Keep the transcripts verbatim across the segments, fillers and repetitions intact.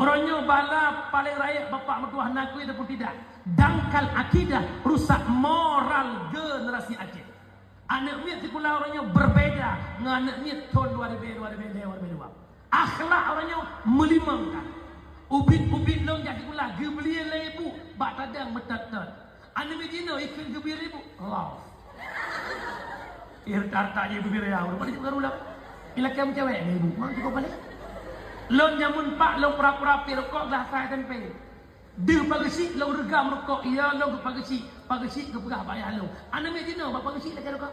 Uroe nyoe bala paleng rayeuk bapak meutuah nakui ataupun tidak. Dangkal akidah, rusak moral generasi Aceh. Aneuk miet sikula uroe nyoe berbeda ngon aneuk miet thon dua ribèe, dua ribèe lhèe, dua ribèe dua. Akhlak uroe nyoe meulimong that. Ubit-ubit lôn jak sikula geubri lé ibu bak tadang meutot-tot. Aneuk miet jinoe ikheun geubri lé ibu. Love. Ih, harta-harta jih bubiri ya, udah pada juga ulang. Ilakèe meucewek ni ibu, mang cukup balik. Lôn jameun pak lôn pura-pura pi rukok glah sai tempe. Deuh pageusik lôn reugam rukok, iya lôn keu pageusik, pageusik geupeugah bak ayah lôn. Aneuk miet jinoe bak pageusik lakèe rukok.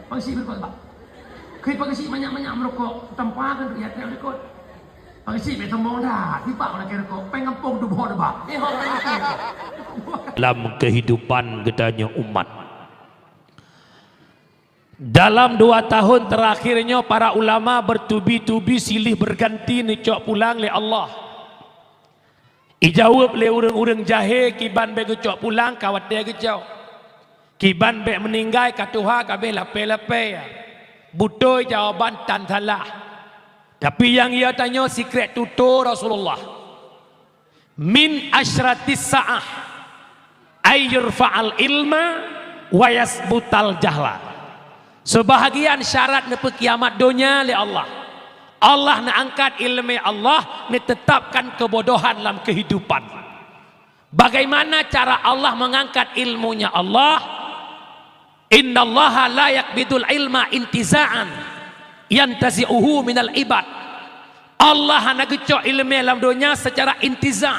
Pageusik rukok bak. Keu pageusik manyak-manyak meurukok, tampa kan ya tak rukok. Pageusik bèk sombong dah, tiba lakèe rukok, pèng gampông tu boh bak. Eh, ho, lakèe rukok. Dalam kehidupan geutanyoe umat. Dalam dua tahun terakhir nyoe, para ulama bertubi-tubi silih berganti neucok pulang lé Allah. Ijaweueb lé ureuëng-ureuëng jahé, kiban bèk geucok pulang, ka watèe geucok. Kiban bèk meuninggai, ka tuha, ka abéh lapèe-lapèe. Beutôi jawaban tan salah. Tapi nyang iya tanyoe sikrek tutoe Rasulullah. Min asyratis sa'ah ay yurfa'al ilma wa yasbutal jahla. Seubahagian syarat neupeukiamat donya lé Allah. Allah neuangkat ileumèe, Allah neuteutapkan keubodohan lam keuhidupan. Bagaimana cara Allah meungangkat ilmunya Allah? Innallaha la yaqbidul ilma intiza'an yantazi'uhu minal ibad. Allah hana geucok ileumèe lam donya seucara intiza',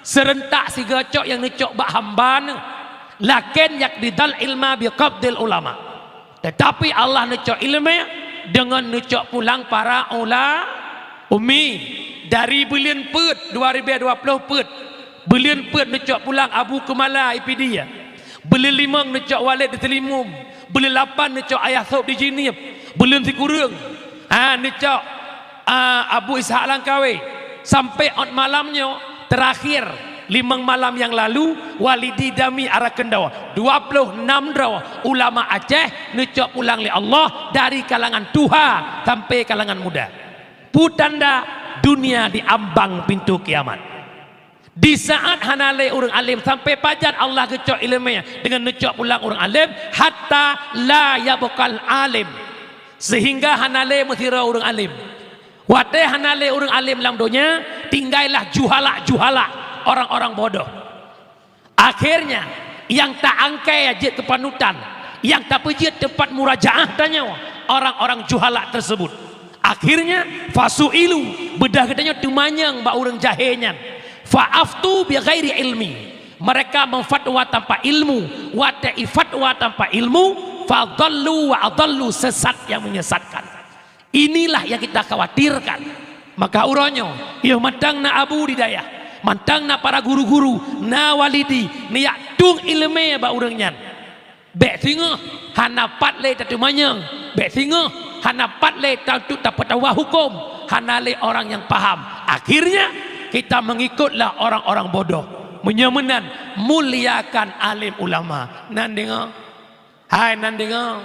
seurentak sigoe cok nyang neucok bak hamba Neuh, lakin yaqbidal ilma biqabdil ulama. Teutapi Allah neucok ileumèe deungon neucok pulang para ula-, ummi. Dari buleuen peuet dua ribèe dua ploh peuet, buleuen peuet neucok pulang Abu Keumala di Pidie. Buleuen limong neucok Waled di Teulimum. Buleuen lapan neucok Ayah Sôb di Jeunieb. Buleuen sikureueng, ha, neucok, a, Abu Ishak Langkawi. Sampai ôt malam nyoe, teurakhir, limong malam nyang lalu, Walidi Dami Arakendoe. Dua ploh nam droe ulama Aceh neucok pulang lé Allah dari kalangan tuha sampai kalangan muda. Peue tanda dunia diambang pintoe kiamat. Di saat hana lé ureuëng além, sampai pajan Allah geucok ileumèe deungon neucok pulang ureuëng além, hatta la yabqal alim, sehingga hana lé meusidroe ureuëng além. Watèe hana lé ureuëng além lam donya, tinggailah juhala-juhala, orang-orang bodoh. Akhirnya, nyang taangkée jeuet keu panutan, nyang tapeujeuet teumpat murajaah tanyoe, orang-orang juhala tersebut. Akhirnya, fasu'ilu, beudôh geutanyoe teumanyong bak ureuëng jahé nyan. Fa'aftu bighairi ilmi. Mereka memfatwa tanpa ilmu. Watée ifatwa tanpa ilmu, fadallu wa adallu, sesat yang menyesatkan. Inilah yang kita khawatirkan. Maka uroe nyoe, yoh mantong na abu di dayah, mantong na para guru-guru, na walidi, neujak tueng iéleumé bak ureuëng nyan. Bék singoh hana pat lé tateumanyong, bék singoh hana pat lé ta-, untuk tapeutawa huköm, hana lé orang nyang paham. Akhirnya, kita mengikutlah orang-orang bodoh. Meunyoe meunan, muliakan alim ulama. Nan deungoe. Hai nan deungoe.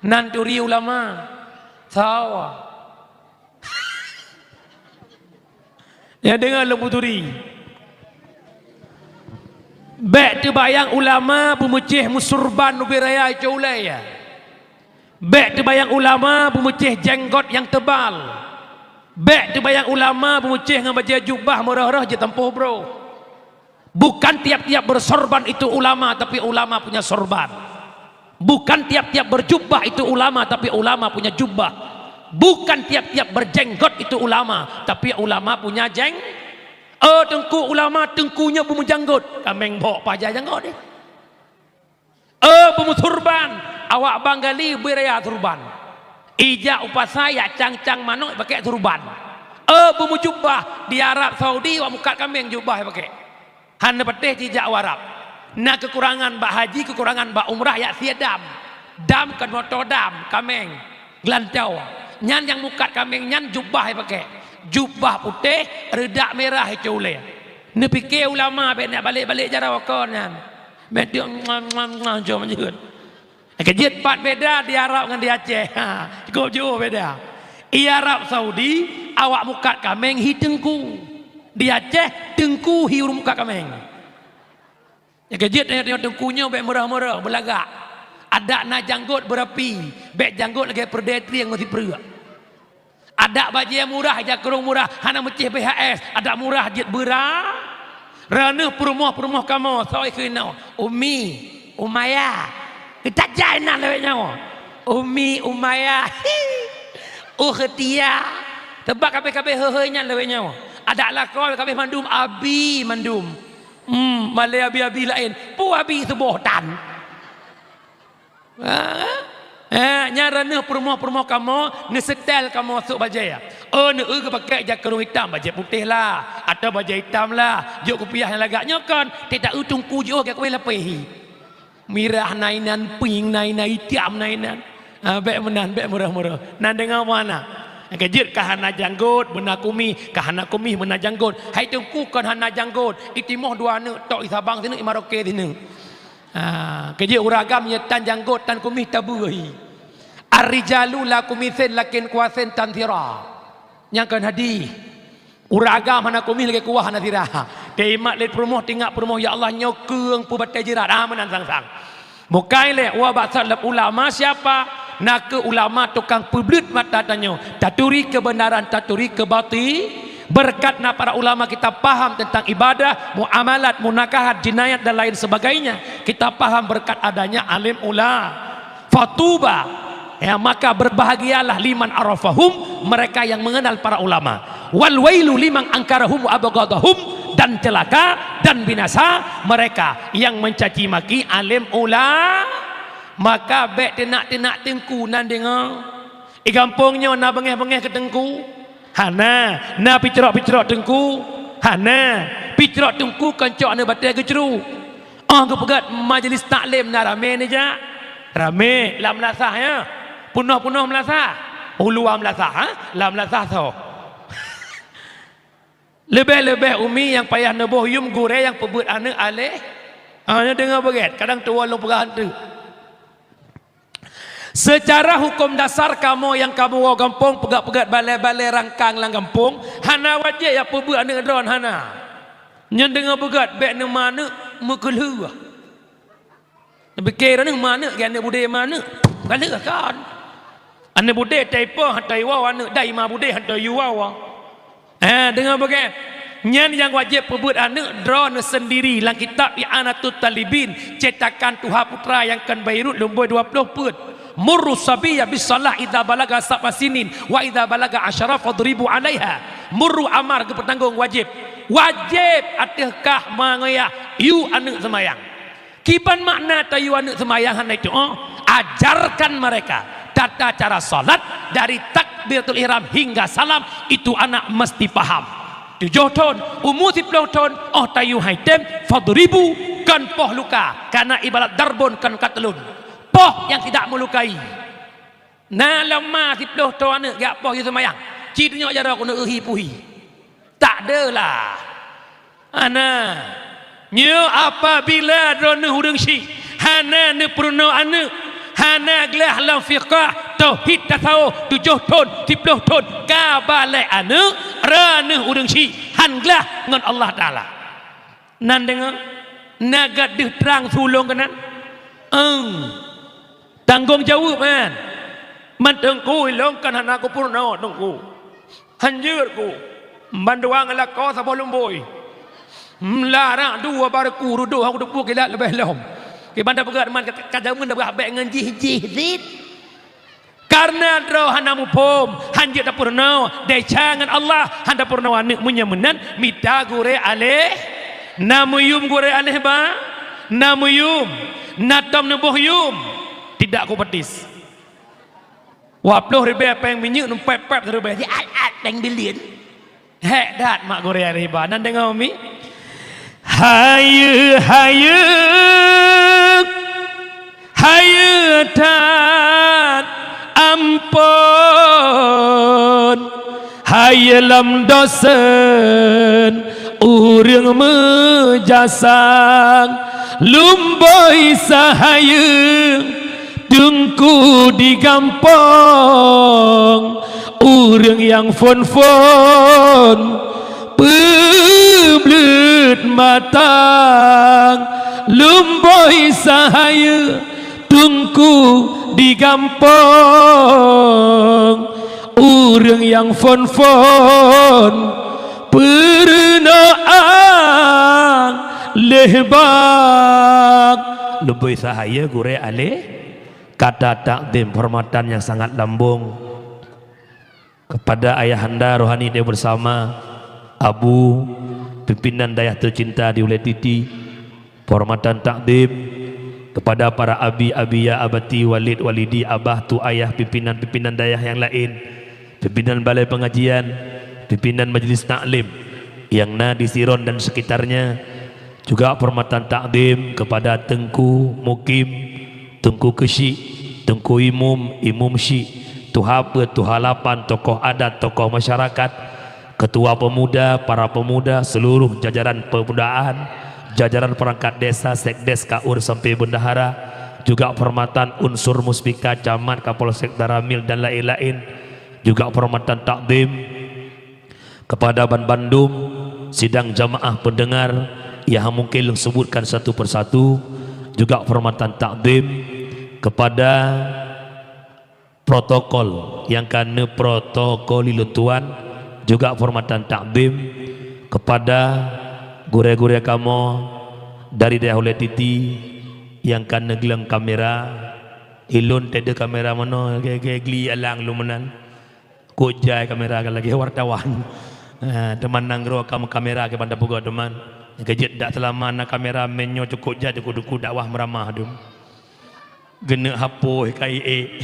Nan turi ulama. Sawa. Nyang deungoe lôn peuturi. Bék teubayang ulama beumeucéh meusurban ubé raya icok ulée, ya. Bék teubayang ulama beumeucéh jenggot nyang teubal. Bék teubayang ulama beumeucéh ngon bajée jubah meurôh-rôh jitampôh broe. Bukan tiap-tiap bersorban itu ulama, tapi ulama punya sorban. Bukan tiap-tiap berjubah itu ulama, tapi ulama punya jubah. Bukan tiap-tiap berjenggot itu ulama, tapi ulama punya jeng-, oh, teungku ulama, teungku nyoe beumeujanggot. Kaméng bok paja janggot deh. Eh, beumeusurban, awak Bangali beu raya surban. Ijak u pasai jak cang-cang manok pakai surban. Eh, beumeujubah, di Arab Saudi awak mukat kaméng jubah pakai. Hana patéh jijak u Arab. Na keukurangan bak haji, keukurangan bak umrah, jak sie dam. Dam kan moto dam, kaméng. Geulantau. Nyan nyang mukat kaméng nyan jubah pakai. Jubah putéh, reudak mirah icok ulée. Neupike ulama bék neujak balek-balek jaroe kon nyan. Bék teuk, muah, muah, muah, jom jeuet. Keujeuet pat beda di Arab ngon di Aceh. Ha, cukup jauh beda. Di Arab Saudi, awak mukat kaméng hi teungku. Di Aceh, teungku hi ureueng muka kaméng. Nyang keujeuet tanyoe-tanyoe teungku nyoe bèk meurah-meurah, beulagak. Adak na janggot beurapi, bèk janggot lagèe peureudèe trieng ngon sipreuk. Adak bajèe murah, ija kureueng murah, hana meucéh B H S, adak murah jeuet beura. Raneuh peurumoh-peurumoh kamoe, soe keunoe, Umi, Umaya. Tajak inan lawét nyoe. Umi, Umaya, Ukhtia. Teubak kabeh-kabeh heuheu nyan lawét nyoe. Adak lakoe kabeh mandum abi mandum. Hmm, malèe abi-abi laén. Peue abi suboh tan. Ha? Eh, nyan raneuh peurumoh-peurumoh kamoe, neuseutèl kamoe sôk bajèe. Oh, neueu geupakèk ija kureueng itam, bajèe putéh lah, atawa bajèe itam lah, jok kupiah nyang lagak nyoe kon, teuta eu teungku jiôh geukueh lapéh hi. Mirah na inan, pink na inan, itam na inan. Ah, bèk meunan, bèk meurah-meurah. Nan deungö meuhana. Nyang keujeuet ka hana janggot, beuna kumis, ka hana kumis, beuna janggot. Hai teungku kon hana janggot, itimoh dua aneuk, tok i Sabang sineuk, i Maroke sineuk. Ah, keujeuet ureueng agam nyoe tan janggot, tan kumis tabeue hi. Ar-rijalu la kumisin lakin kuwasin tan sira. Nyang kon hadih. Ureueng agam hana kumis lagèe kuah hana sira. Teuimat lé peurumoh, teuingat peurumoh, "Ya Allah, nyoe keueng peubatai jeurat." Ah, meunan sang-sang. Bukai lé, wa bak salaf ulama siapa? Na kheueh ulama tukang peubleuet mata tanyoe. Taturi keubeunaran, taturi keubati-, Beureukat na para ulama kita paham tentang ibadah, muamalat, munakahat, jinayat dan lain sebagainya. Kita paham beureukat adanya alim ula-, fatuba. Ya, maka berbahagialah liman arafahum, mereka yang mengenal para ulama. Wal wailu liman angkarahum wa abghadahum, dan celaka dan binasa mereka yang mencaci maki alim ula-, maka bèk teunak-teunak teungku nan deungö. I gampông nyoe na beungèh-beungèh keu teungku? Hana. Na picrok-picrok teungku? Hana. Picrok teungku kon cok aneuk batèe geucrok. Óh geupeugöt majlis taklim na ramé neujak? Ramé. Lam meulasah, ya? Peunoh-peunoh meulasah? U luwa meulasah, ha? Lam meulasah soe? Leubeh-leubeh umi nyang payah neuboh yum gurèe nyang peubeuet aneuk aléh. Ah, nyoe deungö beugèt, kadang tuwoe lôn peugah eunteuk. Seucara huköm dasar kamoe nyang kamoe woe gampông, peugöt-peugöt balèe-balèe rangkang lam gampông, hana wajéb jak peubeuet aneuk droeneuh, hana. Nyan deungö beugöt, bèk neuma aneuk meukeulheueh. Neupike droeneuh ma aneuk, geuh aneuk budé ma aneuk. Galeuh kon. Aneuk budé taipo han taiwoe aneuk, dai ma budé han taiyue woe. Eh, deungö beugèt. Nyan nyang wajéb peubeuet aneuk droeneuh seundiri lam kitab I'anatut Talibin, cetakan Tuha Putra nyang kon Beirut, lumbôi dua ploh peuet. Muru sabiyya bis shalah idza balaga sab'a sinin wa idza balaga asyara fadribu 'alaiha. Muru amar geupeutanggong wajéb. Wajéb ateueh kah meungoh yah yue aneuk seumayang. Kiban makna tayue aneuk seumayang hana itu, oh? Ajarkan mereka tata cara salat dari takbiratul ihram hingga salam, itu anak mesti paham. Tujoh thon, umu siploh thon, oh tayue hai tem, fadribu, kon poh luka, karena ibarat darbun kon qatlun. Poh yang tidak melukai. Na lom ma siploh thon aneuk jak poh yue seumayang. Ci tunyok jaroe keuneuk uhi puhi. Tak adalah. Hana. Nyoe apabila droeneuh ureueng syik hana neupeurunoe aneuk, hana glah lam fiqah, tauhid, tasawuf, tujoh thon, siploh thon, ka balek aneuk, droeneuh ureueng syik, han glah ngon Allah Taala. Nan deungö, na gadeuh trang sulông keunan? Eung. Tanggông jaweueb nyan. Man teungku ilông kan hana kupeurunoe teungku. Hanjeuet ku. Ban dua ngon lakoe saboh lumbôi. Meularang dua bareku rudoh aku teupeu kilat leubeh lom. Kiban tapeugah man ka, ka jameun tapeugah bèk ngon jih-jih zit. Kareuna droe hana muphom, hanjeuet tapeurunoe, desya ngon Allah, han tapeurunoe aneuk. Meunyoe meunan, mita gurèe aléh. Na meuyum gurèe aléh ba? Na meuyum. Na tom neuboh yum. Tidak kupetis. Dua ploh ribèe péng minyeuk, neupép-pép ribèe. Siat-at péng bilin. Hék that mak gurèe riba nan deungoe mi. Hayeue, hayeue, hayeue that ampôn. Hayeue lam dosen ureueng meujasa. Lumbôi sahayeue Teungku di gampông, ureueng nyang phôn-phôn, peu matang, lumboi sahaya teungku di gampông. Ureuëng nyang phon-phon peurunoe leh bang. Lumboi sahaya gurée aleh kata takzim, penghormatan yang sangat lambong. Kepada ayahanda rohani dan bersama, Abu, pimpinan dayah tercinta di Ulee Titi, penghormatan takzim kepada para abi, abiya, abati, walid, walidi, abah, tu ayah, pimpinan-pimpinan dayah yang lain, pimpinan balai pengajian, pimpinan majelis taklim yang na di Siron dan sekitarnya, juga penghormatan takzim kepada Teungku Mukim, Teungku Keuchik, Teungku Imum, Imum Chik, Tuha Peuet, Tuha Lapan, tokoh adat, tokoh masyarakat, ketua pemuda, para pemuda, seluruh jajaran pemudaan, jajaran perangkat desa, sekdes, kaur sampai bendahara, juga penghormatan unsur muspika, camat, kapolsek, danramil dan lain-lain, juga penghormatan takzim kepada ban bandum sidang jamaah pendengar yang mungkin lôn sebutkan satu persatu, juga penghormatan takzim kepada protokol yang ka neuprotokoli lôn tuan, juga penghormatan takzim kepada gurée-gurée kamoe dari dayah Ulee Titi yang ka neugleueng kamera. Ilôn teude kamera manoe, ge-ge gli alang lôn meunan. Kok jai kamera ka lagée wartawan. Ha, teuma nanggroe kam-, kamera keu ban tapeugot teuma. Keujeuet dak seulama na kamera, meunyoe cukôp jai duku-duku dakwah meuramah dum. Geuneuk hapôi ka ié.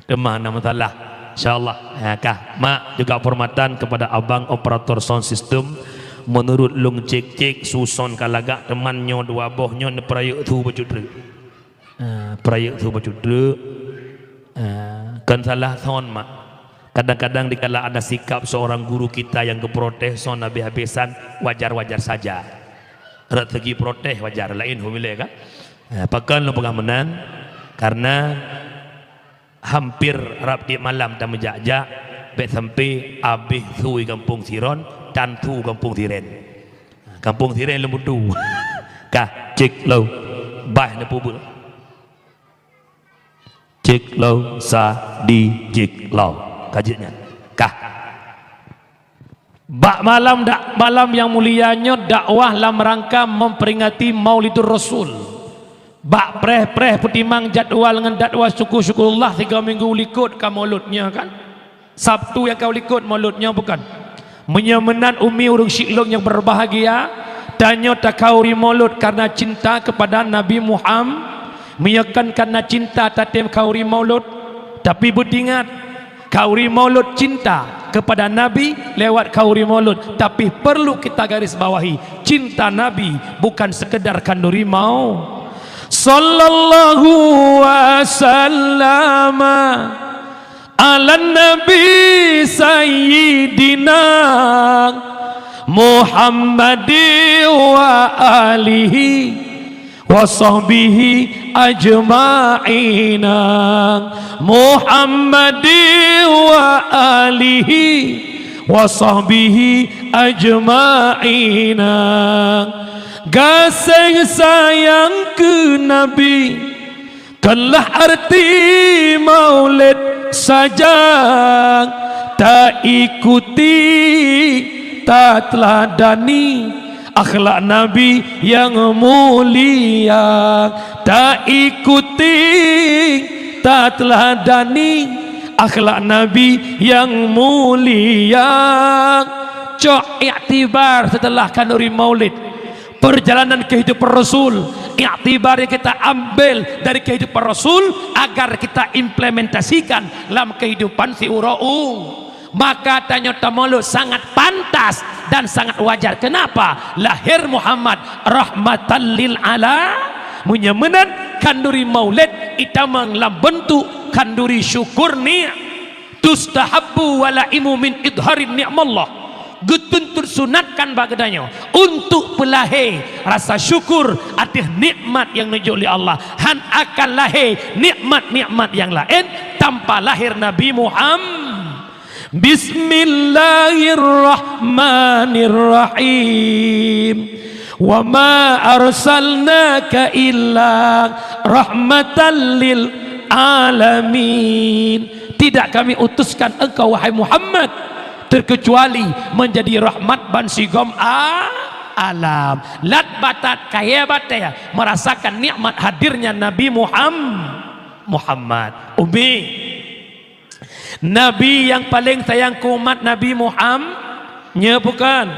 Teuma na masalah. Insyaallah. Ha, kah. Mak juga penghormatan kepada abang operator sound system. Menurut lôn cek-cek, su sound ka lagak, teuma nyoe dua boh nyoe neupeurayeuk su bacut treuk. Ah, peurayeuk su bacut treuk. Ah, kon salah sound, Mak. Kadang-kadang dikala ada sikap seorang guru kita yang geuprotes sound habis-habisan, wajar-wajar saja. Rot segi protes wajar, laén hom ilée kan? Ah, pakon lôn peugah meunan? Karena hampir rab tiep malam tameujak-jak, bék sampai abéh su i gampông Siron dan su gampông Siren. Gampông Siren lôn butu. Kah, cek lom. Bah neupeubuet. Cek lom, sa, di, cek lom. Ka jeuet nyan. Kah. Bak malam dak-, malam nyang mulia nyoe dakwah lam rangka memperingati Maulidur Rasul. Bak preh-preh peutimang jadwal ngon dakwa syukur-syukurullah tiga minggu likot ka Maulud nyoe kan? Sabtu nyang ka likot Maulud nyoe bukan? Meunyoe meunan umi ureuëng syiek lôn nyang berbahagia, tanyoe takhauri Maulud karena cinta kepada Nabi Muhammad. Meunyoe kon karena cinta tatem khauri Maulud, tapi beutingat, khauri Maulud cinta kepada Nabi lewat khauri Maulud, tapi perlu kita garis bawahi, cinta Nabi bukan sekedar khanduri mau. Sallallahu wasallama ala Nabi Sayyidina Muhammadi wa alihi wa sahbihi ajma'ina. Muhammadi wa alihi wa sahbihi ajma'ina. Gaséh sayang keu Nabi, kenlah arti Maulid saja, taikuti, tateuladani akhlak Nabi nyang mulia. Taikuti, tateuladani akhlak Nabi nyang mulia. Cok iktibar setelah khanduri Maulid. Perjalanan kehidupan Rasul, iktibar yang kita ambil dari kehidupan Rasul agar kita implementasikan dalam kehidupan siuroe u. Maka tanyoe tamaulud sangat pantas dan sangat wajar. Kenapa? Lahir Muhammad rahmatan lil ala. Meunyoe meunan khanduri Maulid itamong lam beuntuk khanduri syukur ni. Tustahabbu walaimu min idharin ni'mallah. Geutuntut sunatkan bak geutanyoe untuk peulahé rasa syukur ateueh nikmat nyang neujok lé Allah. Han akan lahé nikmat-nikmat nyang laén tanpa lahé Nabi Muhammad. Bismillahirrahmanirrahim. Wa ma arsalnaka illa rahmatan lil alamin. Tidak Kami utuskan engkau, wahai Muhammad, terkecuali menjadi rahmat bansigom a-, alam. Lat batat kayée batée merasakan nikmat hadirnya Nabi Muham-, Muhammad. Umi, Nabi nyang paleng sayang keu umat Nabi Muham-, nyo bukan?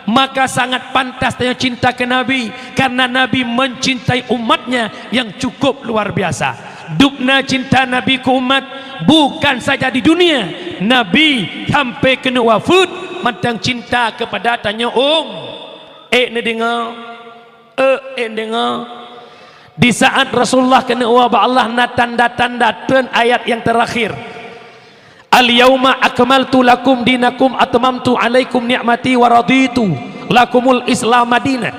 Maka sangat pantas tanyoe cinta keu Nabi, karena Nabi mencintai umatnya yang cukup luar biasa. Dubna cinta Nabi keu umat, bukan saja di dunia, Nabi sampai keuneuk wafeuet mantong cinta kepada tanyoe um-, ék neudeungoe? Ék, ék neudeungoe? Di saat Rasulullah keuneuk woe bak Allah, na tanda-tanda treun ayat nyang terakhir, "Al-yauma akmaltu lakum dinakum atmamtu alaikum ni'mati wa raditu lakumul Islam madina."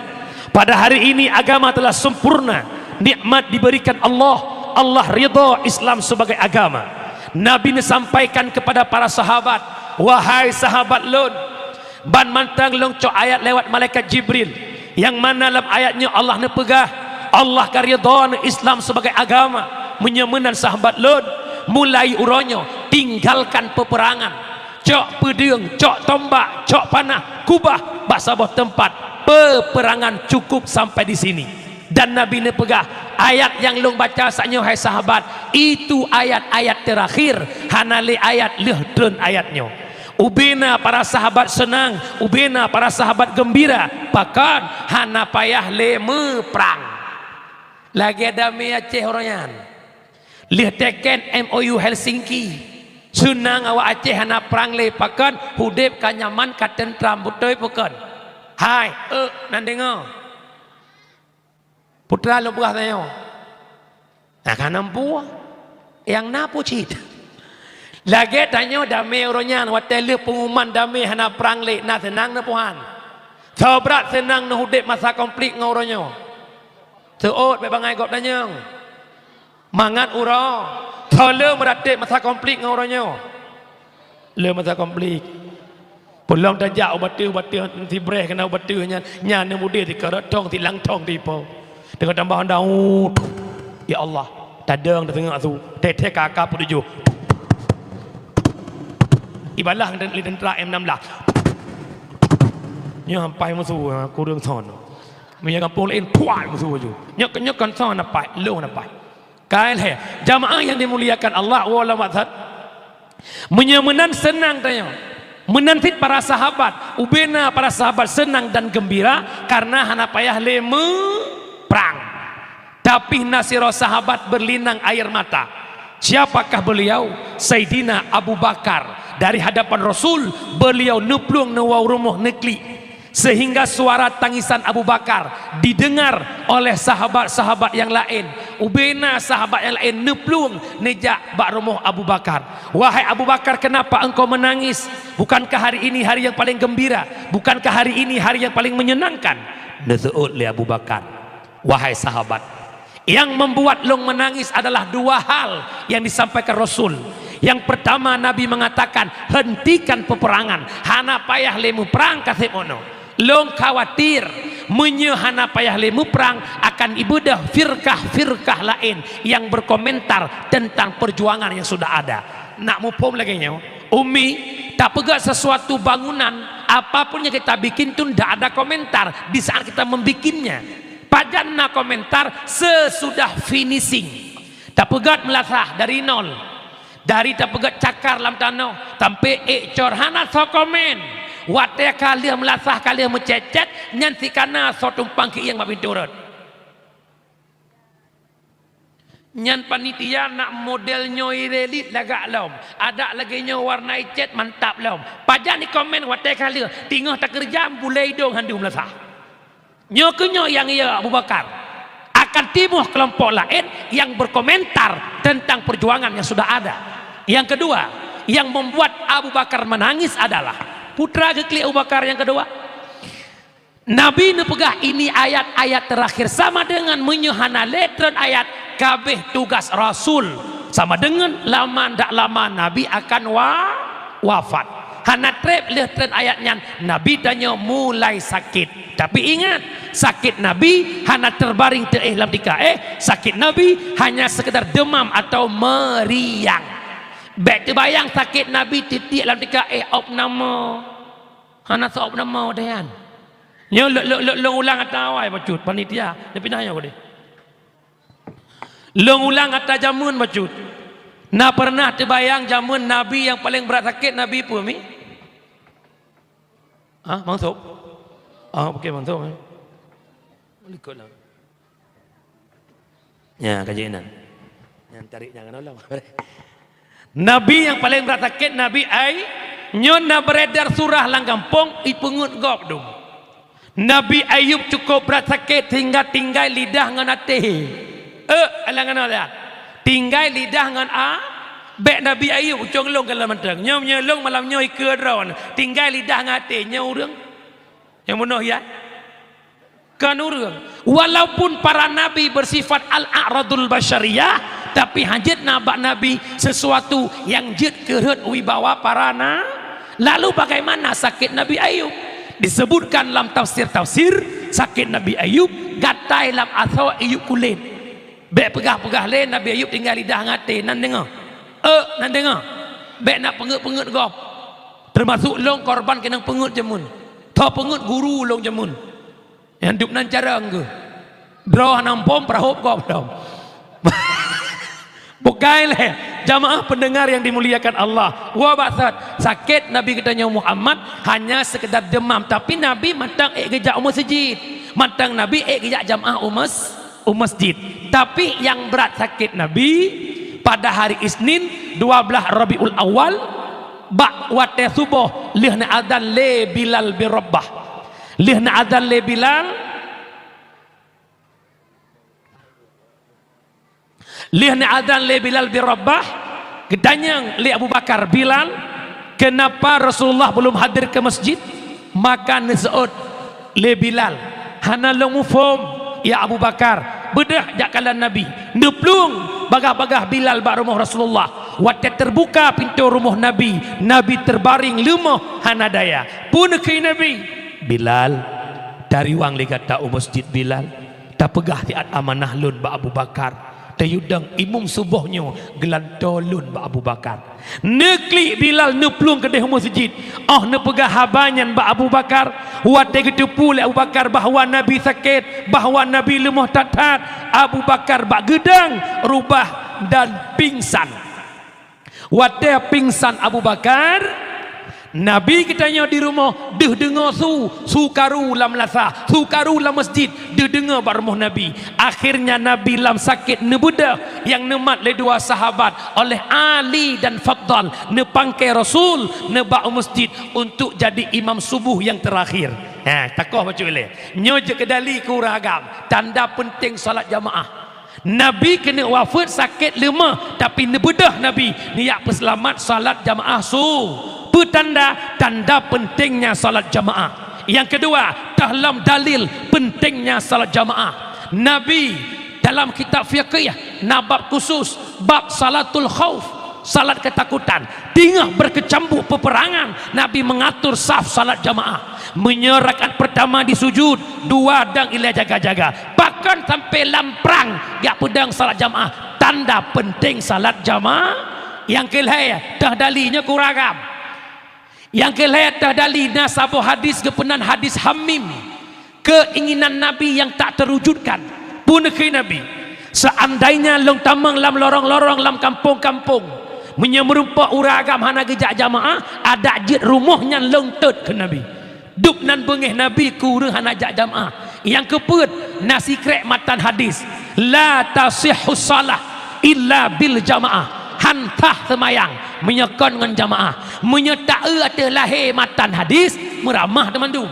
Pada hari ini agama telah sempurna, nikmat diberikan Allah, Allah ridha Islam sebagai agama. Nabi neusampaikan kepada para sahabat, "Wahai sahabat lôn, ban mantong lôn cok ayat lewat malaikat Jibril, nyang mana lam ayat nyoe Allah neupeugah, Allah ka ridha neu Islam sebagai agama. Meunyoe meunan sahabat lôn, mulai uroe nyoe tinggalkan peperangan. Cok peudeueng, cok tombak, cok panah, keubah bak saboh teumpat. Peperangan cukup sampai di sini." Dan Nabi neupeugah, "Ayat nyang lôn baca saat nyoe, hai sahabat, itu ayat-ayat terakhir, hana lé ayat lheueh treun ayat nyoe." Ubena para sahabat seunang, ubena para sahabat geumbira, pakon hana payah lé meuprang. Lagée damé Aceh uroe nyan. Lheueh teken M O U Helsinki, seunang awak Aceh hana prang lé, pakon udeb ka nyaman, ka teuntram, beutôi pakon? Hai, ék, neudeungoe. Putra lôn peugah tanyoe. Nah, ka na peue? Nyang na peue cit? Lagée tanyoe damé uroe nyan, watée lheueh peungumuman damé hana prang lé, na seunang neupeue han? Soe brat seunang neuudeb masa konflik ngon uroe nyoe? Seuôt bék bangai gob tanyong. Mangat uroe, soe le meuratéb masa konflik ngon uroe nyoe? Le masa konflik. Peulom tajak u bateue-bateue sibreh keunan u bateue nyan, nyan neumudeh sikarot thong silang thong sipo. Teungoh tambah honda, uh, ya Allah, tadong tateungoh su, teuthée ka ka peutujoh. Ibalah lé teuntra M enam belas. Nyoe ampai musoh, ha, kureueng son. Meunyoe gampông laén, puat musoh laju. Nyoe, nyoe kon son apai, lôn apai. Ka lhée, jamaah yang dimuliakan Allah, walau maksud. Meunyoe meunan seunang tanyoe. Meunan cit para sahabat, ubena para sahabat seunang dan geumbira karena hana payah lé meuprang. Tapi na sidroe sahabat berlinang air mata. Siapakah beliau? Saidina Abu Bakar. Dari hadapan Rasul, beliau neuplueng neuwoe u rumoh neuklik. Sehingga suara tangisan Abu Bakar didengar oleh sahabat-sahabat yang laén. Ubena sahabat yang laén neuplueng neujak bak rumoh Abu Bakar. "Wahai Abu Bakar, kenapa engkau menangis? Bukankah hari ini hari yang paling gembira? Bukankah hari ini hari yang paling menyenangkan?" Neuseuôt lé Abu Bakar, "Wahai sahabat, yang membuat lôn menangis adalah dua hal yang disampaikan Rasul. Yang pertama, Nabi mengatakan, 'Hentikan peperangan, hana payah lé meuprang kaseb unoe.' Lôn khawatir meunyoe hana payah lé meuprang akan ibeudôh firkah-firkah laén yang berkomentar tentang perjuangan yang sudah ada." Nak muphom lagée nyoe, Umi, tapeugét sesuatu bangunan, apapun yang kita bikin tu ndak ada komentar di saat kita membikinnya. Pajan na komentar sesudah finishing. Tapeugét meulasah dari nol. Dari tapeugét cakar lam tanoh, sampai ék cor hana soe komen. Watée ka lheueh meulasah, ka lheueh meucét-cét, nyan sikana soe tumpang keuieng bak pintoe rot. Nyan panitia nak model nyoe irelit lagak lom. Adak lagée nyoe warna icét mantap lom. Pajan ikomen watée ka lheueh, teungoh takeureuja bulée idong handum meulasah. Nyoe keuh nyoe nyang iya Abu Bakar. Akan timoh keulompok laén nyang berkomentar tentang perjuangan yang sudah ada. Yang kedua, yang membuat Abu Bakar menangis adalah, putra geuklik Abu Bakar nyang kedua. Nabi neupeugah ini ayat-ayat terakhir, sama dengan meunyoe hana lé treun ayat, kabeh tugas Rasul, sama dengan lama ndak lama Nabi akan wa-, wafat. Hana treb lheueh treun ayat nyan, Nabi tanyoe mulai sakét. Tapi ingat, sakét Nabi hana teubaring teuéh lam tika éh, sakét Nabi hanya sekedar demam atau meriang. Bék teubayang sakét Nabi tiek-tiek lam tika éh opname. Hana seuopname deh nyan. Nyoe lôn, lôn, lôn, lôn ulang ata awai bacut panitia. Dah pinah nyoe deh. Lôn ulang ata jameun bacut. Na pernah teubayang jameun Nabi nyang paleng brat sakét Nabi peue mi? Ah, Mang Sop? Ah, oke, Mang Sop, eh. Likot lah. Ya, kaji inan. Nyang tarik jangan Allah. Nabi nyang paleng brat sakét, Nabi Ay-, nyoe na beredar surah lam gampông, ipeungeut gob dum. Nabi Ayub cukup brat sakét sehingga tinggai lidah ngon até. Eh, alang ngon até. Tinggai lidah ngon a-, bék Nabi Ayub ucong lông keu lam mantong. Nyoe, nyoe lông malam nyoe ikeue droe. Tinggai lidah ngon até, nyoe ureuëng. Nyang bunoh ya. Kan ureuëng. Walaupun para nabi bersifat al-a'radul basyariyah, tapi hanjeuet na bak nabi sesuatu nyang jeuet keureuet wibawa para na-, Lalu bagaimana sakét Nabi Ayub? Disebutkan lam tafsir-tafsir, sakét Nabi Ayub gatai lam asoe iyup kulét. Bék peugah-peugah lé Nabi Ayub tinggai lidah ngon até, nan deungoe. Eh, nan deungoe. Bék na peungeut-peungeut gob. Teumasuk lông korban keunong peungeut jameun. Tho peungeut guru lông jameun. Nyang dub nan carông geuh. Droe hana muphom peurahop gob lom. Bukai lé, jamaah pendengar yang dimuliakan Allah. Wa baksat, sakét Nabi geutanyoe Muhammad hanya sekedar demam, tapi Nabi mantong ék geujak u meuseujid. Mantong Nabi ék geujak jamaah u mes-, u meuseujid. Tapi nyang brat sakét Nabi pada hari Isnin dua belas Rabiul Awal, bak watée suboh lheueh neuazan lé Bilal bin Rabah. Lheueh neuazan lé Bilal, lheueh neuazan lé Bilal bin Rabah, geutanyong lé Abu Bakar, "Bilal, kenapa Rasulullah belum hadir ke masjid?" Maka neuseuôt lé Bilal, "Hana lôn muphom, ya Abu Bakar, beudôh jak kalon Nabi." Neuplueng bagah-bagah Bilal bak rumoh Rasulullah. Watée teubuka pintoe rumoh Nabi, Nabi teubaring leumoh hana daya. Peue neukheun Nabi, "Bilal, tariwang lé gata u masjid, Bilal. Tapeugah siat amanah lôn bak Abu Bakar. Tayue dong imum suboh nyoe geulantoe lôn bak Abu Bakar." Neuklik Bilal neuplueng keudeh u meuseujid. Óh neupeugah haba nyan bak Abu Bakar, watée geuteupeue lé Abu Bakar bahwa Nabi sakét, bahwa Nabi leumoh that-that, Abu Bakar bak geudong rubah dan pingsan. Watée pingsan Abu Bakar, Nabi geutanyoe di rumoh deuh deungoe su, su karu lam lasa, su karu lam masjid, deuh deungoe bak rumoh Nabi. Akhirnya Nabi lam sakét neubeudôh nyang neumat lé dua sahabat, oleh Ali dan Fadal, neupangke Rasul, neuba u masjid untuk jadi imam subuh yang terakhir. Ha, takoh bacut ilée. Nyoe jeuet keu dali keu ureuëng agam, tanda peunteng salat jamaah. Nabi keuneuk wafeuet sakét leumoh, tapi neubeudôh Nabi neujak peuseulamat salat jamaah su. Peue tanda? Tanda peuntengnya salat jamaah. Nyang keudua, dalam dalil peuntengnya salat jamaah. Nabi dalam kitab fiqih na bab khusus, bab salatul khauf, salat ketakutan. Teungoh beukeucambuek peupeurangan, Nabi meungatur saf salat jamaah. Meunyoe rakaat peurtama di sujud, dua dong ilée jaga-jaga. Bahkan sampai lam prang jak peudong salat jamaah. Tanda peunteng salat jamaah. Nyang keulhée, teuh dali nyoe keu ureuëng agam. Nyang keulhée teuh dali na saboh hadis geupeunan hadis Hamim. Keuinginan Nabi nyang tak teuwujudkan. Peue neukheun Nabi, "Seandainya lôn tamong lam lorong-lorong, lam kampong-kampong, meunyoe meurumpok ureuëng agam hana geujak jamaah, adak jeuet rumoh nyan lôn tôt," kheun Nabi. Dub nan beungéh Nabi keu ureuëng hana jak jamaah. Nyang keupeuet, na sikrék matan hadis, "La tasihhu shalah illa bil jamaah." Han sah seumayang meunyoe kon ngon jamaah. Meunyoe taeu ateueh lahé matan hadis, meuramah teumandum.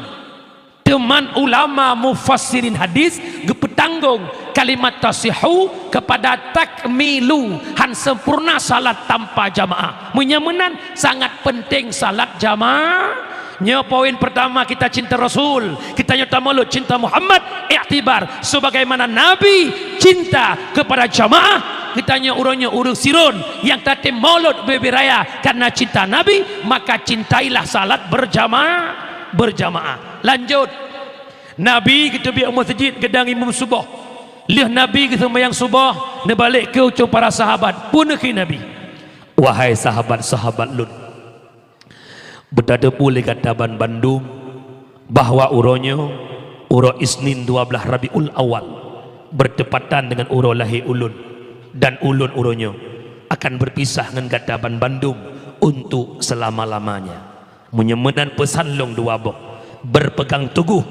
Teuma ulama mufassirin hadis geupeutanggong kalimat tasihhu kepada takmilu, han sempurna salat tanpa jamaah. Meunyoe meunan, sangat penting salat jamaah. Nyoe poin pertama, kita cinta Rasul, kita nyoe tamulod cinta Muhammad, iktibar sebagaimana Nabi cinta kepada jamaah, geutanyoe uroe nyoe ureuëng Sirun nyang tatem Maulud bubé raya karena cinta Nabi, maka cintailah salat berjamaah, berjamaah. Lanjut, Nabi geuteubiet u meuseujid geudong imum suboh. Lheueh Nabi geuseumayang suboh, neubalek keu ucung para sahabat. Peue neukheun Nabi? "Wahai sahabat-sahabat lôn, beutateupeue lé gata banbandum bahwa uroe nyoe, uroe Isnin dua blaih Rabiul Awal, bertepatan dengan uroe lahé ulôn, dan ulôn uroe nyoe akan berpisah ngon gata banbandum untuk selama-lamanya. Meunyoe meunan peusan lôn dua boh, berpegang teguh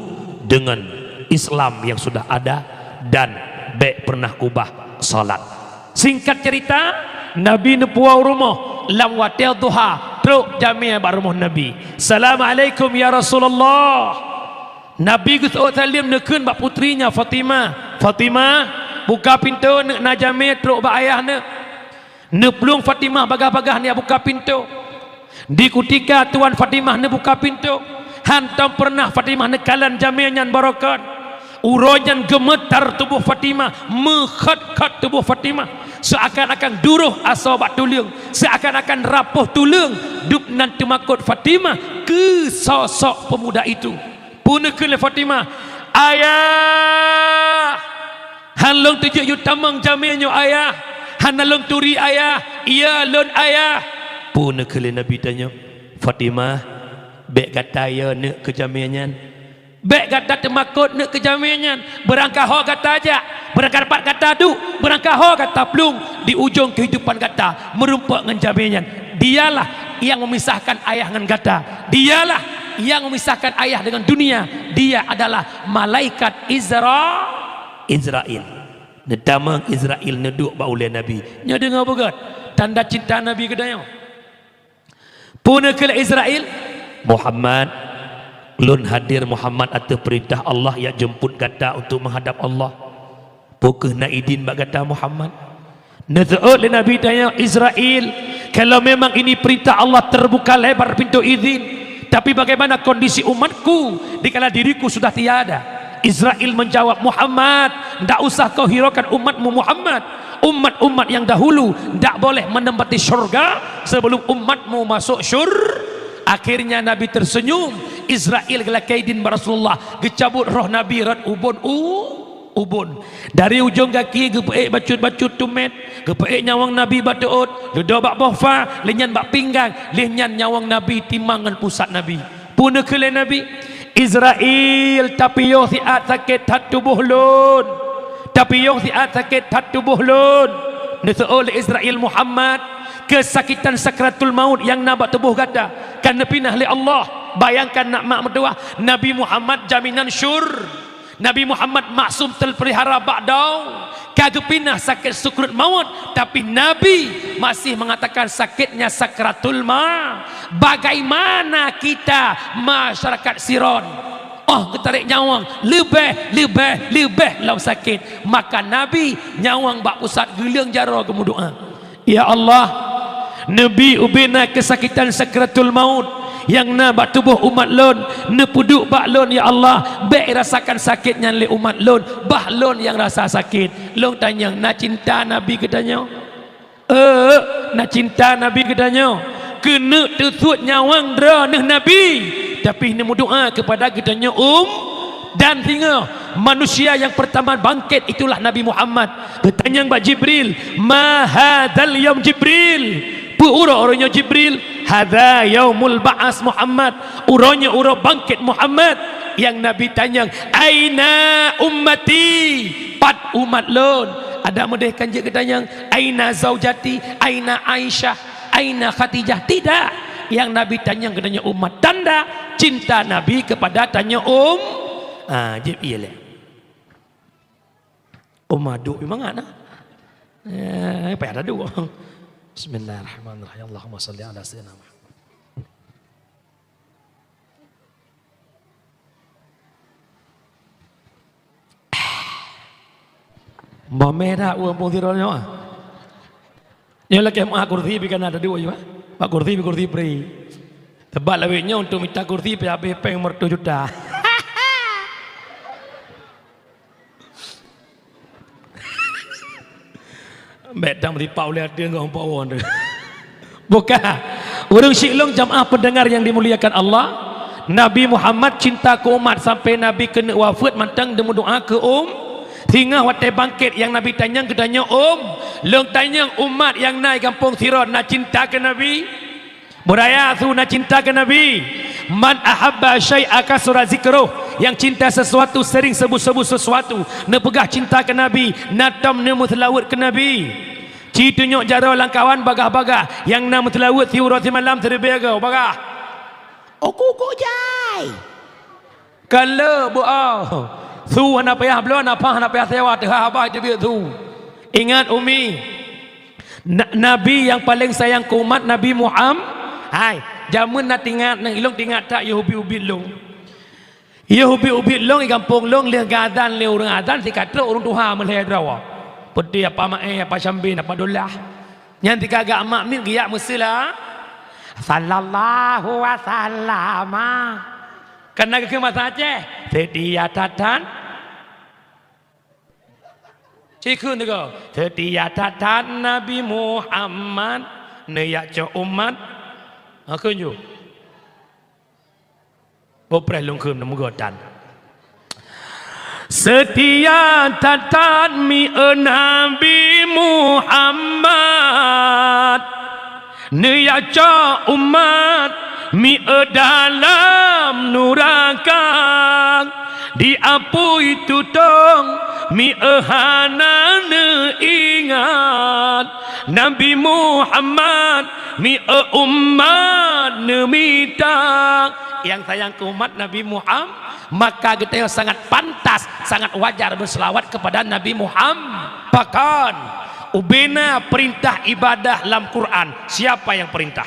dengan Islam yang sudah ada dan bék pernah ubah salat." Singkat cerita, Nabi neupuwoe u rumoh, lam watée duha, trok jamé bak rumoh Nabi. "Assalamualaikum ya Rasulullah." Nabi geuseuôt saleuem, neukheun bak putri nyan Fatimah, "Fatimah, buka pintoe, neuk na jamé trok bak ayah neuk." Neuplueng Fatimah bagaih-bagaih neuk buka pintoe. Di kutika tuan Fatimah neubuka pintoe, hántom peureunah Fatimah neukalon jamé nyan barokon. Uroe nyan geumeutar tuboh Fatimah, meukhot-khot tuboh Fatimah, seuakan-akan duroh asoe bak tuleueng, seuakan-akan rapoh tuleueng, dub nan teumakot Fatimah keu sosok peumuda itu. Peue neukheun lé Fatimah, "Ayah! Hán lôn teujeuet yue tamong jamé nyoe, Ayah! Hana lôn turi, Ayah! Iya lôn, Ayah!" Peue neukheun lé Nabi tanyoe, "Fatimah, bék gata yo neuk keu jamé nyan. Bék gata teumakot neuk keu jamé nyan. Beurangkaho gata jak, beurangkapat gata duek, beurangkaho gata plueng, di ujong keuhidupan gata meurumpok ngon jamé nyan. Dialah nyang meumisahkan ayah ngon gata. Dialah nyang meumisahkan ayah deungon dunia. Dia adalah malaikat Izra-, Izrail." Neutamong Izrail neuduek bak ulée Nabi. Nyoe deungoe beugét tanda cinta Nabi keu tanyoe. Peue neukheun lé Izrail, "Muhammad, lôn hadir Muhammad ateueh peurintah Allah jak jemput gata untuk menghadap Allah. Peu kheueh na idin bak gata Muhammad?" Neuseuôt lé Nabi tanyoe, "Izrail, kalau memang ini perintah Allah terbuka lebar pintu izin, tapi bagaimana kondisi umatku dikala diriku sudah tiada?" Izrail menjawab, "Muhammad, ndak usah kau hiraukan umatmu Muhammad. Umat-umat yang dahulu ndak boleh menempati syurga sebelum umatmu masuk syur-." Akhirnya Nabi tersenyum. Izrail geulakée idin bak Rasulullah, geucabut roh Nabi rot ubon u-, ubon. Dari ujong gaki geupeuék bacut-bacut tumét, geupeuék nyawöng Nabi bak teuôt, leudoe bak boh fa, lheueh nyan bak pinggang, lheueh nyan nyawöng Nabi timang ngon pusat Nabi. Peue neukheun lé Nabi, "Izrail, tapiôh siat sakét that tuboh lôn. Tapiôh siat sakét that tuboh lôn." Neuseuôt lé Izrail, "Muhammad, keusakitan sakratul maut nyang na bak tuboh gata ka neupinah lé Allah. Bayangkan, nak mak meutuwah, Nabi Muhammad jaminan syur-, Nabi Muhammad maksum terpelihara bak dong, ka geupinah sakét sukruet mawöt, tapi Nabi masih mengatakan sakitnya sakratul ma-, bagaimana kita masyarakat Sirun? Oh, geutarek nyawöng, leubeh, leubeh, leubeh lom sakét. Maka Nabi nyawöng bak pusat geuleueng jaroe geumeudoá." Ya Allah, neubi ubena keusakitan sakratul maut nyang na bak tuboh umat lôn, neupeuduek bak lôn, ya Allah, bék irasakan sakét nyan lé umat lôn, bah lôn nyang rasa sakét. Lôn tanyong, na cinta Nabi geutanyoe? Euk, na cinta Nabi geutanyoe. Keuneuk teusuet nyawöng droeneuh Nabi, tapi neumeudoá keupada geutanyoe um-, dan singoh manusia nyang peurtama bangkét itulah Nabi Muhammad. Geutanyong bak Jibril, "Ma hadzal yaum Jibril?" Peue uroe, uroe nyoe Jibril? "Hadza yaumul ba'as Muhammad." Uroe nyoe uroe bangkét Muhammad. Nyang Nabi tanyong, "Aina ummati?" Pat umat lôn? Adak meudeh kan jeuet geutanyong, "Aina zaujati? Aina Aisyah? Aina Khadijah?" Tidak. Nyang Nabi tanyong geutanyoe umat. Tanda cinta Nabi keupada tanyoe um-, ah, jeuet ié lé. Umat duek mangat na. Eh, payah dah duek. Bismillahirrahmanirrahim. Allahumma salli ala sayyidina Muhammad. Mamé dah ureuëng pungsi droe nyoe. Nyoe lakée meuah kursi pih kana teuduek, ya. Bak kursi pih kursi pri. Teubat lawét nyoe untuk mita kursi pih habéh péng meureutoh juta. Bèk tam ripak ulèe ateueh ngon pawon tu. Bukan. Ureueng syiek lôn jamaah pendengar yang dimuliakan Allah, Nabi Muhammad cinta keu umat sampai Nabi keuneuk wafeuet mantong geumeudoa keu um-, singoh watèe bangkét nyang Nabi tanyong geutanyoe um-, lôn tanyong umat nyang na di gampông sidroe na cinta keu Nabi? Beuraya su na cinta keu Nabi. "Man ahabba syai'a kasura zikruh." Nyang cinta sesuatu sering sebut-sebut sesuatu. Neupeugah cinta keu Nabi, na tom neumeuseulaweuet keu Nabi. Ci tunyok jaroe lam kawan bagah-bagah, nyang na meuseulaweuet siuroe simalam siribèe goe bagah. Uku-uku jai. Ka le beu'oh. Su hana payah bloe, nafah hana payah sewa, teuhah haba teubiet su. Ingat Umi, na-, Nabi nyang paleng sayang keu umat Nabi Muham-, hai, jameun na tingat, nang ilong tingat that yôh ubit-ubit lôn. Yôh ubit-ubit lôn di gampông lôn lheueh geuazan lé ureueng azan sikatrok ureueng tuha meulhèe droe. Peuti apa Maé, apa Syambin, apa Dullah. Nyan tika gak mak miet geujak meuseula. Sallallahu wasallama. Kana geukheun basa Aceh, seutia that-that. Cikheun teuga, seutia that-that Nabi Muhammad, neujak cok umat. Ha, kheun ju. Boh preh lôn kheun meugodan. Seutia that-that mieu Nabi Muhammad, neujak cok umat mieu dalam nuraka, di apui tutong mieu hana neuingat, Nabi Muhammad mieu umat neumita. Nyang sayang keu umat Nabi Muhammad, maka geutanyoe sangat pantas, sangat wajar berselawat kepada Nabi Muhammad. Pakon, ubena perintah ibadah lam Quran. Siapa yang perintah?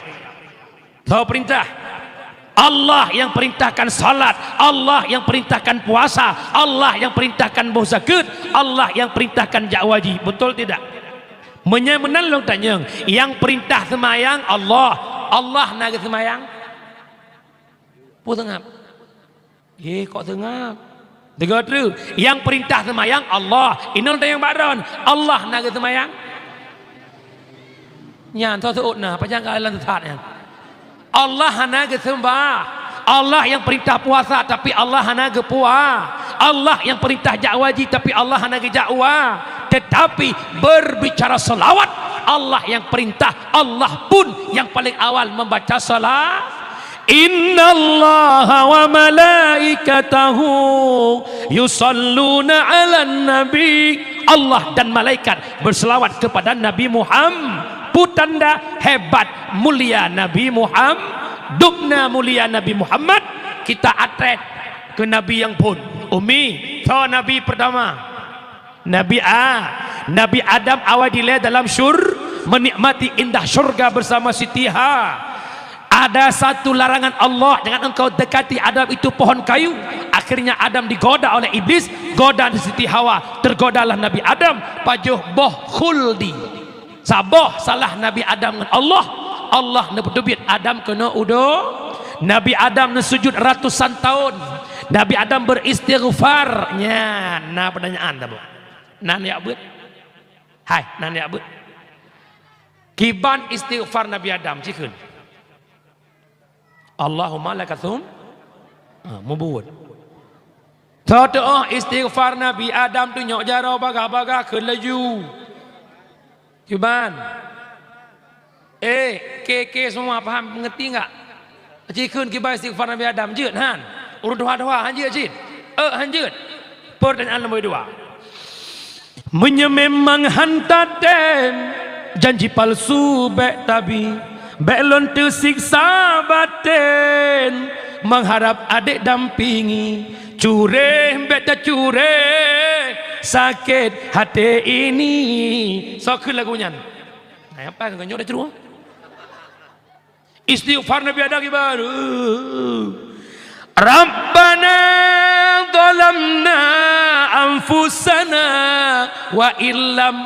Soe perintah? Allah yang perintahkan salat, Allah yang perintahkan puasa, Allah yang perintahkan boh zakeuet, Allah yang perintahkan jak haji. Betul tidak? Meunyoe meunan lôn tanyong, nyang perintah seumayang Allah, Allah na geuseumayang? Peue seungab? Eh, kok seungab? Deungoe treuk, nyang perintah seumayang Allah. Inong tanyong bak droen, Allah na geuseumayang? Nyan, soe seuôt na, pajan ka lôn sesat nyan. Allah hana geuseumbah. Allah nyang perintah puasa, tapi Allah hana geupua-, Allah nyang perintah jak haji, tapi Allah hana geujak u-, tetapi berbicara selawat, Allah nyang perintah, Allah pun nyang paling awal membaca sala-, "Innallaha wa malaikatahu yusalluna 'alan nabi." Allah dan malaikat berselawat kepada Nabi Muhammad. Peue tanda hebat mulia Nabi Muhammad, dubna mulia Nabi Muhammad, kita atret keu Nabi nyang phôn. Umi, soe Nabi pertama? Nabi A-, Nabi Adam awai dilèe dalam syur-, menikmati indah syurga bersama Siti Ha-. Ada satu larangan Allah, "Jangan engkau dekati Adam itu pohon kayu." Akhirnya Adam digoda oleh iblis, goda Siti Hawa, tergodalah Nabi Adam, pajoh boh khuldi. Saboh salah Nabi Adam ngon Allah, Allah neupeuteubiet Adam keunoe u do-, Nabi Adam neusujud ratusan tahun. Nabi Adam beristighfar. Nyan, na pertanyaan taboh. Nan jak beuet. Hai, nan jak beuet. Kiban istighfar Nabi Adam, cikheun. Allahumma laka tsum-, ha, meubuet. Teuh-teuh istighfar Nabi Adam tunyok jaroe bagah-bagah kheun laju. Kiban. Eh, ke-ke semua paham, mengerti enggak? Cikheun kiban istighfar Nabi Adam, jeuet han? Ureueng tuha-tuha han jeuet cit? Eh, han jeuet. Pertanyaan nombor dua. Meunyoe memang han tatem, janji palsu bèk tabi, bèk lôn teusiksa baten, mengharap adek dampingi, cureh bèk tacuréh, sakét haté ini. Soe kheun lagu nyan? Nah, apa keu nyoe dah ceureueng? Istighfar Nabi Adam kiban. Rabbana zalamna anfusana wa illam.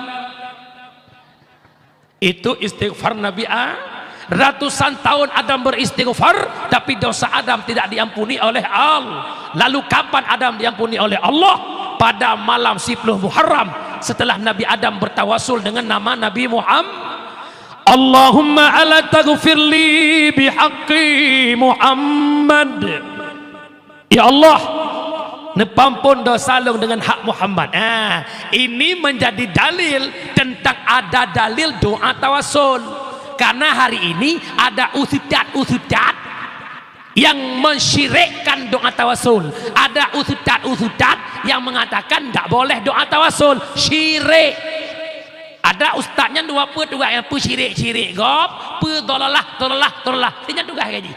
Itu istighfar Nabi A-, ratusan tahun Adam beristighfar, tapi dosa Adam tidak diampuni oleh Allah. Lalu kapan Adam diampuni oleh Allah? Pada malam sepuluh Muharram. setelah Nabi Adam bertawasul dengan nama Nabi Muhammad. Allahumma ala taghfirli bihaqqi Muhammad. Ya Allah, neupampon dosa lôn dengan hak Muhammad. Ah, ini menjadi dalil tentang ada dalil doa tawasul. Karena hari ini ada ustaz-ustaz yang mensyirikkan doa tawasul. Ada ustaz-ustaz yang mengatakan ndak boleh doa tawasul, syirik. Ada ustaz nyan dua peuet, dua nyang peusyirik-syirik gob, peudolalah, dolalah, dolalah. Nyan tugaih gaji.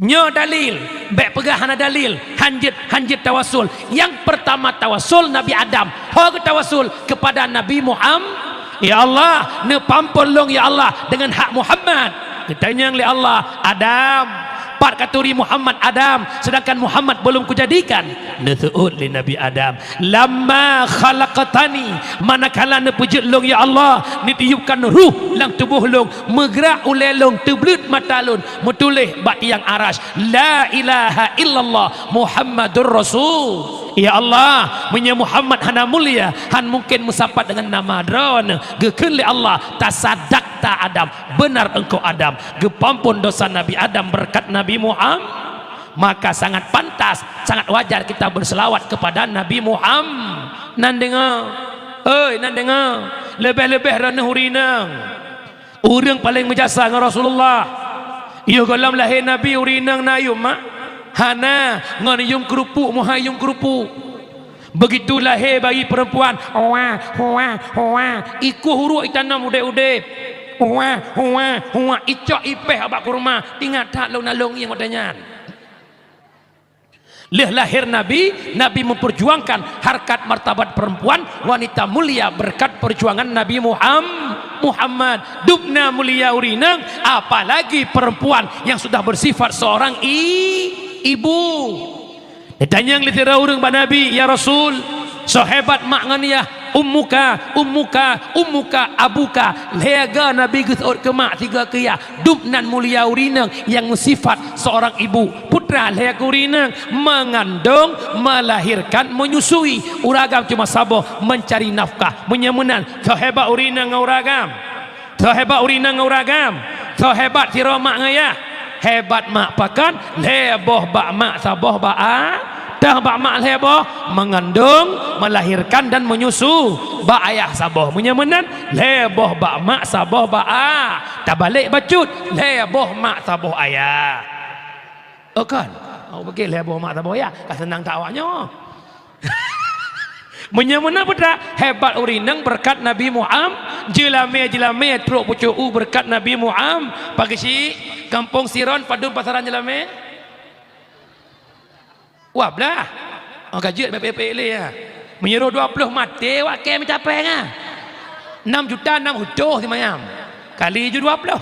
Nyoe dalil, bék peugah hana dalil, hanjeuet, hanjeuet tawasul. Nyang pertama tawasul Nabi Adam, ho geutawasul kepada Nabi Muhammad. Ya Allah, neupampon lôn ya Allah dengan hak Muhammad. Geutanyong lé Allah, "Adam, pat katuri Muhammad Adam, sedangkan Muhammad belum kujadikan?" Neuseuôt lé Nabi Adam, "Lamma khalaqtani, manakala neupeujeuet lôn ya Allah, neutiupkan ruh lam tuboh lôn, meugrak ulée lôn, teubleuet mata lôn, meutuléh bak tiang aras, 'La ilaha illallah Muhammadur Rasul.'" Ya Allah, meunyoe Muhammad hana mulia, han mungken meusapat dengan nama Droeneuh. Geukheun lé Allah, "Tasadakta Adam, benar engkau Adam." Geupampon dosa Nabi Adam berkat Nabi Muhammad. Maka sangat pantas, sangat wajar kita berselawat kepada Nabi Muhammad. Nan deungoe, oi, nan deungoe, leubeh-leubeh Droeneuh ureueng inong. Ureueng paleng meujasa ngon Rasulullah. Yoh gohlom lahé Nabi ureueng inong na yum mak? Hana, ngon yum keurupuk, meuhai yum keurupuk. Begitu lahé bayi perempuan, wah, wah, wah, ikueh uruek itanom udeb-udeb. Wah, wah, wah, icok ipéh bak kurma, ingat that lôn na lôn ngieng watée nyan. Lheueh lahé Nabi, Nabi memperjuangkan harkat martabat perempuan, wanita mulia berkat perjuangan Nabi Muham-, Muhammad. Dubna mulia ureueng inong, apalagi perempuan yang sudah bersifat seorang i-, ibu. Ditanyong lé sidroe ureueng bak Nabi, "Ya Rasul, soe hebat mak ngon yah?" "Ummuka, ummuka, ummuka, abuka." Lhée go Nabi geuseuôt keu mak, sigo keu yah. Dubnan mulia ureueng inong nyang meusifat seorang ibu. Peue treuk lhée keu ureueng inong, mengandung, melahirkan, menyusui. Ureueng agam cuma saboh, mencari nafkah. Meunyoe meunan, soe hebat ureueng inong ngon ureueng agam? Soe hebat ureueng inong ngon ureueng agam? Soe hebat sidroe mak ngon yah? Hebat mak pakon? Lhée boh bak mak, saboh bak a-, tah bak mak lhée boh, mengandung, melahirkan dan menyusu. Bak ayah saboh. Meunyoe meunan, lhée boh bak mak, saboh bak a-, tabalek bacut, lhée boh mak, saboh ayah. Oh kan? Oh, bagi lhée boh mak, saboh ayah, ka seunang that awaknyoe. Meunyoe meunan peue treuk, hebat ureueng inong beureukat Nabi Muham-, jeulamé-jeulamé trok pucôk u beureukat Nabi Muham-, pageusi kampung Siron padum pasaran jeulamé? Wah blah. Oh, ka jeuet mé peuék-peuék lé, ya. Meunyoe dua ploh maté, wak kée meucapée nga. Nam juta nam utoh simayam. Kali ju dua ploh.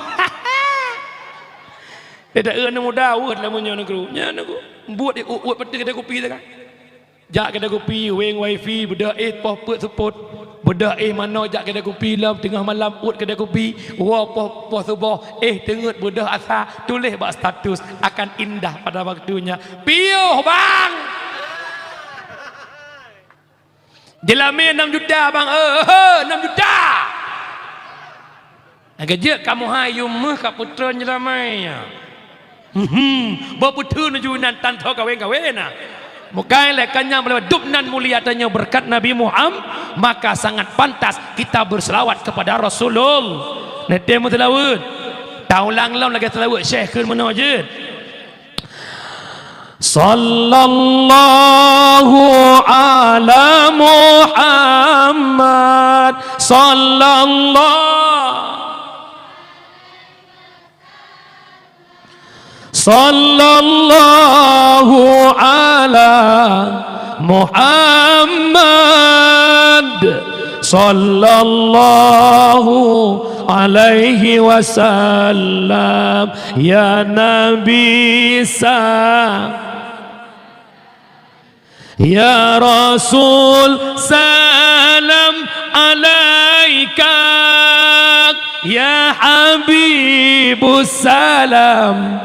Teudeue aneuk muda weuet lam meunyoe nanggroe. Nyan nanggroe. Buet di uet-uet peuteuk kedai kupi teuka. Jak kedai kupi, weng wifi, beudôh éh poh peuet seupôt. Beudôh éh manoe jak kedai kupi lom teungoh malam uet kedai kupi. Woe poh, poh suboh, éh teungeut beudôh asa, tuléh bak status, "Akan indah pada waktunya." Piôh, bang! Jeulamé nam juta, bang. Eh, eh, nam juta. Lagée jeuet kamoe hai yum meuh ka peutreun jeulamé nyan. Hmm, bak peuteun ju inan tan tho kawén-kawén na. Bukai lé kanyang balée dubnan mulia tanyoe beureukat Nabi Muham-, maka sangat pantas kita berselawat kepada Rasulullah. Neutém meuseulaweuet. Taulang lom lagée seulaweuet Syekh kheun meunoe jeuet. Sallallahu ala Muhammad, sallallahu, sallallahu ala Muhammad, sallallahu alaihi wasallam, ya Nabi sa-, ya Rasul salam alaika, ya Habibus salam.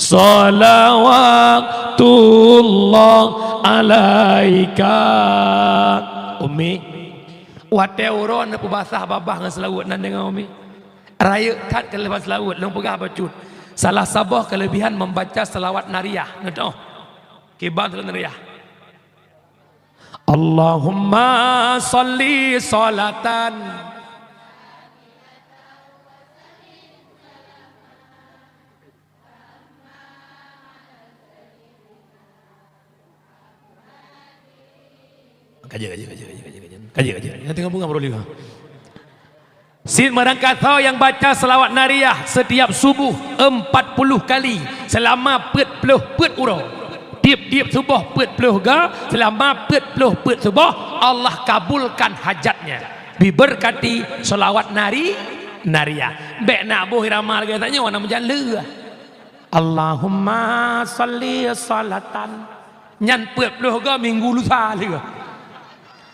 Shalawatullah alaika. Umi, watée uroe neupeubasah babah ngon seulaweuet, na deungoe, Umi? Rayeuk that keuleubah seulaweuet, lôn peugah bacut. Salah saboh keuleubihan membaca shalawat nariyah. Neutoh. Kiban shalawat nariyah. Allahumma shalli shalatan. Kaji, kaji, kaji, kaji, kaji, kaji. Kaji, kaji. Nyang teungoh beungöh baru lima. Cit meurangkasoe nyang baca shalawat nariyah setiap subuh empat puluh kali selama peuet ploh peuet uroe. Tiep-tiep suboh peuet ploh ga selama peuet ploh peuet suboh, Allah kabulkan hajatnya. Diberkati shalawat nari-, nariyah. Bék na boh irama lagée tanyoe na meujan leuah. Allahumma shalli shalatan. Nyan peuet ploh ga minggu lusa leuah.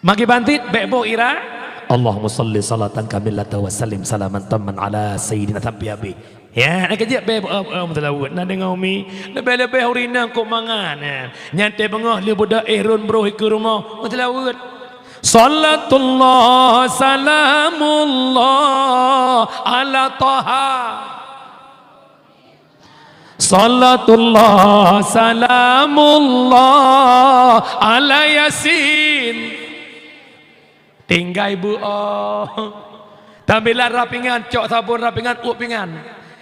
Magi bantit bék boh ira. Allahumma shalli shalatan kamilatan wa sallim salaman tamman ala sayyidina sampai habéh. Ya, na keujeuet bék boh, boh, boh, meuteulaweuet. Na deungoe, Umi, leubeh-leubeh ureueng inong kok mangat, ya. Nyan teuh beungoh lheueh beudoh éh rhon broh ikeue rumoh, meuteulaweuet. Shalatullah salamullah ala Taha. Shalatullah salamullah ala Yasin. Tinggai beuoh. Tambilan rhah pingan, cok sabon rhah pingan, uep pingan.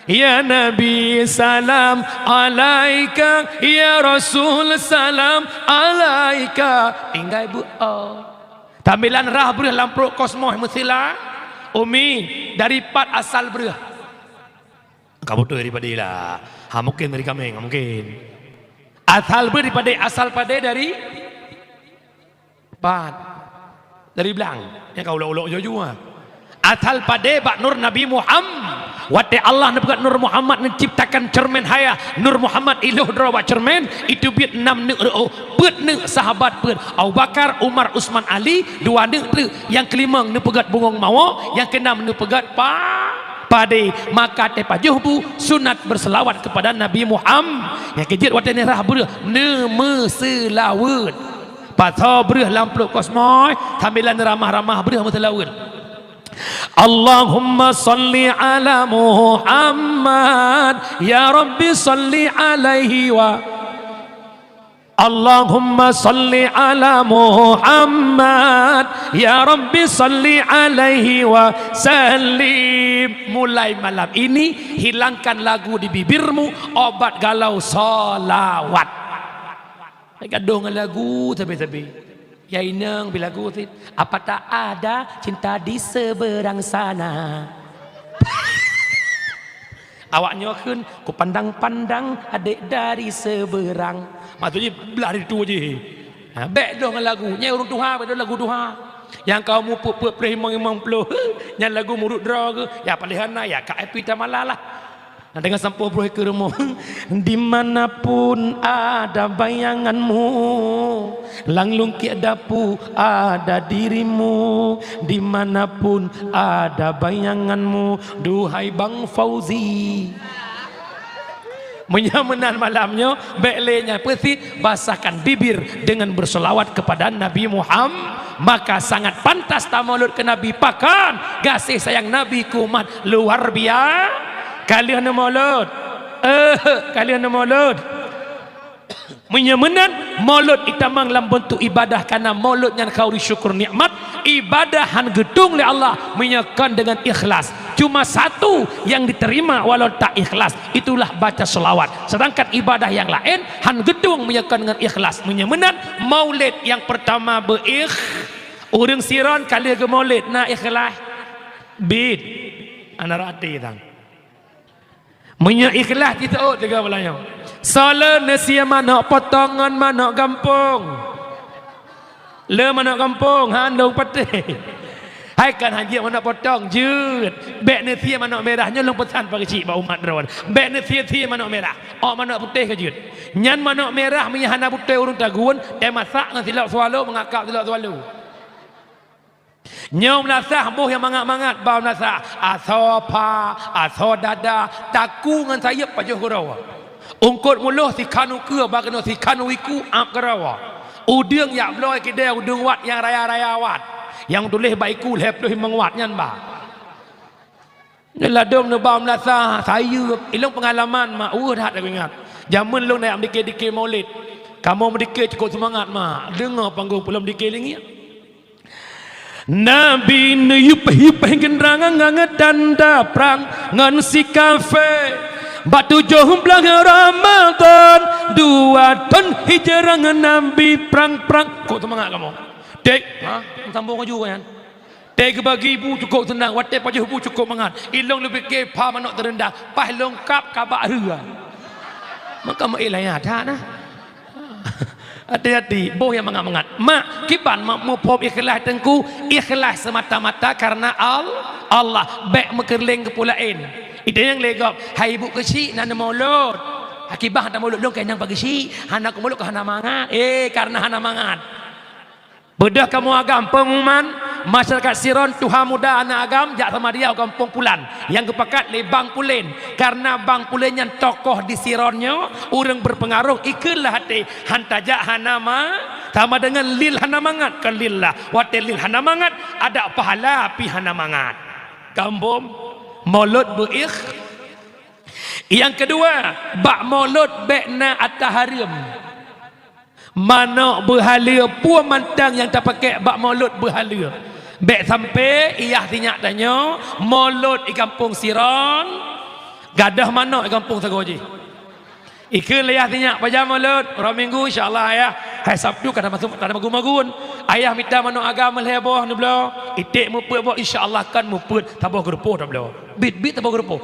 Ya Nabi salam alaika, ya Rasul salam alaika. Tinggai beuoh. Tambilan rhah breuh lam pruet kosmos meusila. Umi, dari pat asal breuh? Ka beutôi dari padé lah. Ha, mungken dari kaméng, mungken. Asal breuh dari padé, asal padé dari pat. Dari blang. Nyang ka ulok-ulok jua-jua. Asal padé bak nur Nabi Muhammad. Watée Allah neupeugét nur Muhammad neuciptakan ceureumen hayah, nur Muhammad iloh droe bak ceureumen, iteubiet nam neuk reuôh, peuet neuk sahabat peuet. Abu Bakar, Umar, Usman, Ali, dua neuk treuk. Nyang keulimong neupeugét bungong mawoe, nyang keunam neupeugét pa-, padé. Maka teupajoh bu sunat berselawat kepada Nabi Muhammad. Nyang keujeuet watée neurhah breuh, neumeuseulaweuet. Pasoe breuh lam pruet kosmos, sambilan ramah-ramah breuh meuseulaweuet. Allahumma shalli ala Muhammad, ya Rabbi shalli alaihi wa Allahumma shalli ala Muhammad, ya Rabbi shalli alaihi wa sallim. Mulai malam ini, hilangkan lagu di bibirmu, obat galau shalawat. Gadoh ngon lagu sabe-sabe. Ya inong bi lagu sit, apa tak ada cinta di seberang sana. Awak nyoe kheun, "Kupandang-pandang adek dari seberang." Maksud jih, blah di tu jih. Ha, bék doh ngon lagu. Nyan ureueng tuha, bék doh lagu tuha. Nyang ka umu peuet-peuet ploh, limong, limong ploh. Nyan lagu murit droe geuh. Ya, paléh hana, ya, ka Epi Tamala lah. Nah, deungon sampoe broh ikeue rumoh. Dimanapun ada bayanganmu, lam lungkiek dapu ada dirimu. Dimanapun ada bayanganmu, duhai Bang Fauzi. Meunyoe meunan malam nyoe, bék lé nyan peusit, basahkan bibir dengan berselawat kepada Nabi Muhammad, maka sangat pantas tamolot keu Nabi. Pakon gaséh sayang Nabi keu umat luar bia-, ka lheueh neumolot. Eh, ka lheueh neumolot. Meunyoe meunan, molot itamong lam beuntuk ibadah, karena molot nyan khauri syukur nikmat, ibadah han geutueng lé Allah meunyoe kon deungon ikhlas. Cuma satu yang diterima walau tak ikhlas, itulah baca selawat. Sedangkan ibadah yang laén han geutueng meunyoe kon deungon ikhlas. Meunyoe meunan, maulid yang pertama beuikh-, ureueng siron ka lheueh geumaulid na ikhlas. Bit. Ana rati tang. Meunyoe ikhlas jiseuôt tiga bulan nyoe. Soe le neusie manök potong ngon manök gampông? Le manök gampông, han dong patéh. Hai kan han jeuet manök potong, jeuet. Bék neusie manök mirah, nyoe lôn peusan pageujih bak umat droe. Bék neusie-sie manök mirah. Ôk manök putéh ka jeuet. Nyan manök mirah meunyoe hana beutôi ureueng tagun, teumasak ngon silop swallow, meungakab silop swallow. Nyoe meunasah boh nyang mangat-mangat ba meunasah, asoe pha, asoe dada, takue ngon sayeuep pajoh keudroe. Eungkôt muloh sikhan ukeue, bak keunoe sikhan u iku, ap keurawa. Udeueng jak bloe keudè, udeueng wat nyang raya-raya wat. Nyang tuléh bak iku lhèe ploh limong wat nyan ba. Nyan ladôm neuba meulasa, sayeuep. Ilôn peungalaman, mak, weueh that lagèe ingat. Jameun lôn na jak meudike-dike Maulid. Kamoe meudike cukôp seumangat, mak. Deungö panggong peulom dike lingiek. Nabi neuyup-yup geundrang ngon tanda prang ngon si kafé. Bak tujoh blaih Ramadhan, dua thôn hijrah Nabi prang-prang. Cukôp seumangat kamoe. Dek, ha? Sambông laju nyan. Teuh geubagi bu cukôp seunang, watèe pajoh bu cukôp mangat. Ilôn leubeh ke pha manok teureundah, paih lôn kab kabak rhue. Maka meuiéh laya that na. Hati-hati, boh nyang mangat-mangat. Mak, kiban mak muphom ikhlas teungku, ikhlas semata-mata karena Al-, Allah. Bèk meukeureuléng keu peue laén. Ide nyang lé gob, hai ibu keuchik na neumulod. Akiban hana mulod lôn keu nyang pageuchik, hana kumulod keu hana mangat. Eh, karena hana mangat. Beudôh kamoe agam, peungumuman, masyarakat Siron, tuha muda, aneuk agam, jak sama dia u gampông pulan nyang geupakat lé Bang Pulen. Karena Bang Pulen nyan tokoh di Siron nyoe, ureueng berpengaruh, ikheun lah até, han tajak hana ma-, sama dengan lil hana mangat, kon lillah. Watèe lil hana mangat, adak pahala pih hana mangat. Gampông, mulod beuikh. Nyang keudua, bak mulod bèk na ata hareuem. Manok beuhaleue, peue mantong nyang tapakèk bak mulod beuhaleue. Bèk sampoe yah sinyak tanyoe, mulod i gampông Siron, gadôh manok i gampông sagoe jih. Ikheun lé yah sinyak, pajan mulod, uroe Minggu, insya Allah, yah. Hai Sabtu ka na masuk, ka na magun-magun. Ayah mita manok agam lhèe boh neubloe, iték meupeuet boh, insya Allah kan meupeuet saboh geurupoh tabloe. Bit-bit saboh geurupoh.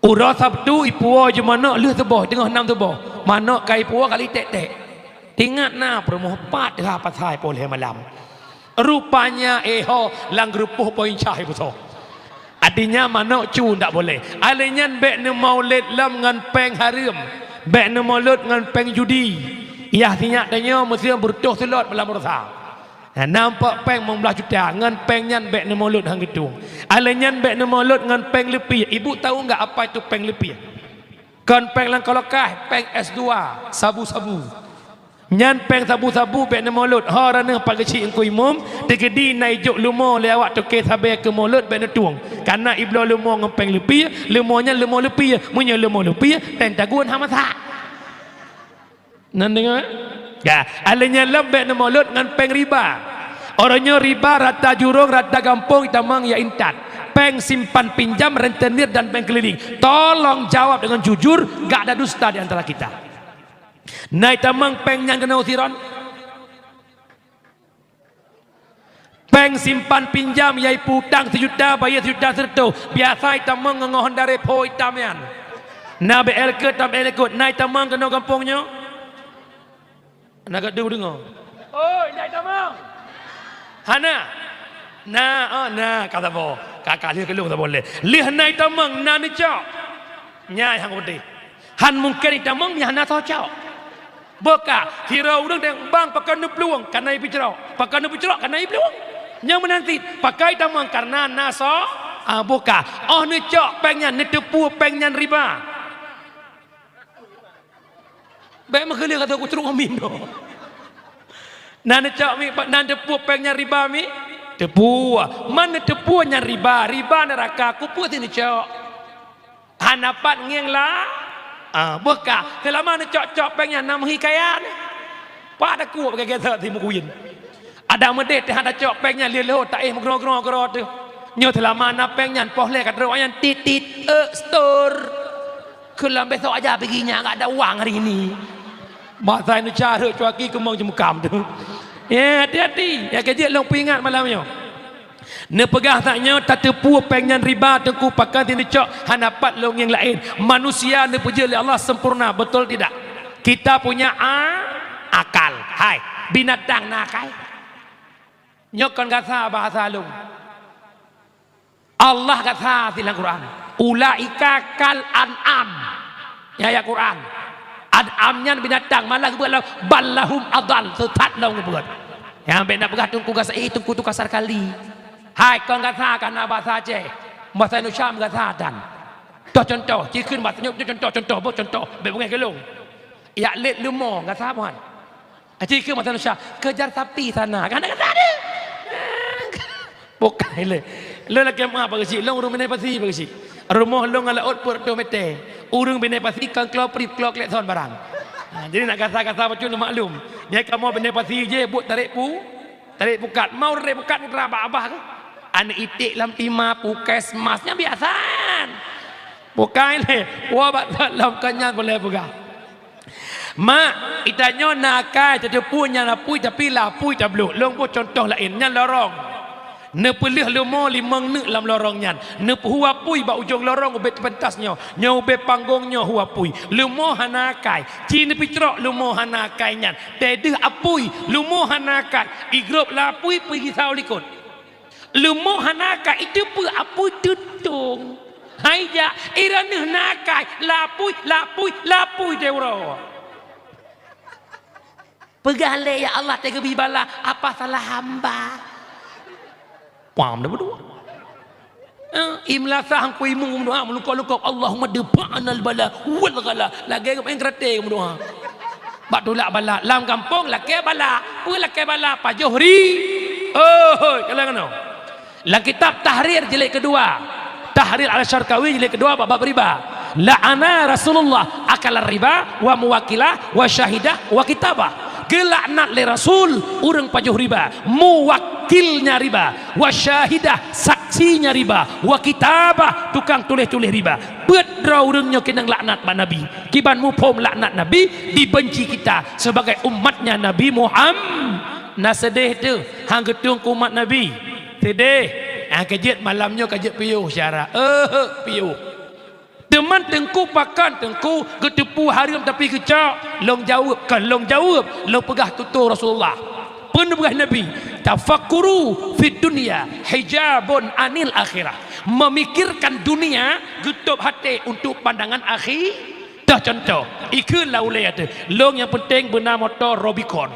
Uroe Sabtu ipuwoe ju manok lheueh suboh, teungoh nam suboh. Manok ka ipuwoe kali tek-tek. Ingat na peurumoh pat teuha pasai poh lhèe malam. Rupanya, eh ho, lam geurupoh poin cah ipusoe. Artinya manok cu ndak boleh. Alèh nyan bèk neumaulid lom ngon pèng hareuem. Bèk neumulod ngon pèng judi. Yah sinyak tanyoe meuseuti beureutoh seulot malam rosa. Nah, nampak pèng limong blaih juta, ngon pèng nyan bèk neumulod han geutueng. Alèh nyan bèk neumulod ngon pèng leupie. Ibu tahu enggak apa itu pèng leupie? Kon pèng lam kolokaih, pèng S dua, sabu-sabu. Nyan pèng sabu-sabu bèk neumulod. Ho raneuh pageuchik Teungku Imum, teugeudi na ijok leumo lé awak toke sabé keu mulod bèk neutueng. Kana ibloe leumo ngon pèng leupie, leumo nyan leumo leupie. Meunyoe leumo leupie, teng tagun hana masak. Nan deungoe? Ya, alèh nyan lom bèk neumulod ngon pèng riba. Uroe nyoe riba rata jurông, rata gampông itamong ya intat. Pèng simpan pinjam, rentenir dan bank keliling. Tolong jawab dengan jujur, gak ada dusta di antara kita. Na itamong pèng nyan keunoe Siron? Pèng simpan pinjam, yaitu utang sijuta, bayeue sijuta sireutôh. Biasa itamong ngon honda repo itam nyan. Na B L K tam B L K, na itamong keunoe gampông nyoe? Na geudeungoe? Oi, na itamong? Hana. Na, oh, na, ka saboh. Ka, ka lheueh keu lôn saboh lé. Lheueh na itamong, na neucok. Nyan nyang udeh. Han mungken itamong nyang hana soe cok. Boh ka, sidroe ureueng tanyong, "Bang, pakon neuplueng?" Kana ipeucrok. "Pakon neupeucrok?" Kana iplueng. Nyang meunan cit, pakon itamong? Karena na soe, ah, boh ka. Oh neucok pèng nyan, neuteupeue pèng nyan riba. Bèk meukeuleueng ateueh kucruk ngon mim nyoe. Na neucok mi, na neuteupeue pèng nyan riba mi? Teupeue. Man neuteupeue nyan riba, riba neuraka, keupeue si neucok? Hana pat ngieng la-, ah, boh ka. Seulama neucok-cok pèng nyan na meuhi kaya nyan. Pat takot bak gata si meukuyen. Adak meudeh teuh hana cok pèng nyan lheueh-lheueh taéh meugroe-groe keudroe teuh. Nyoe seulama na pèng nyan poh lhèe ka trok nyan tit-tit, eh, setor. Keu lom besok aja pigi nyan, enggak ada uang hari ini. Masa Indonesia rhot cuaki keumong jeumukam teuh. Ya, hati-hati. Ya, keu jeuet lôn peuingat malam nyoe. Neupeugah that nyoe tateupeue pèng nyan riba, Teungku, pakon si neucok, hana pat lôn ngieng laén. Manusia neupeujeuet lé Allah sempurna, betul tidak? Kita punya a-, akal. Hai, binatang na akai? Nyoe kon gasa bahasa lôn. Allah gasa cit lam Quran. "Ulaika kal an'am." Nyan ayat Quran. An'am nyan binatang, malah geubeuet lom, "Bal lahum adal", seusat lom geubeuet. Nyang bèk na peugah Teungku gasa, eh, Teungku tu kasar kali. Hai, kon gasa ka na bahasa Aceh. Bahasa Indonesia meugasa tan. Toh contoh, ci kheun bak tanyoe contoh, contoh, boh contoh, bék beungéh keu lôn. Jak lét leumo, gata bukan? Aci keu masa Indonesia, kejar sapi sana. Kan gata ada? Bukan lé. Lôn lakée meu'ah Pak Geuchik, lôn ureuëng Bina Pasi Pak Geuchik. Rumoh lôn ngon laôt peuet reutôh mètè. Ureuëng Bina Pasi kon kloe prip, kloe klekson barang. Ha, jadi nak gasa-gasa bacut neumaklum. Nyang kamoe Bina Pasi je buet tarék pu, tarék pukat. Mau tarék pukat putra abah-abah ke? Aneuk iték lam tima, puskesmas, nyan biasa. Bukan lé. Wah, bak lom kon nyan boleh peugah. Mak, itanyoe na akai tateupeue nyan apui, tapi lapui tablok. Lôn boh contoh laén, nyan lorong. Neupeuleueh leumo limong neuk lam lorong nyan. Neupeuhu apui bak ujong lorong ubé teupentas nyoe. Nyoe ubé panggong nyoe hu apui. Leumo hana akai. Ci neupicrok leumo hana akai nyan. Teuh deuh apui, leumo hana akai. Igrôp lapui peugisau likot. Leumo hana ka iteupeue apui teutông. Hai jak, iraneuh na akai, lapui, lapui, lapui teuh uroe. Peugah lé, "Ya Allah, teuh geubi bala, apa salah hamba?" Pam dah berdoa. Eh, imlasah angku imu berdoa, meulukok-lukok, "Allahumma dfa'nal bala wal ghala." Lagée geumain karate berdoa. Bak tulak bala, lam gampông lakée bala. Peue lakée bala? Pajoh ri. Oh, hoi, kalau ngono. Lam kitab Tahrir jilid kedua. Tahrir Al-Syarqawi jilid kedua bab, bab riba. La'ana Rasulullah akalar riba wa muwakilah wa syahidah wa kitabah. Geulaknat lé Rasul ureuëng pajoh riba, muwakilnya riba, wa syahidah, saksinya riba, wa kitabah, tukang tuléh-tuléh riba. Peuet droe ureuëng nyoe keunong laknat bak Nabi. Kiban muphom laknat Nabi, dibenci kita sebagai umatnya Nabi Muhammad. Na seudeh teuh, han geutueng keu umat Nabi. Seudeh. Ah, ka jeuet malam nyoe ka jeuet piôh syara. Eh, piôh. Teuma teungku, pakon teungku geuteupeue hareuem tapi geucok? Lôn jaweueb, kon lôn jaweueb, lôn peugah tutoe Rasulullah. Peue neupeugah Nabi, "Tafakkuru fid dunya hijabun anil akhirah." Memikirkan dunia geutôb até untuk pandangan akhi-, toh contoh, ikheun lam ulée teuh, lôn nyang penting beuna moto Rubicon.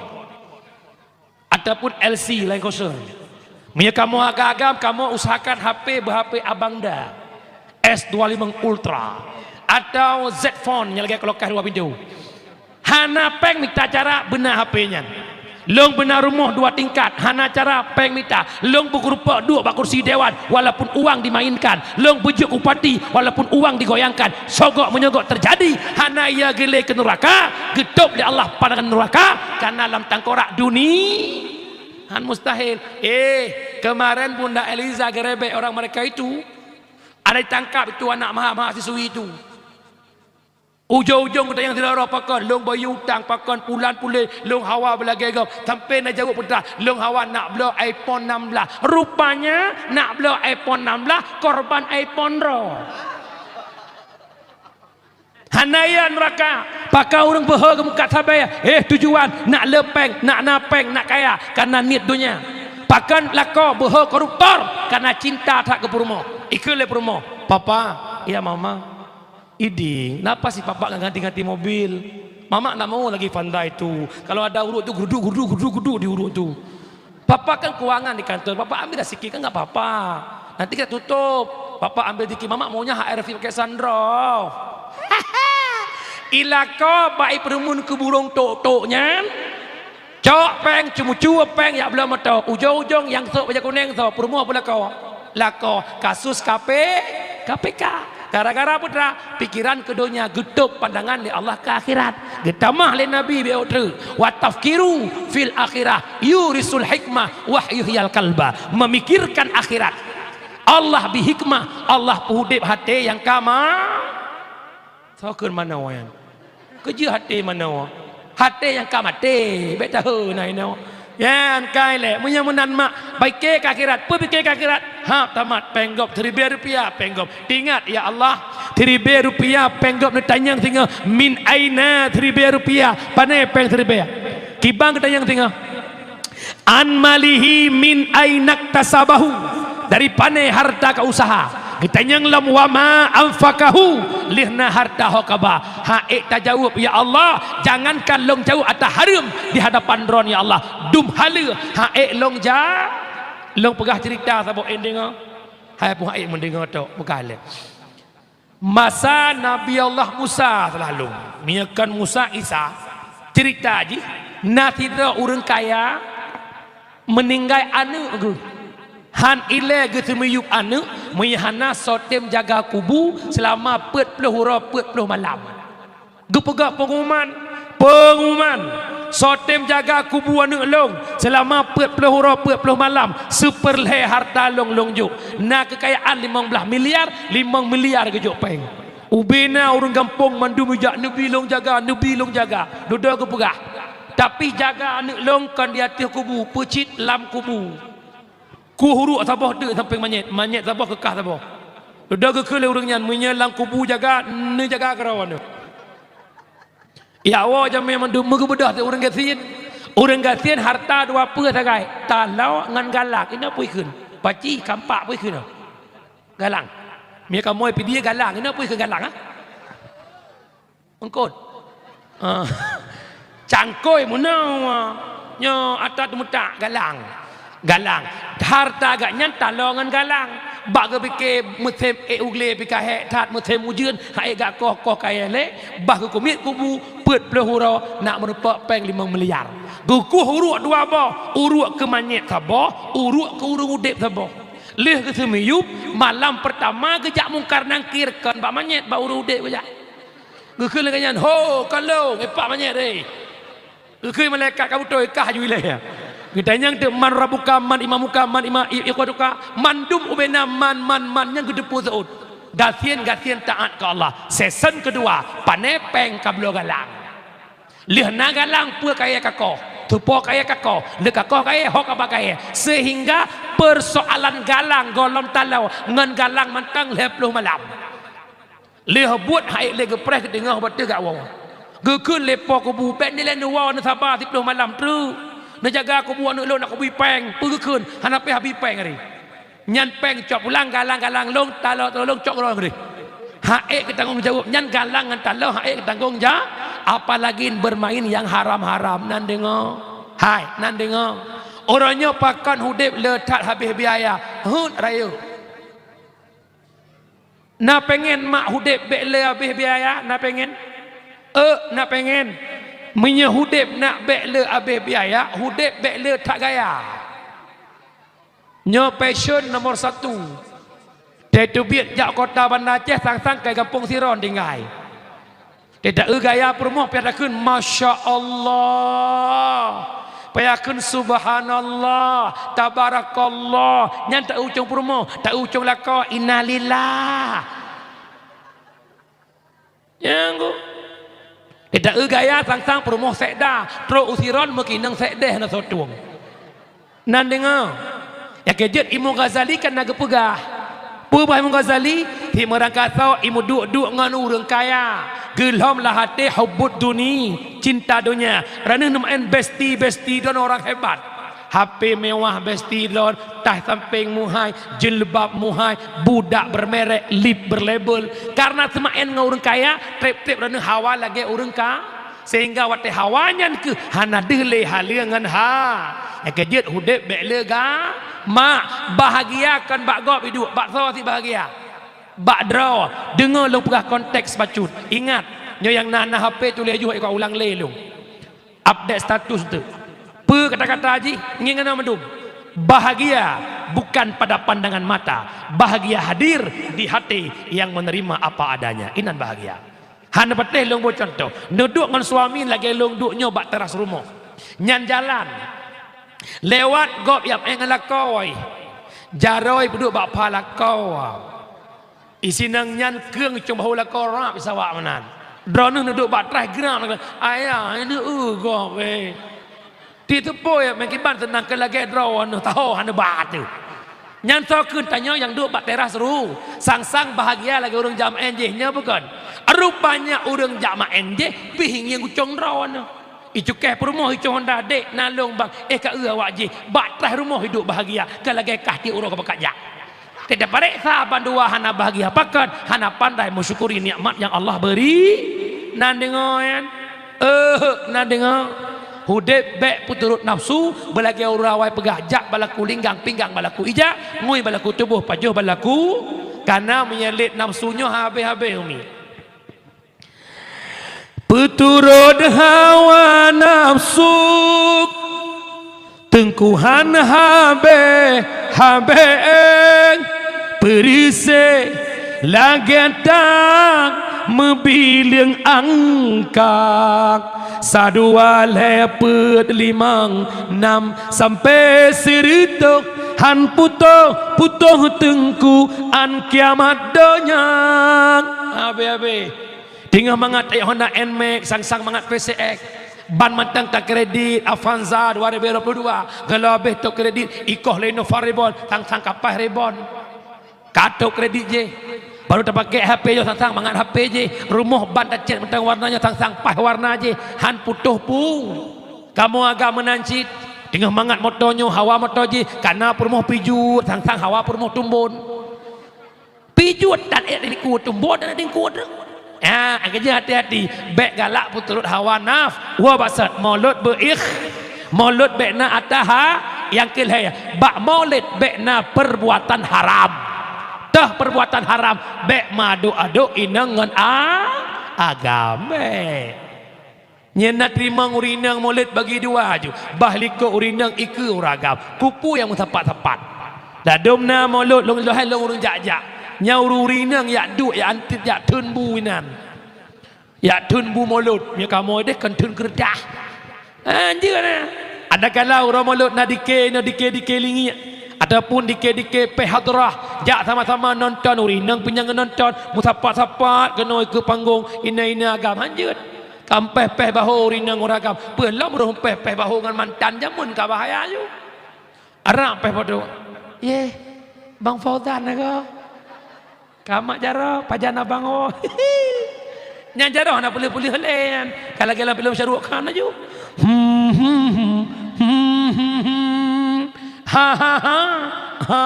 Ataupun L C lain kosong. Meunyoe kamoe agam-agam, kamoe usahakan H P beu-H P abang da. S dua lima Ultra atau Z Phone nyang lagée kulkas dua pintoe. Hana péng mita cara beuna H P nyan. Lôn beuna rumoh dua tingkat, hana cara péng mita. Lôn beugeurupok duek bak kursi dewan, walaupun uang dimainkan. Lôn beujeuet bupati, walaupun uang digoyangkan. Sogok meunyoe gok teujadi, hana ia geulée keu nuraka, geutôb lé Allah pandangan nuraka, kana lam tangkorak duni-, han mustahil. Eh, kemarin Bunda Eliza gerebek orang mereka itu. Ada ditangkap itu anak maha-, mahasiswi itu. Ujong-ujong geutanyong sidroe-droe pakon, lôn bayeue utang pakon, pulan puléh, lôn hawa beulagée gob. Sampai na jaweueb peugah, lôn hawa nak bloe iPhone enam belas. Rupanya nak bloe iPhone enam belas, korban iPhone droe. Hana ia nuraka, pakon ureuëng beuhe geumeukat sabe, eh, tujuan nak le péng, nak na péng, nak kaya, kana niet donya. Pakon lakoe beuhe koruptor, kana cinta that keu peurumoh. Ikheun lé peurumoh, "Papa, ya mama, iding, napa si papa nggak ganti-ganti mobil? Mama nggak mau lagi pandai tu. Kalau ada urut tu, geruduk, geruduk, geruduk, geruduk di urut tu. Papa kan keuangan di kantor, papa ambil dah sikit kan nggak apa-apa. Nanti kita tutup. Papa ambil sikit, mama maunya H R V pakai sunroof." Ilako bak ipeureumeun keu burông tok-tok nyan. Cok péng, ceumucue péng, jak bloe moto. Ujong-ujong nyang sôk bajée kunéng soe, peurumoh peulako. Lakoe kasus K P, K P K. Gara-gara peue teuma? Pikeran keu donya, geutôb pandangan lé Allah keu akhirat. Geutamah lé Nabi bak uroe treuk, "Wa tafkiru fil akhirah yurisul hikmah wa yuhyil qalba." Memikirkan akhirat. Allah bri hikmah, Allah peuudeb até nyang ka ma-, Soe kheun manoe nyan? Keujeuet até manoe. Até nyang ka maté, bék tahe na inoe. Nyan kai lé, meunyoe meunan mak, pike keu akhirat, peue pike keu akhirat? Ha, tamat péng gob siribèe rupiah péng gob. Ingat, ya Allah, siribèe rupiah péng gob neutanyong singoh, min aina siribèe rupiah, pané péng siribèe? Kiban geutanyong singoh. An malihi min ainaktasabahu, dari pané harta ka usaha. Geutanyong lom wa ma anfaqahu, lheueh na harta ho ka ba. Ha ék tajaweueb, "Ya Allah, jangankan lôn jaweueb ata hareuem di hadapan Droen, ya Allah, dum haleue ha ék lôn ja-," Lôn peugah ceurita saboh ék deungoe. Hai pun ha ék meudeungoe tok, peugah lé. Masa Nabi Allah Musa selalu, meunyoe kon Musa, Isa, cerita jih, na sidroe ureuëng kaya meuninggai aneuëk geuh. Han ilée geuseumiyueb aneuëk, meunyoe hana soe tem jaga kubu seulama peuet ploh uroe peuet ploh malam. Geupeugah pengumuman, pengumuman, soe tem jaga kubu aneuëk lôn seulama peuet ploh uroe peuet ploh malam, seupeurlhée harta lôn lôn jok. Na keukayaan limong blaih miliar, limong miliar geujok péng. Ubena ureuëng gampông mandum ijak, "Neubi lôn jaga, neubi lôn jaga." Dudoe geupeugah, "Tapi jaga aneuëk lôn kon di ateueh kubu, peucit lam kubu." Kuh uruek saboh teuk sampéng manyét, manyét saboh keukah saboh. Dudoe geukheun lé ureuëng nyan, "Meunyoe lam kubu jaga, neujaga keudroe aneuëk." Yak woe jamé mandum meugeubeudôh teuk ureuëng gasien. Ureuëng gasien harta dua peue sagai, taloe ngon galang, inoe peue ikheun. Paci, kampak peue ikheun. Galang. Meunyoe kamoe pidie galang, inoe peue ikheun galang, ha? Eungkôt. Ah. Cangkôi meunoe. Nyoe ata teumeutak galang. Galang. Harta gak nyan taloe ngon galang. Bak geupike meusém ék u glé pih ka hék that, meusém ujeuen han ék gak koh, koh kayée lé, bah geukumiet kubu peuet ploh uroe nak meurumpok péng limong miliar. Geukuh uruek dua boh, uruek keu manyét saboh, uruek keu ureuëng udeb saboh. Lheueh geuseumiyueb, malam peurtama geujak Mungkar Nangkir kon bak manyét, bak ureuëng udeb geujak. Geukheun lagée nyan, "Ho, ka lôn, ipak manyét, eh." Geukheun malaikat ka beutôi, kah ju ilée. Geutanyong teuk, "Man rabbuka, man imamuka, man ima i-, ikhwatuka?" Mandum ubena man, man, man nyang geuteupeue seuôt. Gasien-gasien taát keu Allah. Season keudua, pané péng ka bloe galang. Lheueh na galang peue kayée ka koh, teupo kayée ka koh, lheueh ka koh kayée, ho ka ba kayée. Seuhingga peusoalan galang gohlom taloe ngon galang mantong lhée ploh malam. Lheueh buet han ék lé geupreh geuteungoh bak teuh gak woe. Geukheun lé po kubu, "Bék nilée neuwoe, neusaba siploh malam treuk. Neujaga kubu aneuëk lôn, nak kubri péng." Peue geukheun, "Hana payah bri péng ari. Nyan péng cok pulang, galang-galang lôn, taloe-taloe lôn cok keudroe keudeh." Han ék geutanggong jaweueb, nyan galang ngon taloe han ék geutanggong ja-, apalagi bermain yang haram-haram. Nan deungoe? Hai, nan deungoe? Uroe nyoe pakon udeb le that habéh biaya. Heuet rayeuk. Na péngen mak udeb bék le habéh biaya? Na péngen? Euk, na péngen. Meunyoe udeb nak bék le habéh biaya, udeb bék le that gaya. Nyoe passion nomor satu. Teubiet jak kota Banda Aceh sang-sang kai gampông Siron tinggai. Teuta-eu gaya peurumoh pih takheun, "Masya Allah." Payah kheun, "Subhanallah, tabarakallah." Nyan ta-eu ucong peurumoh, ta-eu ucong lakoe, "Innalillah." Nyang ku. Teuta-eu gaya sang-sang peurumoh sekda, trok u Siron meukinong sekdeh na sotong. Nan deungoe. Nyang keujeuet Imam Ghazali kan na geupeugah. Peue bah Imam Ghazali? Timeurangkasoe imeuduek-duek ngon ureuëng kaya. Geulhom lam até hubbud duni, cinta donya. Raneueh neumeu'en besti-besti droen orang hebat. H P mewah besti droen, tah sampéng muhai, jilbab muhai, budak bermerek, lip berlabel. Karena seuma'en ngon ureuëng kaya, treb-treb raneueh hawa lagée ureuëng ka-, sehingga watée hawa nyan keuh hana deuh lé haleue ngon ha. Nyang keujeuet udeb bék le ga-, mak, bahagia kon bak gob iduek, bak soe sit bahagia? Bak droe. Deungoe lôn peugah konteks bacut. Ingat, nyoe nyang na, na H P tuléh juh, ikau ulang lé lôn. Update status tu. Peue kata-kata jih ngieng hana mandum. Bahagia bukan pada pandangan mata. Bahagia hadir di hati yang menerima apa adanya. Inan bahagia. Hana patéh lôn boh contoh. Neuduek ngon suami lagée lôn duek nyoe bak teras rumoh. Nyan jalan. Lewat gob nyang ék ngon lakoe. Jaroe peuduek bak pha lakoe. Isinang nyan keueng cong bahu lakoe rab isawak meunan. Droeneueh neuduek bak traih geurab, "Ayah, ini eu gob, eh." Ti teupôi meukiban seunang keu lagée droeneueh taho hana ba teuh. Nyan soe kheun tanyoe nyang duek bak teras ru, sang-sang bahagia lagée ureuëng jak meu'en jih, nyoe bukon? Rupanya ureuëng jak meu'en jih pih ngieng ucong droeneueh. Icukéh peurumoh, icong honda, "Dek, na lôn bang, eh ka eu awak jih." Bak traih rumoh iduek bahagia, ka lagée kah tieb uroe ka pakat jak. Teuta pareksa bandua hana bahagia pakon, hana pandai meusyukuri nikmat nyang Allah beri. Nan deungoe nyan? Eh, nan deungoe? Udeb bék peuturot nafsu, beulagée ureuëng awai peugah, "Jak balaku linggang, pinggang balaku ija, ngui balaku tuboh, pajoh balaku." Kana meunyo lét nafsu nyoe habéh-habéh umi. Peuturot hawa nafsu, teungku han habéh-habéh, peureuséh lagée tang meubileung angkang. Sadua lhée peuet limong nam sampoe sireutôh, han putôh-putôh teungku án kiamat donya. Habéh-habéh. Teungoh mangat ék Honda Nmax, sang-sang mangat P C X. Ban mantong takredit, Avanza dua ribu dua puluh dua. Geulabeh tôk kredit, ikoh lé Innova Reborn, sang-sang ka paih Reborn. Ka tôk kredit jih. Baru tapakèk H P nyoe, sang-sang mangat H P jih. Rumoh ban tacét mantong warna nyoe, sang-sang paih warna jih. Han putôh pung. Kamoe agam meunan cit. Teungoh mangat moto nyoe, hawa moto jih. Kana peurumoh Peugeot, sang-sang hawa peurumoh Tumbon. Peugeot tan ék dingkot, Tumbon tan ék dingkot. Ah, keujeuet hati-hati, bék galak peuturot hawa naf-, wa basat, mulod beuikh-, mulod bék na ataha, nyang keu lhée, bak mulod bék na perbuatan haram. Teuh perbuatan haram, bék meuadok-adok inong ngon a-, agam. Bék. Nyan na teurimong ureuëng inong mulod bagi dua aju, bah likot ureuëng inong ikeue ureuëng agam, kupeue nyang meusapat-sapat. Ladôm na mulod lôn lheueh lôn ureuëng jak-jak, nyan ureuëng-ureuëng inong jak duek, jak antit, jak theun bu inan. Jak theun bu mulod, meunyoe kamoe deh kon theun keureudah. Anjeut na. Adakala uroe mulod na dike, na dike-dike lingiek, ataupun dike-dike péh hadrah, jak sama-sama nonton, ureuëng inong pih nyang nonton, meusapat-sapat keunoe keu panggong, ina-ina agam, anjeut. Kampéh-péh bahô ureuëng inong ureuëng agam. Peue lom roh péh-péh bahô ngon mantan jameun ka bahaya ju. Arab péh padum. Yeh, Bang Fauzan na ko. Ka mak jaroe, pajan abang oh. Nyan jaroe na peuleueh-peuleueh lé nyan. Ka lagée lam filem Shah Rukh Khan laju. Hmm, hmm, hmm, hmm, hmm, hmm. Ha, ha, ha, ha.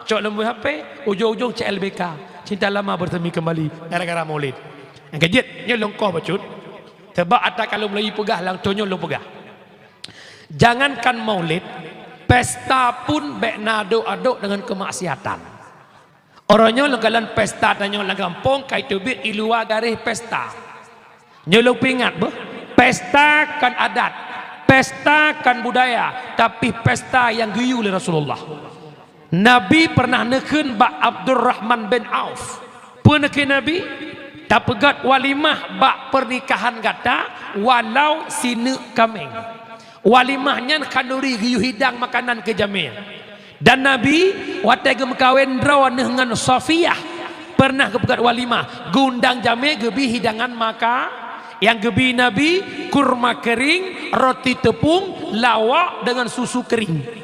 Cok lom H P, ujong-ujong C L B K. Cinta lama bersemi kembali gara-gara Maulid. Nyang keujeuet, nyoe lôn koh bacut. Sabab ata ka lôn mulai peugah, lam thôn nyoe lôn peugah. Jangankan Maulid, pesta pun bék na adok-adok deungon keumaksiatan. Uroe nyoe lôn kalon pesta tanyoe lam gampông ka iteubiet i luwa garéh pesta. Nyoe lôn peuingat beuh, pesta kon adat, pesta kon budaya, tapi pesta nyang geuyue lé Rasulullah. Nabi peureunah neukheun bak Abdurrahman bin Auf. Peue neukheun Nabi? Tapeugét walimah bak peurnikahan gata walau sineuk kaméng. Walimah nyan khanuri geuyue hidang makanan keu jamé. Dan Nabi watée geumeukawen droeneuh ngon Safiyah, peureunah geupeugét walimah, geuundang jamé geubi hidangan maka, nyang geubi Nabi kurma keuring, roti teupông, lawak deungon susu keuring.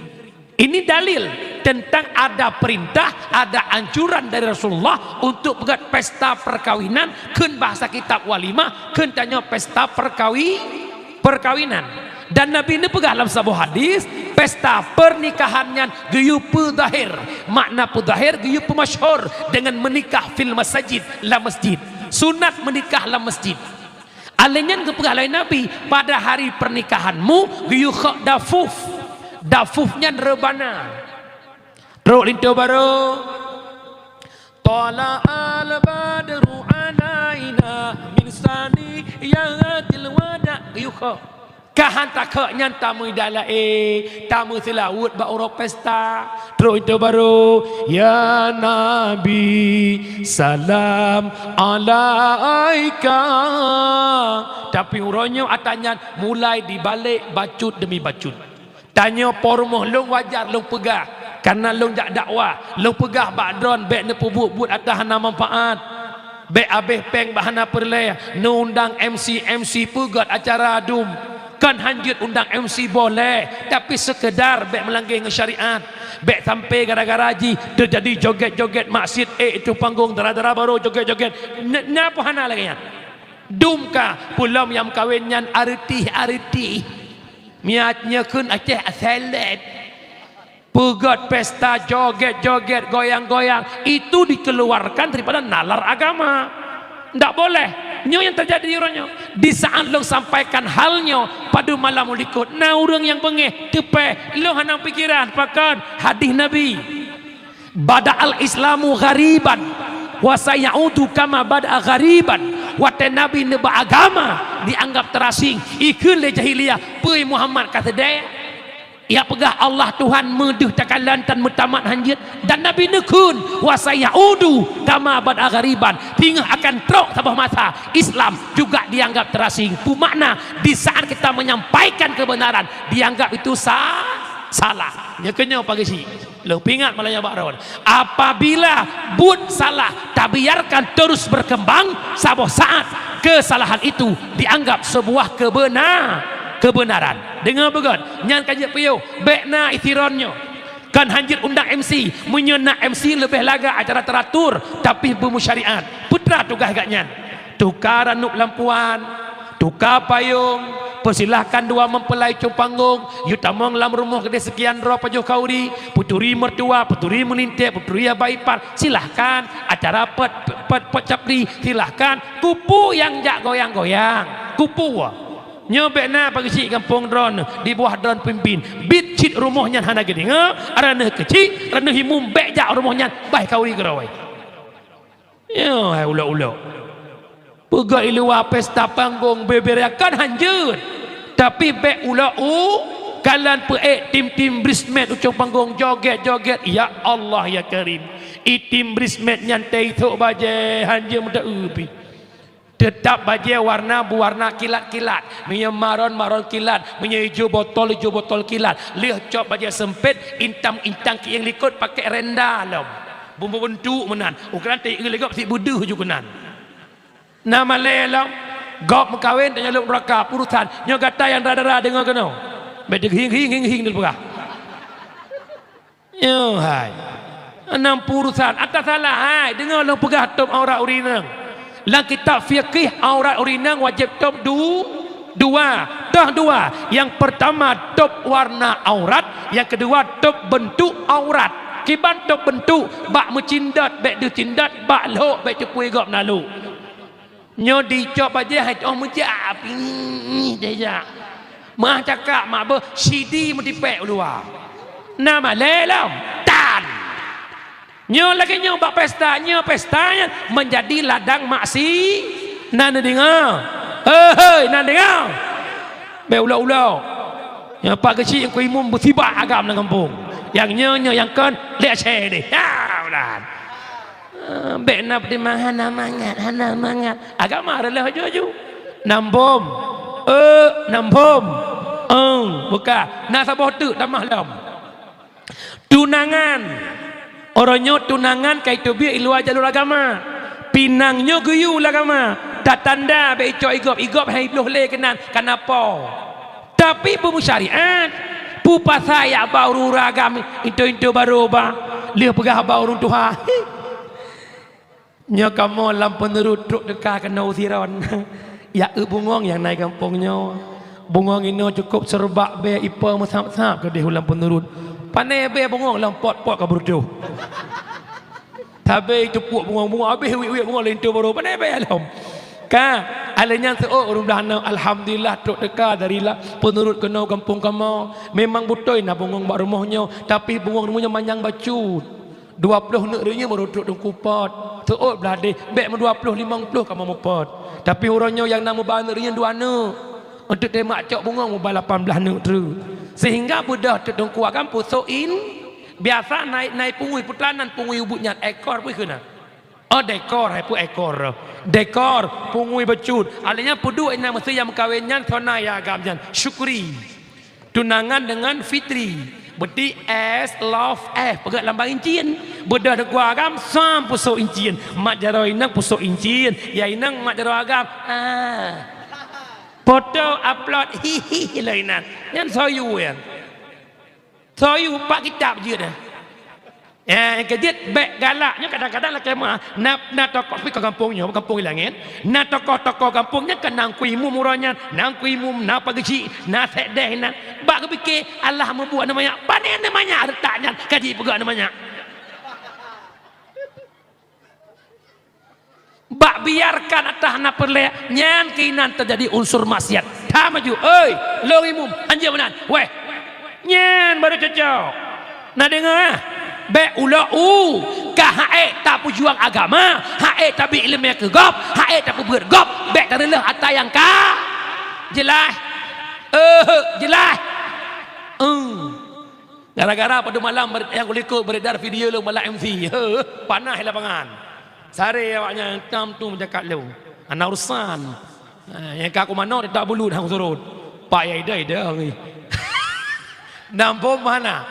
Ini dalil tentang ada perintah, ada anjuran dari Rasulullah untuk peugét pesta perkawinan, kheun bahasa kitab walimah, kheun tanyoe pesta perkawi-, perkawinan. Dan Nabi neupeugah lam saboh hadis, pesta pernikahan nyan geuyue peuzahir. Makna peuzahir, geuyue peumasyhur dengan menikah fil masajid, lam masjid. Sunat menikah lam masjid. Alèh nyan geupeugah lé Nabi, pada hari pernikahanmu geuyue khok dafuf. Dafuf nyan reubana. Trok linto barô. Thala'al badru alaina min saniyatil wada'. Geuyue khok. Ka han takhok nyan tameuidai laén, tameuseulaweuet bak uroe pesta. Trok linto barô, "Ya Nabi, salam alaika." Tapi uroe nyoe ata nyan mulai dibalek bacut demi bacut. Tanyoe po rumoh lôn wajar lôn peugah, kareuna lôn jak dakwah. Lôn peugah bak droen bék neupeubuet buet ata hana manfaat. Bék abéh péng bak hana peureulée, neuundang M C-M C peugét acara dum. Kon hanjeuet undang M C boleh, tapi seukeudar bék meulangge ngon syariat. Bék sampai gara-gara jih teujadi jogét-jogét maksiet, ék tueng panggong dara-dara barô jogét-jogét. N-, nyan pun hana lagée nyan. Dum ka, peulom nyang meukawen nyan areutih-areutih. Miet nyoe kheun Aceh asai lét. Peugét pesta, jogét-jogét, goyang-goyang, itu dikeluarkan daripada nalar agama. Ndak boleh. Nyoe nyang teujadi uroe nyoe. Di saat lôn sampaikan hal nyoe, padum malam u likot, na ureuëng nyang beungéh, teupée, lôn hana pikiran, pakon hadis Nabi. Bada'al Islamu ghariban, wa sayaudu kama bada'a ghariban. Watée Nabi neuba agama, dianggap teurasing, ikheun lé jahiliyah, "Peue Muhammad ka seudeh?" Ya peugah Allah Tuhan meudeuh takalon tan meutamat hanjeuet, dan Nabi neukheun, "Wa sayaudu kama bada'a ghariban." Singoh akan trok saboh masa, Islam juga dianggap teurasing. Peue makna? Di saat kita menyampaikan kebenaran, dianggap itu sa-, salah. Nyoe keunyoe pageusi. Lôn peuingat malam nyoe bak droen. Apabila buet salah tabiarkan terus berkembang, saboh saat kesalahan itu dianggap sebuah kebena-, kebenaran. Deungoe beugét, nyan ka jeuet piôh, bék na isiron nyoe. Kan hanjeuet undang M C, meunyoe na M C leubeh lagak acara teratur, tapi beumusyariat. Peue teuma tugaih gobnyan? Tuka ranub lampuan, tuka payong, peusilahkan dua mempelai cong panggong, yue tamong lam rumoh keudeh seukian droe pajoh khauri, peuturi meurtua, peuturi meulintèe, peuturi haba ipar, silahkan. Acara pet, pet, pet capri, silahkan. Keupeue nyang jak goyang-goyang? Keupeue? Nyoe bék na pageusi gampông droen, di bawah droen pimpin. Biet cit rumoh nyan hana geudeungoe, raneuh keuchik, raneuh imum bék jak rumoh nyan, bah khauri keudroe. Nyoe hai ulok-ulok. Peugah i luwa pesta panggong beberakan hanjeuet. Tapi bék ulok u, kalon peuék tim-tim bridesmaid u cong panggong jogét-jogét. Ya Allah, ya Karim. I tim bridesmaid nyan teuisok bajée hanjeuet meuta-eu pih. Teutap bajée warna beuwarna kilat-kilat. Meunyoe maron, maron kilat. Meunyoe ijo botol, ijo botol kilat. Lheueh cok bajée seumpét, intang-intang kieng likot pakék renda lom. Bumbu bentuk meunan. Ukeran teu-eu lé gob sit beudeuh ju keunan. Na malée lom, gob meukawen tanyoe lôn raka, urusan. Nyoe gata nyang dara-dara deungoe keunoe. Bék teuhing-hing-hing-hing dipeugah. Nyoe hai. Nam urusan. Ata salah hai, deungoe lôn peugah tôb aurat ureueng inong. Lam kitab fikih aurat ureueng inong wajéb tôb du-, dua. Toh dua. Nyang peurtama tôb warna aurat, nyang keudua tôb beuntuk aurat. Kiban tôb beuntuk, bak meucindot bék deuh cindot, bak lhok bék teupui gob na lhok. Nyoe dicok bajée hai toh meujak, pih deh jak. Meuah cakak mak beuh sidi meutipék u luwa. Na malée lom tan. Nyoe lagée nyoe bak pesta, nyoe pesta nyan meunjadi ladang maksi-, na neudeungoe. Hei, hei, na neudeungoe. Bék ulok-ulok. Nyoe pak geuchik nyang ku imum beusibak agam lam gampông. Nyang nyoe, nyoe nyang kon lé asée deh. Ya, ulan. Ah, bék na peutimang hana mangat, hana mangat. Agama reuloh aju-aju. Nambom. Eh, nambom. Eng, buka. Na saboh teuk tamah lom. Tunangan. Uroe nyoe tunangan ka iteubiet i luwa jalur agama. Pinang nyoe geuyue lam agama. Tatanda bék icok igop-igop hai bloh lé keunan kana po. Tapi peue meusyariat, peue pasai yak ba ureueng agam into-into barô ba, lheueh peugah ba ureueng tuha. Nyoe kamoe lam peuneurut trok teuka keunoe siron. Yak eu bungong nyang na i gampông nyoe. Bungong inoe cukôp seureubak bée ipo meusab-sab keudeh u lam peuneurut. Pané bée bungong lam pot-pot ka beureudoh. Tabé teupuk bungong-bungong, abéh wiet-wiet bungong linto barô, pané bée lom. Ka, alèh nyan seuôt ureueng blah aneuk, alhamdulillah, trok teuka dari la-, peuneurut keunoe gampông kamoe. Memang beutôi na bungong bak rumoh nyoe, tapi bungong rumoh nyoe manyang bacut. Dua ploh neuk reunyeuen baru trok teungku pot. Seuôt blah deh, bèk meudua ploh limong ploh kamoe mupot. Tapi uroe nyoe nyang na meuba neuk reunyeuen dua neuk. Untuk teumak cok bungong meuba lapan blah neuk treuk. Sehingga beudôh teuk teungku agam pusok in-, Biasa na i, na i pungui, peue teuma nan pungui ubeut nyan, ekor peue keunan? Oh, dekor, hai peue ekor. Dekor, pungui bacut. Alèh nyan peuduek inan meusé nyang meukawen nyan, soe na ya agam nyan. Syukri. Tunangan dengan Fitri. Beuti S, love F, peugah lam bang incin. Beudôh teungku agam, sam pusok incin. Mak jaroe inong pusok incin. Ya inong mak jaroe agam. Ah. Foto upload, hihi, lôn inan. Nyan soe yue nyan. Soe yue, bak kitab jeuet dah. Eh, nyang keu jeuet bèk galak. Nyoe kadang-kadang lakèe meu'ah. Na, na tokoh pi ka gampông nyoe, gampông Ilangèt. Na tokoh-tokoh gampông nyan ka na Teungku Imum uroe nyan, na Teungku Imum, na Pak Geuchik, na Sekdes inan. Bak geupiké, alah meubuet aneuk manyak. Pané aneuk manyak reutak nyan, ka jipeugah aneuk manyak. Bak biarkan ata hana peureulèe, nyan keuh inan teujadi unsur maksiat. That maju, oi, lôn imum, hanjeuet meunan. Weh, nyan baru cocok. Na deungö, ah? Bék ulok u, ka ha'ék tapeujuang agama, ha'ék tabi ileumé keu gob, ha'ék tapeubeuet gob, bék tareuleuh ata nyang ka. Jeulaih? Eh, jeulaih? Eh. Gara-gara padum malam ber-, nyang kulikot beredar video lôn balak M C. Heuh, panas lapangan. Sare awaknyan tam tu meujakat lôn. Hana urusan. Ha, nyang ka kumanoe teutap bulut hang surot. Pak ya ida-ida ngi. Nampak mana?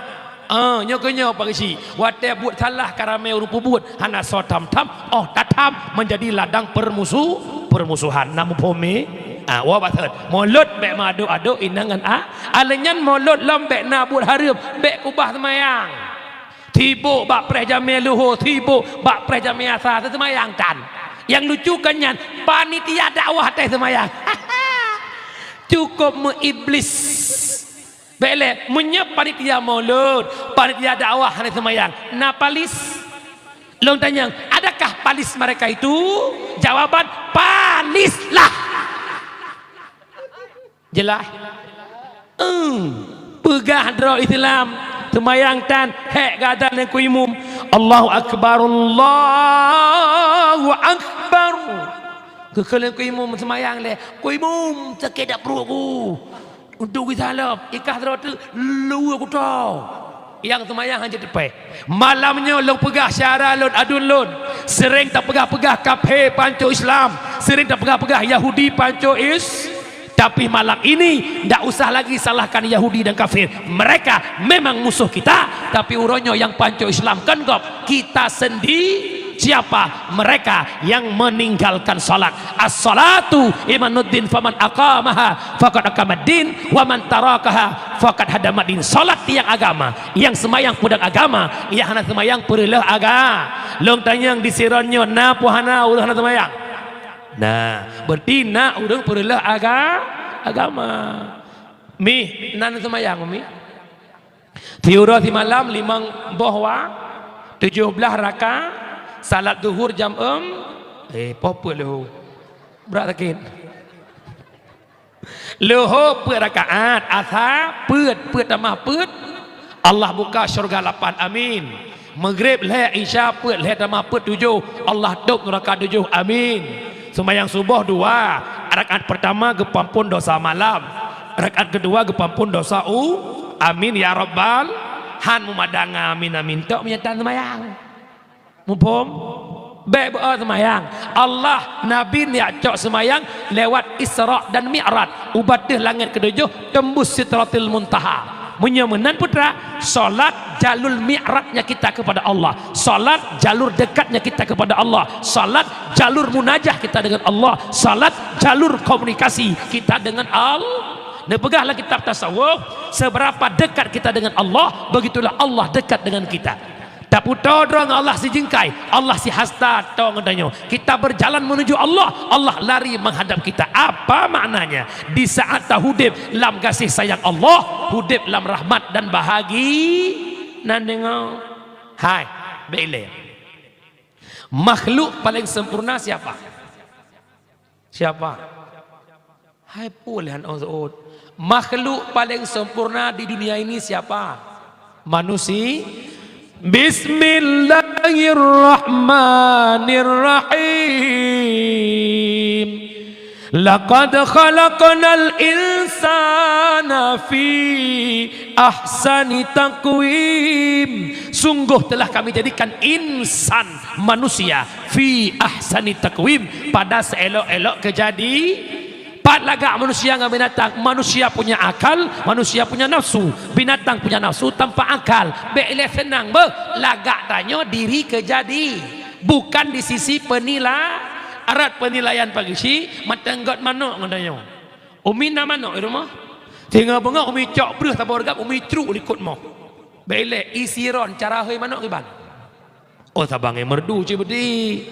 Ah, nyoe keu nyoe Pak Geuchik. Watée buet salah ka ramé ureuëng peubuet, hana soe tham-tham, oh tatham menjadi ladang permusu-, permusuhan. Na muphom mi? Ah, wa bathot. Mulot bék meuadok-adok inong ngon a-, alenyan mulot lom bék na buet hareuem, bék kubah seumayang. Sibok bak preh jamé luho, sibok bak preh jamé asa, seumayang tan. Nyang lucu kan nyan, panitia dakwah teuh seumayang. Cukup meuiblis. Bék lé, meunyoe panitia mulod, panitia dakwah hana seumayang, na palis? Lôn tanyong, adakah palis mereka itu? Jawaban, palislah. Jeulaih? Eum, peugah droe Islam, seumayang tan, hék gata ngon ku imum. Allahu Akbar, Allahu Akbar. Keu-keu lé ku imum seumayang lé, ku imum, sakét dak pruet ku. Untuk geusalop, ikah droe teuk, luwa kuto. Nyang seumayang hana teupée. Malam nyoe lôn peugah syedara lôn, aduen lôn. Sering tapeugah-peugah kafé pancok Islam, sering tapeugah-peugah Yahudi pancok Is-, tapi malam ini ndak usah lagi salahkan Yahudi dan kafir. Mereka memang musuh kita, tapi uroe nyoe nyang pancok Islam kon gob, kita sendi-, siapa? Mereka yang meninggalkan salat. As-salatu imaduddin, faman aqamaha faqad aqamaddin, wa man tarakaha faqad hadamaddin. Salat tiang agama, nyang seumayang peudong agama, nyang hana seumayang peureuleuh aga-, lôn tanyong di Siron nyoe na peu hana ureuëng hana seumayang? Nah, berarti na ureuëng peureuleuh aga-, agama. Mi, na seumayang, Mi? Siuroe simalam limong boh wa, tujoh blaih raka, salat zuhur jam eum, eh, poh peuet leuho. Brat sakét. Leuho peuet rakaat, asa peuet, peuet tamah peuet, Allah buka syurga lapan, amin. Maghrib lhée, Isya peuet, lhée tamah peuet tujoh, Allah tôb nuraka tujoh, amin. Seumayang suboh dua, rakaat peurtama geupeuampôn dosa malam, rakaat keudua geupeuampôn dosa u, amin ya rabbal, han meumadang amin, amin tok meunyo tan seumayang. Muphom? Bék beu seumayang. Allah, Nabi neujak cok seumayang lewat Isra dan Mi'raj, u bateuh langét keudujôh tembus Sidratil Muntaha. Meunyoe meunan putra, salat jalur mi'rajnya kita kepada Allah, salat jalur dekatnya kita kepada Allah, salat jalur munajah kita dengan Allah, salat jalur komunikasi kita dengan Allah. Neupeugah lam kitab tasawuf, seberapa dekat kita dengan Allah, begitulah Allah dekat dengan kita. Taputo droe ngon Allah sijeungkai, Allah sihasta to ngon tanyoe. Kita berjalan menuju Allah, Allah lari menghadap kita. Apa maknanya? Di saat tahudeb lam gaséh sayang Allah, hudeb lam rahmat dan bahagi-, nan deungoe. Hai, bék ilée. Makhluk paling sempurna siapa? Siapa? Hai pue lé han ôn seuôt. Makhluk paling sempurna di dunia ini siapa? Manusi-, Bismillahirrahmanirrahim. Laqad khalaqnal insana fi ahsani taqwim. Sungguh telah Kami jadikan insan, manusia, fi ahsani taqwim, pada seelok-elok keujadi-, Pat lagak manusia ngon binatang? Manusia punya akal, manusia punya nafsu. Binatang punya nafsu tanpa akal. Bék ilée seunang beuh, lagak tanyoe diri keujadi, bukan di sisi penila-, arat penilaian Pak Geuchik, mantong göt manok ngon tanyoe. Umi na manok di rumoh? Singoh beungoh umi cok breuh saboh reugab, umi cruk likot moh. Bék ilée, i Siron cara hôi manok kiban. Oh, saban ngon merdu cit beuti.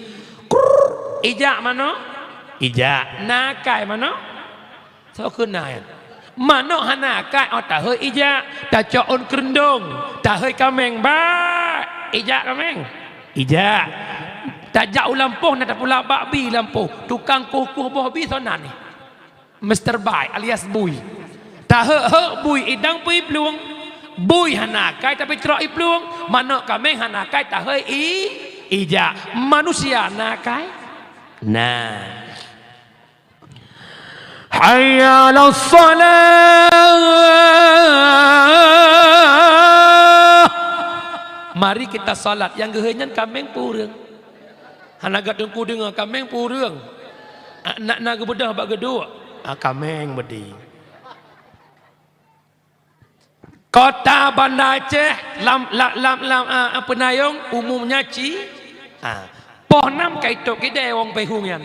Krrrr. Ijak manok? Ijak. Na akai manok? Soe keuh na nyan? Manok hana akai, oh, tahôi ijak. Tacok ôn keureuendong, tahôi kaméng. Bak! Ijak kaméng? Ijak. Tajak u lampôh, na tapula bak bi lampôh. Tukang kueh-kueh boh bi soe nan nyan? Mister Bai alias Bui. Taheuek-heuek bui idang pui plueng. Bui hana akai tapi trok i plueng, manok kaméng hana akai tahôi i, ijak. Manusia na akai? Na. Hayya 'alas shalah. Mari kita salat, nyang geuhôi nyan kaméng pureueng. Hana gata teungku deungoe kaméng pureueng. Ah, nak na geubeudôh bak geuduek. Ah, kaméng beudé. Kota Banda Aceh lam, lam, lam, lam, ah, ah, peunayong umumnya ci, ah, poh nam ka itôp kidée wong Peuhung nyan.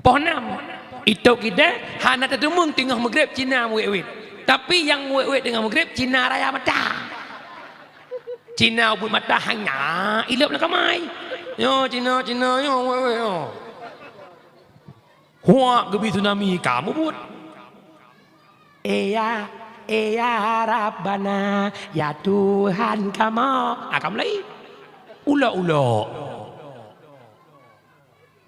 Poh nam itôp kidée hana tateumeung teungoh meugreb Cina meuwét-wét. Tapi nyang meuwét-wét teungoh meugreb Cina raya mata. Cina ubit mata hanya ilop na kamai. Nyoe Cina, Cina nyoe wét-wét nyoe. Huak geubi tsunami ka mubuet. Eh ya, eh ya Rabbana, ya Tuhan kamoe. Ah, ka mulai. Ulok-ulok.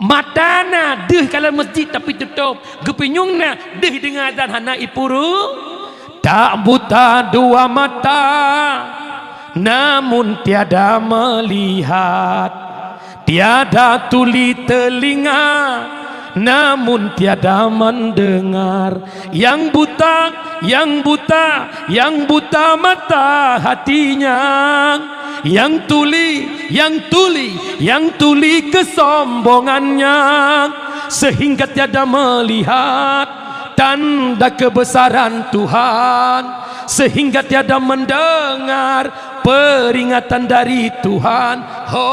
Mata na deuh ka lam masjid tapi tutôp. Geupinyueng na deuh deungoe azan hana ipuru. Tak buta dua mata, namun tiada melihat. Tiada tuli telinga, namun tiada mendengar. Yang buta, yang buta, yang buta mata hatinya. Yang tuli, yang tuli, yang tuli kesombongannya. Sehingga tiada melihat tanda kebesaran Tuhan, sehingga tiada mendengar peringatan dari Tuhan. Ho,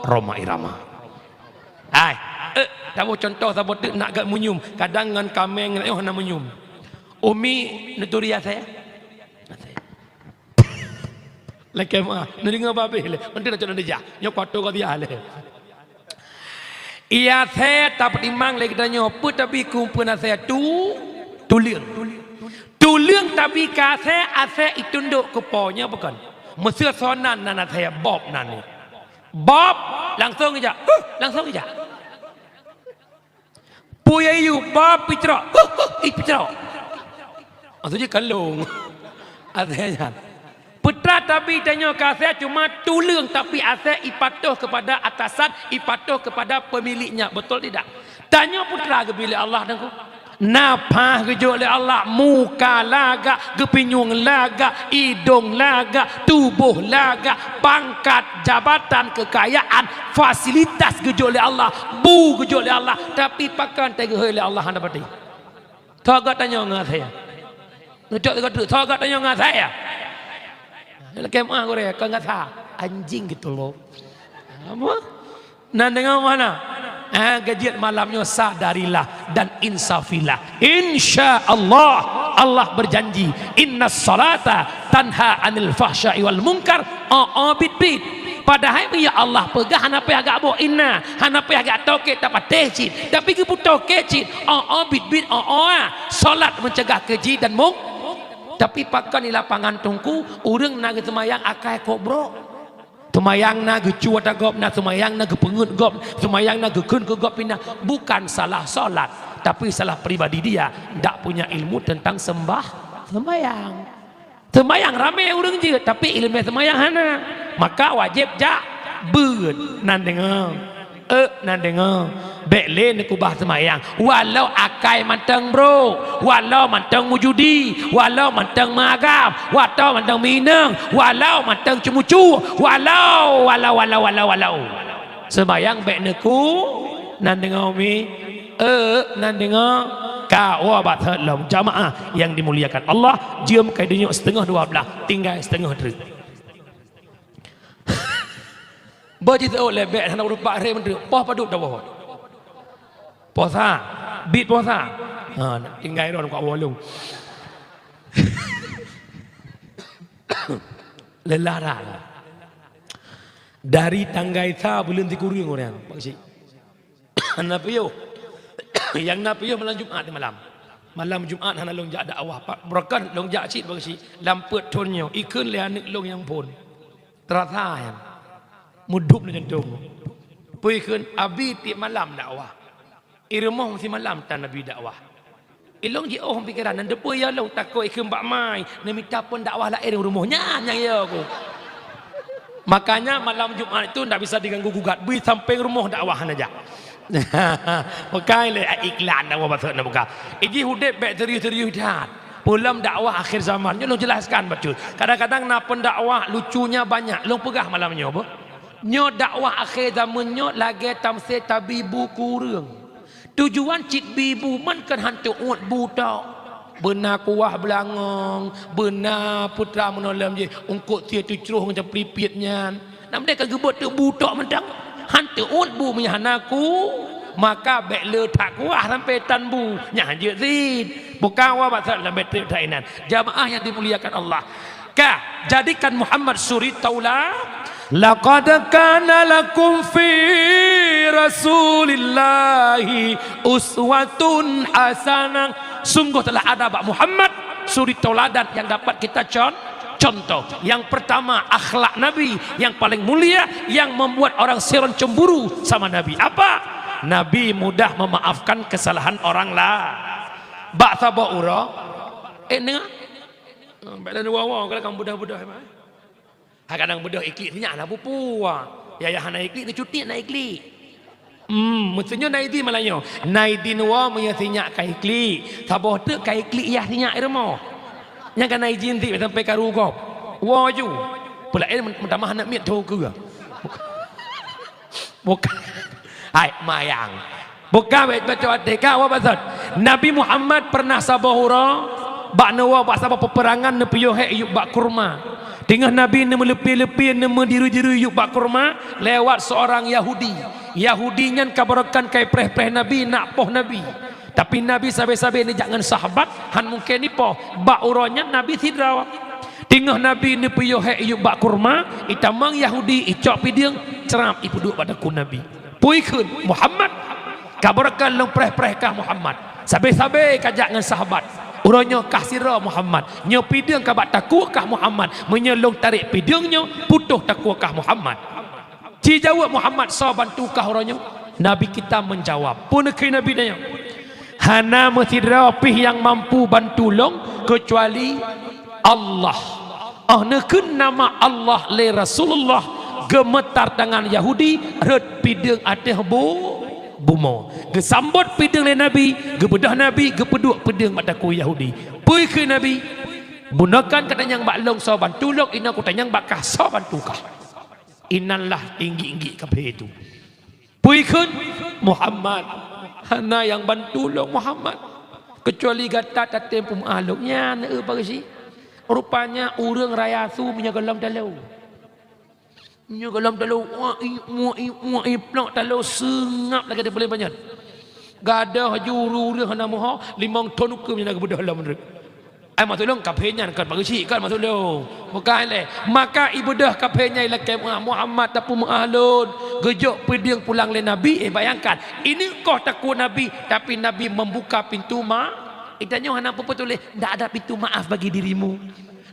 Rhoma Irama. Hai, eh, taboh contoh saboh teuk nak gak munyum, kadang ngon kaméng nyoe hana munyum. Umi neuturi asai. Lakée meuah, neudeungoe babeh lé. Meuntri na cok neujah. Nyoe kuatoe ka biah lé. Iya asée tapeutimang lé geutanyoe, peue tabi keu peue asée tu, tuleueng. Tuleueng tabi keu asée, asée itundok keu po nyoe bukon. Meuseu sonan nan asée bob nan nyoe. Bob langsong ijak. Huh, langsong ijak. Puyée yue ba picrok, huh, huh, ih picrok. Maksudnya kalong. Asée nyan. Peue teuma tabi tanyoe keu asée cuma tuleueng, tapi asée ipatoh kepada atasan, ipatoh kepada pemiliknya. Betul tidak? Tanyoe peue teuma geubri lé Allah Teungku. Nafah geujok lé Allah, muka lagak, geupinyueng lagak, idong lagak, tuboh lagak, pangkat, jabatan, keukayaan, fasilitas geujok lé Allah, bu geujok lé Allah, tapi pakon teuh geuhôi lé Allah hana pati. Tho gata nyoe ngon asée. Neucok teuka treuk, tho gata nyoe ngon asée. Lakée meuah gurée, kon gata. Anjing gitu loh. Apa? Nan deungoe mana? Ah, geujiet malam nyoe sadarilah dan insafilah. Insya Allah, Allah berjanji, "Innas salata tanha anil fahsya'i wal munkar." Oh, oh, bit, bit. Padahai meunyo Allah peugah hana payah gak boh inna, hana payah gak toke tapatéh cit. Tapi geupeutoke cit. Oh, oh, bit, bit, oh, oh, ah. Salat mencegah keji dan mung. Tapi pakon di lapangan Teungku, ureuëng na geuseumayang akai kok brok. Seumayang na geucue ata gob na, seumayang na geupeungeut gob, seumayang na geukheun keu gob pih na. Bukan salah salat, tapi salah pribadi dia, ndak punya ilmu tentang sembah, seumayang. Seumayang ramé ureuëng jeuet, tapi ileumé seumayang hana. Maka wajéb jak beuet. Nan deungoe. Eh, nan deungoe. Bék lé neukubah seumayang. Walau akai mantong brok, walau mantong meujudi, walau mantong meuagam, walau mantong meuinong, walau mantong ceumucu, walau, walau, walau, walau, walau. Seumayang bék neuku, nan deungoe mi. Eh, nan deungoe. Ka, woe bak that lom. Jamaah yang dimuliakan Allah, jeuem keu donya siteungoh dua blaih, tinggai siteungoh treuk. Bah jiteuôt lé bék hana ureuëng pak ré meuntreuk, poh padub tawoe. Poh sa, bit poh sa. Ha, tinggai droe kak wolong. Lelah dah. Dari tanggai sa buleuen sikureueng ureuëng, Pak Cik. Hana piôh. Nyang na piôh malam Jumat malam. Malam Jumat hana lôn jak dakwah. Pak, beureukan lôn jak cit bak si lam peuet thon nyoe. Ikheun lé aneuk lôn nyang phon. Teurasa nyan. Meudup na jantong. Peue ikheun, abi tiep malam dakwah. I rumoh simalam tan abi dakwah. Ilong jiôh pikiran, neudeupeu ya lôn takot ikheun bak mai, neumita phon dakwah laén rumoh nyan nyang ya ku. Makanya malam Jumat itu ndak bisa diganggu gugat, bui sampéng rumoh dakwah hana jak. Bukai lé iklan dakwah bacut na buka. Iji udép bèk serius-serius that. Peulom dakwah akhir zaman, nyoe lôn jelaskan bacut. Kadang-kadang na pendakwah lucunya banyak, lôn peugah malam nyoe beuh. Nyoe dakwah akhé zaman nyoe lagèe tamsé tabi bu keu ureueng. Tujuan cit bi bu man kan hantu uet bu tok. Beuna kuah beulangong, beuna putra meunoe lom jih, eungkôt sie teucroh ngon caplipit nyan. Nam deh ka geubeuet teuk bu tok mantong. Hantu uet bu meunyo hana ku, maka bèk le that kuah sampoe tan bu. Nyan jeuet sit. Bukan wa basa lom bèk trép that inan. Jamaah yang dimuliakan Allah. Ka, jadikan Muhammad suri taula. Laqad kana lakum fi Rasulillahi uswatun hasanah. Sungguh telah ada bak Muhammad suri tauladan yang dapat kita con-, contoh. Yang pertama, akhlak Nabi yang paling mulia, yang membuat orang seron cemburu sama Nabi. Apa? Nabi mudah memaafkan kesalahan orang lain. Bak saboh uroe, eh, nengah. Hmm, bèk lôn woe-woe, kadang beudôh-beudôh, memang. Hai kadang beudôh iklik sinyak na pupua. Yah-yah hana iklik, neucuti na iklik. Hmm, maksudnya na idin malam nyoe. Na idin woe meunyo sinyak ka iklik. Saboh teuk ka iklik yah sinyak i rumoh. Nyang ka na idin sit sampoe karu gob. Woe ju. Peulaén meutamah aneuk miet tho keue. Bukan. Hai, mayang. Bukan wét bacut até ka, wa basot. Nabi Muhammad pernah saboh uroe bak neuwoe bak saboh peperangan neupiôh hék yup bak kurma. Teungoh Nabi neumeuleupi-leupi, neumeudiri-diri yup bak kurma, lewat seorang Yahudi. Yahudi nyan kabarokon kai preh-preh Nabi, nak poh Nabi. Tapi Nabi sabe-sabe neujak ngon sahabat, han mungken ipoh. Bak uroe nyan Nabi sidroe. Teungoh Nabi neupiôh hék yup bak kurma, itamong Yahudi, icok pideung, crab, ipeuduek bak takue Nabi. Peue ikheun, "Muhammad, kabarokon lôn preh-preh kah Muhammad. Sabe-sabe kajak ngon sahabat. Uroe nyoe kah sidroe Muhammad. Nyoe pideung ka bak takue kah Muhammad. Meunyoe lôn tarek pideung nyoe, putôh takue kah Muhammad." Jijaweueb Muhammad, "Soe bantu kah uroe nyoe?" Nabi kita menjawab. Peue neukheun Nabi tanyoe? "Hana meusidroe pih nyang mampu bantu lôn keucuali Allah." Oh neukheun nama Allah lé Rasulullah, geumeutar tangan Yahudi, rhot pideung ateueh bu-, bumoe. Geusambot pideung lé Nabi, geubeudôh Nabi, geupeuduek pideung bak takue Yahudi. Peue ikheun Nabi? "Bunoe kon katanyong bak lôn soe bantu lôn, inoe kutanyong bak kah soe bantu kah." Inan lah inggik-inggik kafé tu. Peue ikheun? "Muhammad, hana nyang bantu lôn Muhammad. Keucuali gata tatem peumeu'ah lôn." Nyan, eh, Pak Geuchik. Rupanya ureueng raya su meunyoe gohlom talo. Meunyoe gohlom talo, wah, i, wah, i, wah, i, plok talo seungab lagèe teupeuleueng panyöt. Gadôh ju ureueng-ureueng hana meuho, limong thon ukeue meunyoe na geubeudôh lom rot. Ai maksud lôn, kafé nyan kon Pak Geuchik, kon maksud lôn. Bukan lé. Maka ibeudôh kafé nyan ilakèe meu'ah, "Muhammad tapeumeu'ah lôn." Geujok pideung pulang lé Nabi, eh, bayangkan. Ini koh takue Nabi, tapi Nabi membuka pintu ma-, itanyoe hana peue-peue tuléh, "Ndak ada pintu maaf bagi dirimu."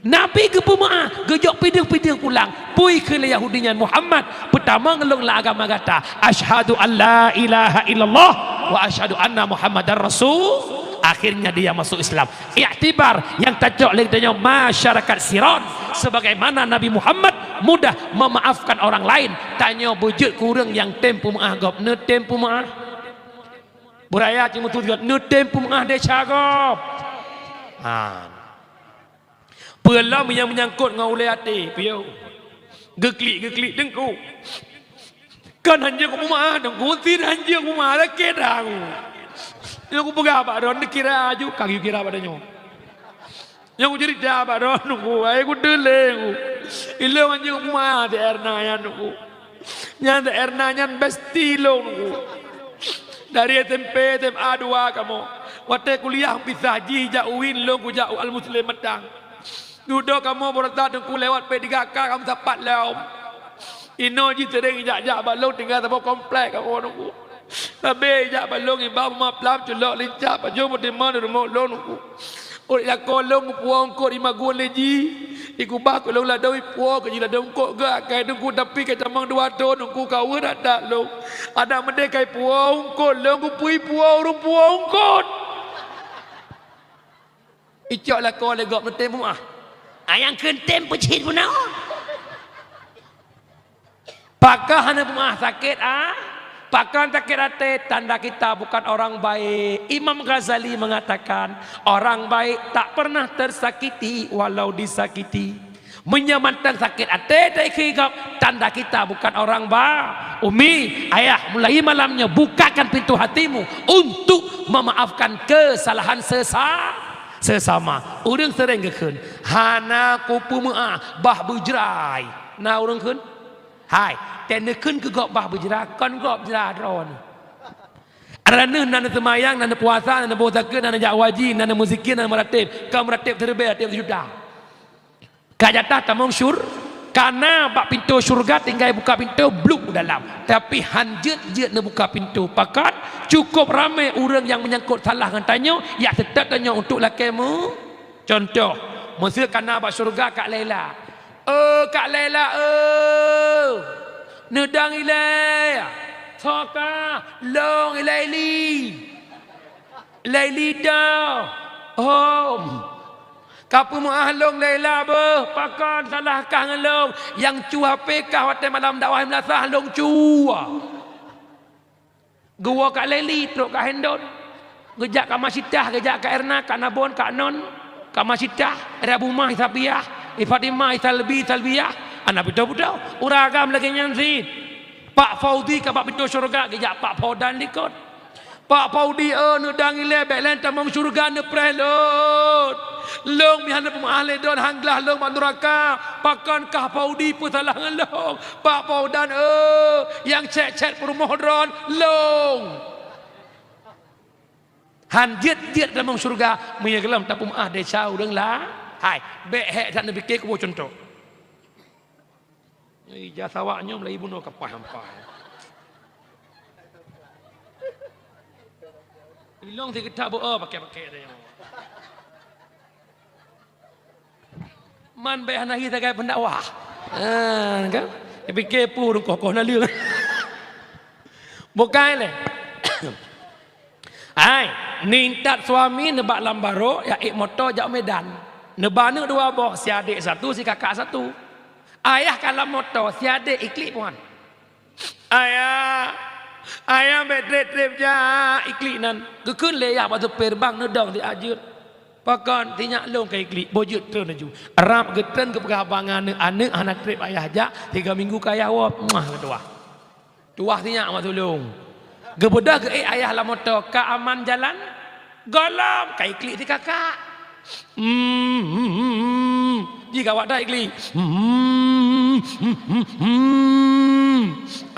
Nabi geupeumeu'ah, geujok pideung-pideung pulang. Peue ikheun lé Yahudi nyan, "Muhammad, peutamong lôn lam agama gata. Asyhadu an la ilaha illallah wa asyhadu anna Muhammadar Rasul." Akhirnya dia masuk Islam. Iktibar nyang tacok lé geutanyoe masyarakat Siron, sebagaimana Nabi Muhammad mudah memaafkan orang lain. Tanyoe beujeuet keu ureueng nyang tem peumeu'ah gob, neutem peumeu'ah. Beuraya cit meutujuan, neutem peumeu'ah desya gob. Ha. Peue lom nyang meunyangkot ngon ulèe até, piôh. Geuklik-geuklik teungku. Kan hanjeuet kupeumeu'ah teungku, sit hanjeuet kupeumeu'ah, lakèe dah ku. Nyoe kupeugah bak droeneuh, neukira aju, ka geukira bak tanyoe. Nyoe kuceurita bak droeneuh ku, ai kuteulé ku. Ilôn hanjeuet kupeumeu'ah si Erna nyan ku. Nyan si Erna nyan besti lôn ku. Dari S M P, S M A dua kamoe. Watèe kuliah pisah, jih jak UIN, lôn kujak u Al Muslim Matang. Dudoe kamoe baroesa teungku lewat P tiga K kamoe sapat lom. Inoe jih sering jak-jak bak lôn tinggai saboh komplek kamoe teungku. Sabe jak bak lôn iba maplam culok lincah pajoh meuteumèe di rumoh lôn teungku. Ureueng lakoe lôn geupuwoe eungkôt imagun lé jih. Ikubah keu lôn ladôm ipuwoe keu jih ladôm eungkôt geuh akai teungku, tapi ka tamong dua thon teungku ka weueh that-that lôn. Adak meudeh ka ipuwoe eungkôt lôn, geupeue ipuwoe ureueng puwoe eungkôt. Icok lakoe lé gob neutem peumaáh. Ayang keuntem peucit peunawa. Pakon hana peumaáh sakét, ah? Pakon sakét até? Tanda kita bukan orang baik. Imam Ghazali mengatakan, orang baik tak pernah tersakiti walau disakiti. Meunyoe mantong sakét até taikheun gob, tanda kita bukan orang ba-, Umi, Ayah, mulai malam nyoe bukakan pintu hatimu untuk memaafkan kesalahan sesa-, sesama. Ureuëng sering geukheun, "Hana kupeumeuáh, bah beujrai." Na ureuëng kheun? Hai, teuneukheun keu gob bah beujra, kon gob jra droeneuh. Droeneuh na neuseumayang, na neupuasa, na neuboh zakeuet, na neujak haji, na neumeuzikia, na neumeuratéb. Ka meuratéb siribèe, ratéb sijuta. Ka jatah tamong syur-, kana bak pintoe syeuruga tinggai buka pintoe, bluek u dalam. Tapi han jeuet-jeuet neubuka pintoe. Pakon? Cukôp ramé ureuëng nyang meunyangkot salah ngon tanyoe, jak seutôt tanyoe untuk lakée meu-, Cuntoh, meuseu kana bak syeuruga Kak Laila. "Oh, Kak Laila, oh! Neudong ilée! Soe ka? Lôn, Laili! Laili dah! Hom! Kapeumeuáh lôn, Laila, beuh! Pakon salah kah ngon lôn? Nyang cue HP kah watée malam dakwah meulasah lôn cue!" Geuwoe Kak Laili, trok Kak Hendon. Geujak Kak Masitah, geujak Kak Erna, Kak Nabon, Kak Non, Kak Masitah, Rabu Mah, Isabiah, Ifatimah, Isalbi, Isalbiah. Hana beutôi-beutôi. Ureuëng agam lagée nyan cit. Pak Fauzi ka bak pintoe syeuruga, geujak Pak Faudan likot. "Pak Fauzi, oh, neudong ilée, bék lé tamong syeuruga neupreh lôn. Lôn meuhana peumeuáh lé droen, han glah lôn bak nuraka. Pakon kah Fauzi, peue salah ngon lôn? Pak Faudan, oh, nyang cét-cét peurumoh droen, lôn." Han jeuet-jeuet tamong syeuruga, meunyoe gohlom tapeumeuáh desya ureuëng la-, hai, bék hék that neupike kuboh cuntoh. Ija sawak nyoe meulayeue bunoe kapah ampai. Ilong sigeutap beu-o pakai-pakai dah nyoe. Man bék hana hi sagai pendakwah. Ha, kan? Pike pu rungkoh-koh na leueng. Bukai lé. Hai, nintat suami neubak lam barô, jak ék moto jak Medan. Neuba aneuk dua boh, si adék satu, si kakak satu. Ayah ka lam moto, si adék iklik puan. "Ayah, ayah bék treb-treb jak," iklik nan. Geukheun lé yah bak supir, "Bang, neudong siat jeuet." "Pakon?" "Sinyak lôn ka iklik." Boh jeuet treun laju. Rab geutreun geupeugah bak aneuk, "Aneuk, hana treb ayah jak, tiga minggu ka ayah woe." Muah, geutuwah. Tuwah sinyak mak sulông. Geubeudôh geuék ayah lam moto, ka aman jalan? Gohlom, ka iklik si kakak. Hmm, hmm, hmm, hmm. Ji gawat dah iklik. Hmm, hmm, hmm, hmm, hmm.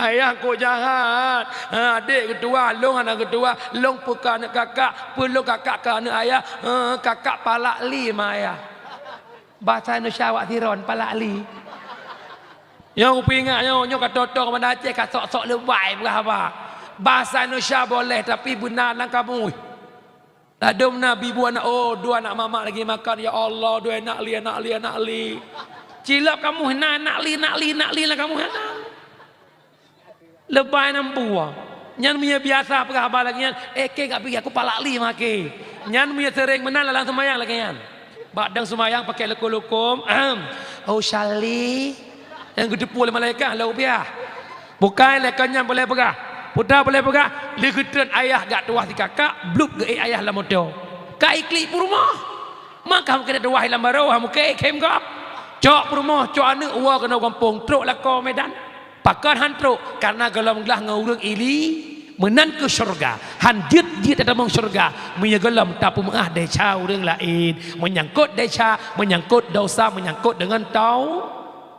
Ayah kok jahat. Ha, adék geutuwah, lông hana geutuwah. Lông peue ka aneuk kakak, peue lông kakak ka aneuk ayah. Ha, kakak palak li ma ayah. Basa Indonesia awak siron, palak li. Nyoe kupeuingat nyoe, nyoe ka toto keupada Aceh, ka sok-sok leubai peugah haba. Basa Indonesia boleh, tapi beuna lam kamus. Ladôm na bibu anak, oh, dua anak mamak lagi makan, ya Allah, dua anak li, anak li, anak li. Cilok kamus na anak li, anak li, anak li lam kamus na. Leubai nam bua. Nyan meunyoe biasa peugah haba lagée nyan, "Eh, keu gak pih, aku palak li maké." Nyan meunyoe seuréng meunan lam seumayang lagée nyan. Bak dang seumayang pakai leukom-leukom, ahem. "Oh, Sali." Nyang geuteupeue lé malaikat, "Lau biah." Bukai lé kon nyan boleh peugah. Peue ta boleh peugah, lé geutreun ayah gak tuwah si kakak, blup geuék ayah lam moto. Ka iklik peurumoh. Maka mungken tuwah lam barô, ha mungken khem gob. Cok peurumoh, cok aneuk, woe keunoe gampông, trok lakoe Medan. Pakon han trok? Kareuna gohlom glah ngon ureuëng ili, meunan keuh syeuruga. Han jeuet-jeuet tatamong syeuruga, meunyoe gohlom tapeumeuáh desya ureuëng laén. Meunyangkot desya, meunyangkot dosa, meunyangkot deungon tau-,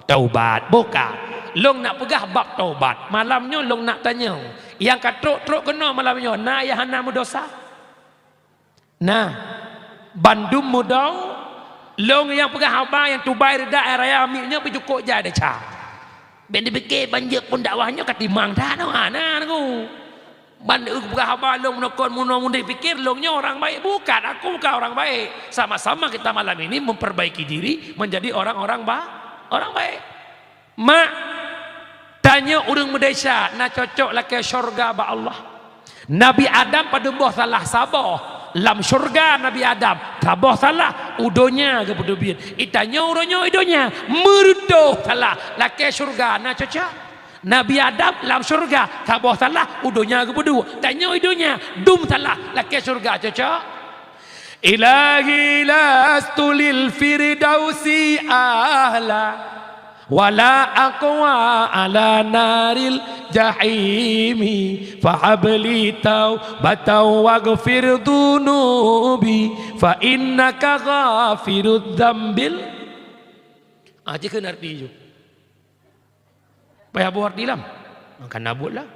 taubat. Bukan. Lông nak peugah bab taubat. Malam nyoe lông nak tanyong. Nyang ka trok-trok keunoe malam nyoe, na nyang hana meudosa? Nah, bandum mudong, lông nyang peugah haba nyang tubai reuda air raya miet nyoe pih cukôp jai desya. Bék neupike ban jeuet phon dakwah nyoe ka timang that nyoe, hana nangku. Ban eu peugah haba lông meunokon munoe mundeh pikir lông nyoe orang baik. Bukan, aku bukan orang baik. Sama-sama kita malam ini memperbaiki diri menjadi orang-orang ba-, orang baik. Mak, tanyoe ureuëng meudesya na cocok lakée syeuruga bak Allah. Nabi Adam padum boh salah, saboh. Lam syurga Nabi Adam, saboh salah, u donya geupeuteubiet. Geutanyoe uroe nyoe u donya, meureutôh salah, lakée syurga na cocok. Nabi Adam lam syurga, saboh salah, u donya geupeuduek. Tanyoe u donya, dum salah, lakée syurga cocok. Ilahi lastu lil firdausi ahla, wala aqwa ala naril jahimi, fahabli taubatan waghfir dunubi, fa innaka ghafirudz dzambil. Ah, cit kheun arti ju. Payah boh arti lam. Maka na buet lah.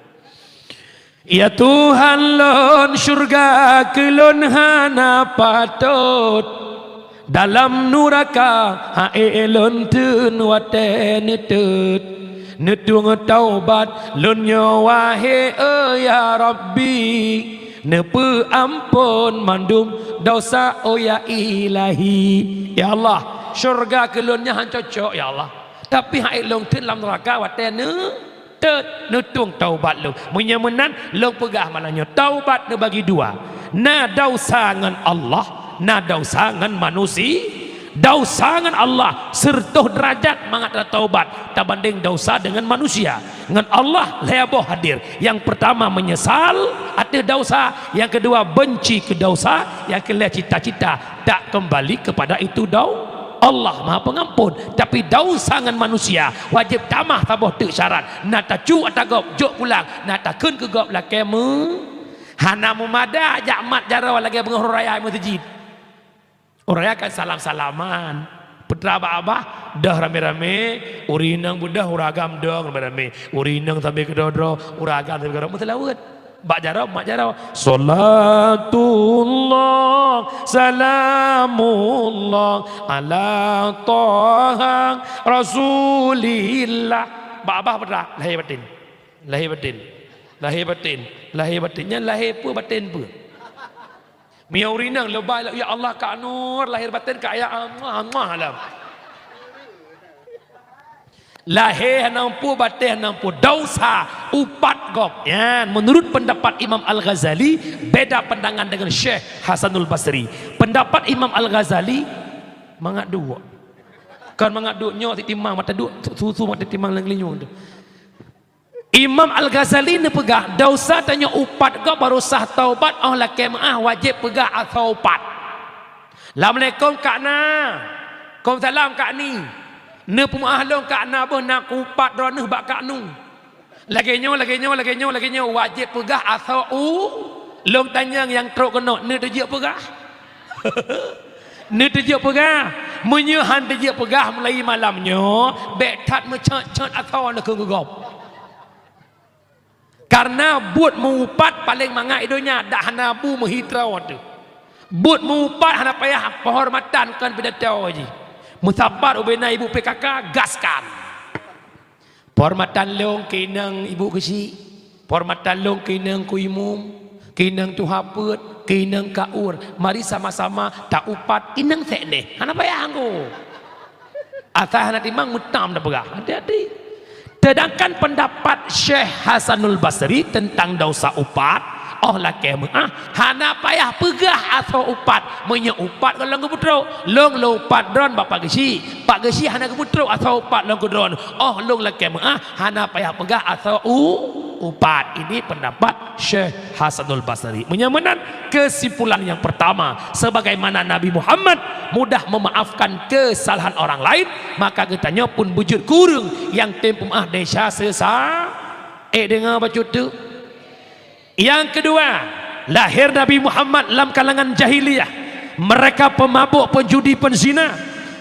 Ya Tuhan lôn, syurga keu lôn hana patot. Dalam nuraka ha'e lôn teun watée neutot. Neutueng taubat lôn nyoe wahé, oh ya Rabbi. Neupeu ampon mandum dosa, oh ya Ilahi. Ya Allah, syurga keu lôn nyan han cocok, ya Allah. Tapi ha'e lôn teun lam neuraka watée neu-, teut, neutueng taubat lôn. Meunyoe meunan, lôn peugah malam nyoe, taubat neubagi dua. Na dausa ngon Allah, na dausa ngon manusi-, dausa ngon Allah seureutoh deurajat mangat tataubat tabandeng dausa deungon manusia. Ngon Allah lhée boh hadir. Nyang peurtama meunyeusal ateueh dausa, nyang keudua benci keu dausa, nyang keulhée cita-cita tak keumbali keupada itu dau-, Allah Maha Peungampon. Tapi dausa ngon manusia wajéb tamah saboh teuk syarat. Na tacu ata gob jok pulang, na takheun keu gob lakée meu-, hana meumada jak mat jaroe lagée beungoh raya meuseujid. Ureuëng kan salam-salaman. Peue teuma bak babah, deuh ramé-ramé, ureuëng inong beudeuh, ureuëng agam dong ramé-ramé. Ureuëng inong sambil keudroe-droe, ureuëng agam sambil keudroe. Meuseulaweuet. Bak jaroe, mat jaroe. Salatullah, salamullah, ala Taha Rasulillah. Bak babah peue teuma? Lahé baten. Lahé baten. Lahé baten. Lahé baten. Nyan lahé peue, baten peue? Meunyoe ureuëng inong leubeh, ya Allah, Kak Nur, lahé baten Kak, ya Allah, Allah alam. Lahé hana peue, baten hana peue, dausa upat gob. Nyan, menurut pendapat Imam Al-Ghazali, beda pandangan dengan Syekh Hasanul Basri. Pendapat Imam Al-Ghazali, mangat duek. Kon mangat duek nyoe, titimang mata duek, susu mata titimang lam geulinyueng tu. Imam Al-Ghazali neupeugah, dausa tanyoe upat gob baru sah taubat, óh lakée meuáh wajéb peugah asoe upat. Assalamualaikum Kak Na. Waalaikumsalam Kak Ni. Neupeumeuáh lôn Kak Na boh na kupat droeneuh bak Kak Nu. Lagée nyoe, lagée nyoe, lagée nyoe, lagée nyoe, wajéb peugah asoe u-, lôn tanyong nyang trok keunoe, neuteujeuet peugah? Neuteujeuet peugah? Meunyoe han teujeuet peugah mulai malam nyoe, bék that meucot-cot asoe leukeue geugob. Kareuna buet meu-upat paleng mangat i donya, dak hana bu meuhi troe teuh. Buet meu-upat hana payah peuhormatan kon pidato jih. Meusapat ubena ibu P K K, gaskan. Peuhormatan lôn keu inong ibu keuchik, peuhormatan lôn keu inong ku imum, keu inong tuha peuet, keu inong kaur. Mari sama-sama taupat inong sekneh. Hana payah anggo. Asai hana timang meutam tapeugah. Hati-hati. Sedangkan pendapat Syekh Hasanul Basri tentang dausa upat, óh lakée meuáh, hana payah peugah asoe upat. Meunyoe upat gohlom geupeutrok, lôn lôn upat droen bak Pak Geuchik. Pak Geuchik hana geupeutrok asoe upat lôn keu droen. Óh lôn lakée meuáh, hana payah peugah asoe u-, upat. Ini pendapat Syekh Hasanul Basri. Meunyoe meunan, kesimpulan yang pertama, sebagaimana Nabi Muhammad mudah memaafkan kesalahan orang lain, maka geutanyoe pun beujeuet keu ureuëng nyang tem peumeuáh desya seusa-, eh, deungoe bacut tu. Yang kedua, lahir Nabi Muhammad lam kalangan jahiliyah. Mereka pemabuk, penjudi, penzina.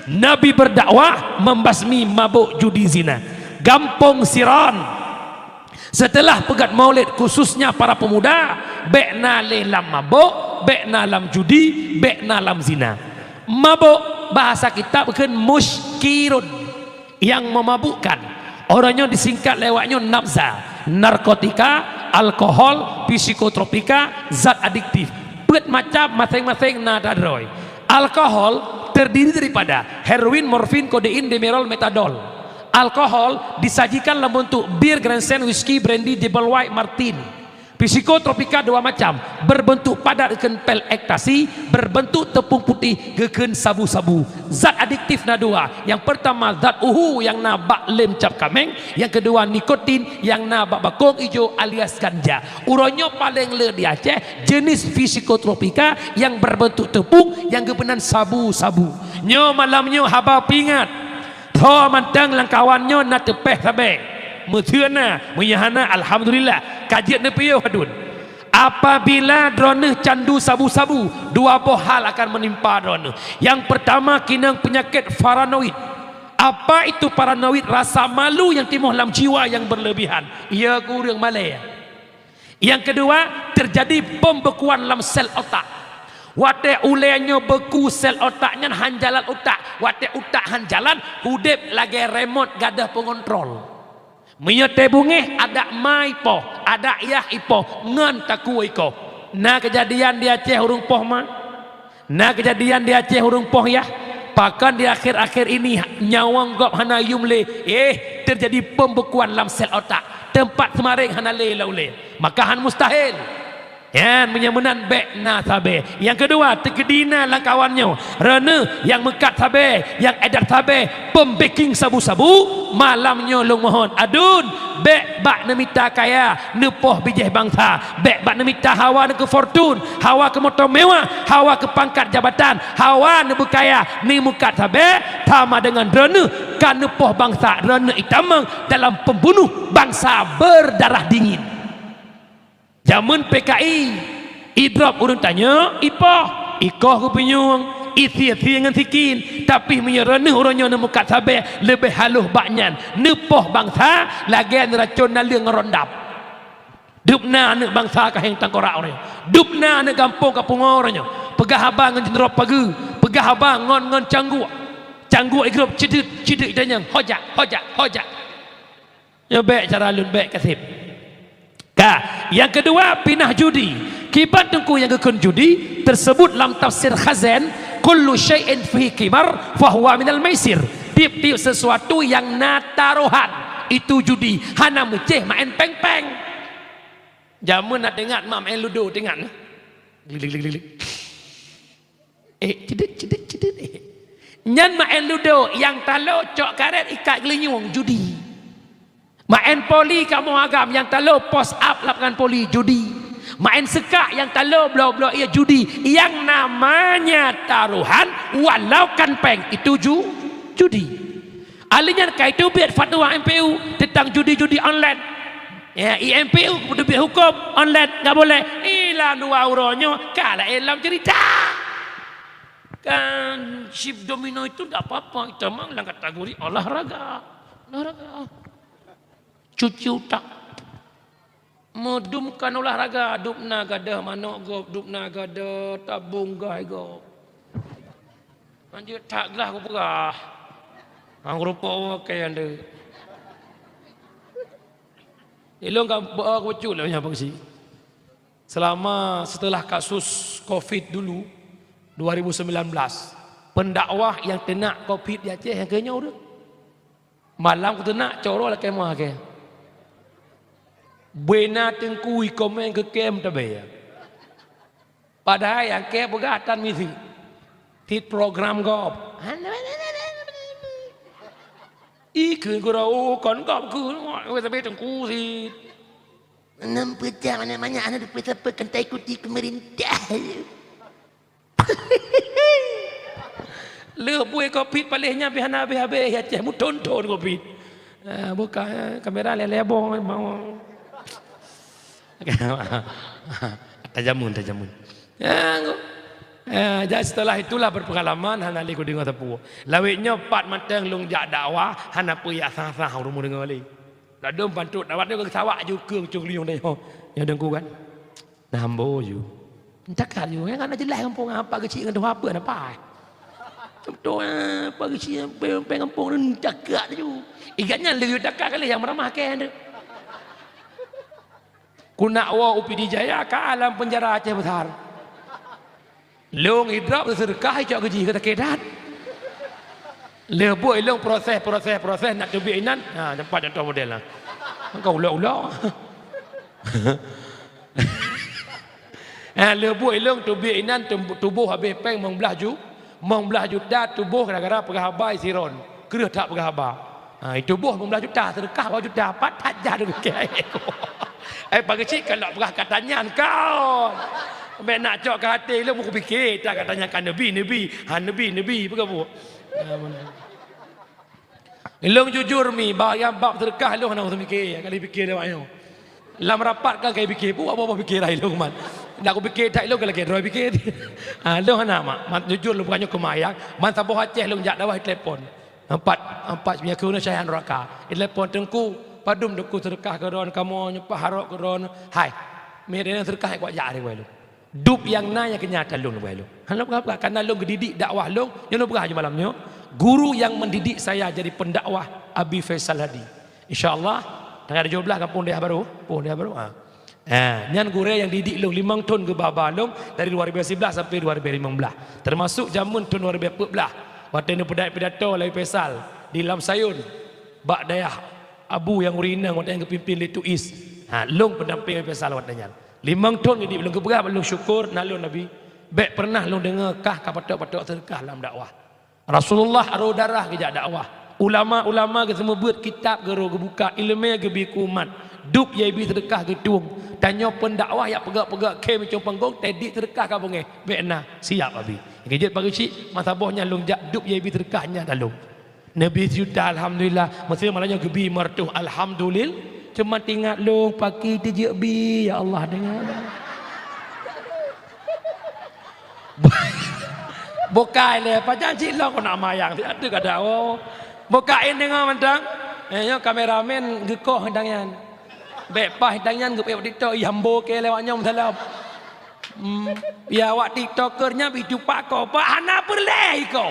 Nabi berdakwah membasmi mabuk, judi, zina. Gampông Siron. Setelah peugét Maulid, khususnya para pemuda, bék na lé lam mabuk, bék na lam judi, bék na lam zina. Mabuk, bahasa kitab kheun muskirun. Nyang memabukkan. Uroe nyoe disingkat lewat nyoe nafza, narkotika, alkohol, psikotropika, zat adiktif. Peuet macam maséng-maséng na atra droe. Alkohol terdiri daripada heroin, morfin, kodein, demerol, metadol. Alkohol disajikan dalam bentuk bir, Grandstand, whisky, brandy, double white, Martini. Psikotropika dua macam, berbentuk padat geukheun pil ekstasi, berbentuk tepung putih geukheun sabu-sabu. Zat adiktif na dua. Nyang pertama zat uhu nyang na bak lem cap kaméng, nyang keudua nikotin nyang na bak bakong ijo alias ganja. Uroe nyoe paleng le di Aceh jenis psikotropika nyang berbentuk tepung nyang geupeunan sabu-sabu. Nyoe malam nyoe haba peuingat. Tho mantong lam kawan nyoe na teupeh sabe. Meuseu na, meunyoe hana, alhamdulillah. Ka jeuet neupiôh aduen. Apabila droeneuh candu sabu-sabu, dua boh hal akan menimpa droeneuh. Nyang pertama, kinong peunyakét paranoid. Apa itu paranoid? Rasa malu nyang timoh lam jiwa nyang berlebihan. Iya keu ureuëng malée. Nyang keudua, terjadi pembekuan lam sel otak. Watée ulée nyoe beku sel otak nyan, han jalan utak. Watée utak han jalan, udeb lagée remot gadôh peungontrol. Meunyoe tée beungéh, adak ma ipoh, adak yah ipoh, ngon takue ikoh. Na keujadian di Aceh ureuëng poh ma? Na keujadian di Aceh ureuëng poh yah? Pakon di akhir-akhir ini nyawöng gob hana yum lé? Eh, terjadi pembekuan lam sel otak. Teumpat seumaréng hana lé lam ulée. Maka han mustahil. Nyan, meunyoe meunan bék na sabe. Nyang keudua, teukeudi na lam kawan nyoe. Droeneuh nyang meukat sabe, nyang édar sabe, pembeking sabu-sabu, malam nyoe lôn mohon, aduen, bék bak neumita kaya, neupoh bijéh bansa, bék bak neumita hawa neu keu fortun, hawa keu moto mewah, hawa keu pangkat jabatan, hawa neubeukaya, neumeukat sabe, sama deungon droeneuh ka neupoh bansa, droeneuh itamong dalam pembunuh bansa berdarah dingin. Jameun P K I, idrop ureuëng tanyoe, ipoh, ikoh geupeunyueng, isie-sie ngon sikin, tapi meunyoe droeneuh uroe nyoe neumeukat sabe, leubeh haloh bak nyan, neupoh bansa lagée neuracon naleueng ngon rondap. Dub na aneuëk bansa ka héng tangkorak uroe nyoe. Dub na aneuëk gampông ka pungoe uroe nyoe. Peugah haba ngon jeuneurob pageue, peugah haba ngon, ngon cangguek. Cangguek igrop ceudeut, ceudeut itanyong, "Hojak, hojak, hojak." Nyoe bék cara lôn bék kaseb. Ka, nyang keudua pinah judi. Kiban teungku nyang geukheun judi teusebut lam tafsir Khazen, "Kullu syai'in fihi qimar fahuwa minal maisir." Tiep-tiep sesuatu nyang na tarohan itu judi, hana meucéh maén péng-péng. Jameun na teuingat mak maén ludo, teuingat? Glik, glik, glik, glik. Eh, cedit, cedit, cedit, eh. Nyan maén ludo, nyang talo cok karet ikat geulinyueng, judi. Maén poli kamoe agam, nyang talo post up lapangan poli, judi. Maén seukak, nyang talo bloe-bloe ie, judi. Nyang namanya taruhan, walau kan péng, itu ju-, judi. Ahli nyan ka iteubiet fatwa M P U teuntang judi-judi online. Ya, I M P U geuteubiet huköm online, nggak boleh. Ih, lam dua uroe nyoe ka laén lam cerita. Kan chip domino itu ndak apa-apa, itu memang lam kategori olahraga. Olahraga. Cuci utak. Meudum kan olahraga, dub na gadôh manok gob, dub na gadôh tabong gai gob. Lanjut that glah kupeugah. Hang rupok wakée ande. Ilong ka beu kucut lé nyan paksi. Selama setelah kasus covid dulu, dua ribu sembilan belas, pendakwah nyang teunak covid di Aceh nyang keunyoe ureuëng. Malam kuteunak coro lakée moh kée. Beuna teungku ikomeng keu kem tabe. Padahai nyang kée peugah tan miseue. Tit program gob. Ikeu gurau kon gob keu, tapi teungku sit. Enam peucah mana banyak anak dua puluh satu kentai kuti pemerintah. Leuh buet covid paléh nyan pih hana habéh-habéh, Aceh meuthon-thon covid. Ah, buka, eh, kamera lé-lé boh, mau. Tajamun, tajamun. Ya, ya, jadi setelah itulah berpengalaman, hana lé kudeungoe sapeue. Lawét nyoe pat mantong lôn jak dakwah, hana peue jak sah-sah ureuëng meudeungoe lé. Ladôm pantôt dakwah nyoe geusawak ju keu cunglieng deh ho. Nyoe deungku kan. Nah, ambo ju. Cakap ju, nyang hana jeulaih gampông apa geuchik ngon tuha apa na pai. Beutôi apa geuchik peng gampông ni cakap ju. Igat nyan lé cakap kali nyang meuramah kén tu. Kunak woe u Pidie Jaya ka lam penjara Aceh Besar. Lông idrop seudeukah icok geuji keu sakét that. Lheuh buet ilong proses, proses, proses nak teubiet inan. Ha, nampak contoh model lah. Engkau ulok-ulok. Eh, lheueh buet ilong teubiet inan tum-, tuboh habéh péng limong blaih ju-, limong blaih juta tuboh gara-gara peugah haba i Siron. Kreueh that peugah haba. Ha, ituboh limong blaih juta, seudeukah dua juta, pat that jah dipike. Eh, pageue cit ka lheueh peugah kata nyan kon. Bèk nak cok keu até ilong, kupike that kata nyan ka neubi, neubi. Ha, neubi, neubi, peugah buet. Ha, beuna. Ilong jujur mi, bak nyang bab seudeukah ilong hana usah pike, ka lheueh pike lé awak nyoe. Lam rapat kan ka pike, buet apa-apa pike dah ilong man. Dak kupike that ilong ka lagèe droe pike. Ha, ilong hana mak, mat jujur lôn bukan nyoe keumayang, ban saboh Aceh lôn jak dakwah telepon. Empat, empat nyoe keu syaihan raka. Telepon, "Teungku, padum teungku seudeukah keu droen kamoe nyoe, pah harok keu droen." Hai, mi seudeukah kuat jak hari wai lôn. Dub nyang na nyang keu nyan ata lôn leubeh lôn. Hana peugah-peugah, karena lôn geudidik dakwah lôn, nyoe lôn peugah ju malam nyoe, guru yang mendidik saya jadi pendakwah Abi Faisal Hadi. Insya Allah, tanggal tujoh belas gampông dayah barô, gampông dayah barô. Ha. Ha, nyan gurèe nyang didik lôn limong thon geuba-ba lôn dari dua ribu sebelas sampai dua ribu lima belas. Termasuk jameun thon dua ribu empat belas. Watèe neupeudait pidato lé Abi Faisal di Lam Sayun, bak dayah Abu nyang ureueng inong watèe nyan geupimpin lé Tuis. Ha, lôn pendampéng Abi Faisal watèe nyan. Limong thon geudidik lôn, geupeugah bak lôn syukur na lôn Abi. Bèk pernah lôn deungö kah ka patok-patok seudeukah lam dakwah. Rasulullah rô darah geujak dakwah. Ulama-ulama geuseumeubeuet kitab geurô geubuka, ileumèe geubi keu umat. Dub nyang bi seudeukah geutueng. Tanyoe pendakwah jak peugöt-peugöt khém icong panggong, teudidik seudeukah ka beungèh. Bèk na, siap Abi. Geujeuet pageue cit, masa boh nyan lôn jak dub nyang bi seudeukah nyan ata lôn. Neubi sijuta, alhamdulillah. Meusé malam nyoe geubi meureutoh, alhamdulil-, cuma teuingat lôn paki teujeuet bi, ya Allah, deungö. Bukai lé, pajan cit lôn keuneuk mayang, siat teuk kada, oh. Bukai deungö mantong. Eh, nyoe kameramen geukoh mantong nyan. Bèk paih tangan geupeue TikTok, ih, ambo keu lewat nyoe meusalam. Hmm, ya, awak TikToker nyan bit tupak ko, pak hana peureulèe iko.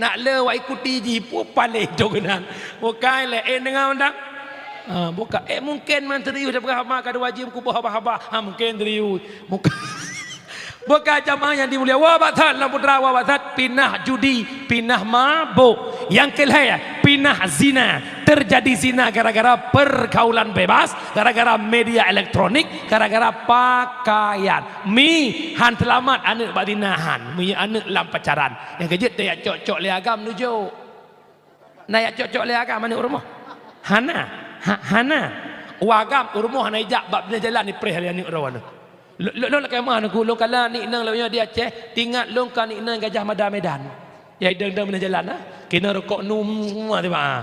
Nak le awak ikuti jih, peue paléh to keunan. Bukai lé, eh, deungö mantong. Ha, bukai, eh, mungken man serius dah peugah haba ka dua jeuem kuboh haba-haba. Ha, mungken serius. Bukai. Bukai jamaah nyang dimulia. Wa batat lam putra, wa batat pinah judi, pinah mabök. Nyang keulhèe, pinah zina. Terjadi zina gara-gara pergaulan bebas, gara-gara media elektronik, gara-gara pakaian. Mi han seulamat aneuk bak zina han, mi aneuk lam pacaran. Nyang keujeuet tajak cok-cok lé agam nujok. Na jak cok-cok lé agam aneuk rumoh? Hana. Ha, hana. Wah agam u rumoh hana ijak bak binéh jalan ipreh lé aneuk droe nyoe. Lôn, lôn, lôn lakèe meu'ah nangku, lôn kalon aneuk inong lôn nyoe di Aceh, teuingat lôn keu aneuk inong Gajah Mada Medan. Ya, idong-idong binéh jalan, ha? Keuneuk rukok nu mua tiba, ha.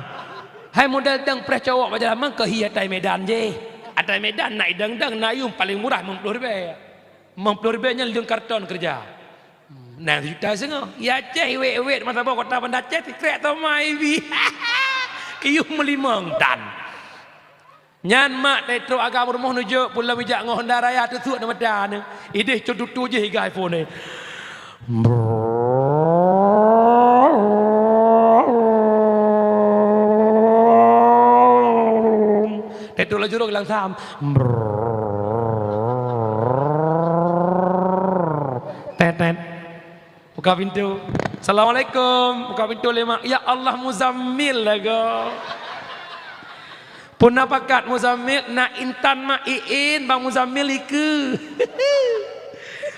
Hai model dong preh cowok bak jalan, mang keu hi atai Medan jih. Atai Medan na idong-idong, na yum paleng murah limong ploh ribèe. Limong ploh ribèe nyan lheueh karton keureuja. Nyan sijuta seungoh. Ya Aceh, iwet-iwet masa boh kota Banda Aceh, sikrek toma ibi. Iyuh meulimong tan. Nyan mak teutrok agam rumoh nujok, pulang ijak ngon Honda Raya teusuek di mata nyoe. Ideh cut tutu jih iga iPhone nyoe. Teutrok laju rot langsam. Tet, tet. Buka pintu. "Assalamualaikum." Buka pintu lé mak. "Ya Allah, Muzammil lagoe." Pun na pakat Muzammil, na intan mak, iin bang Muzammil ikeue.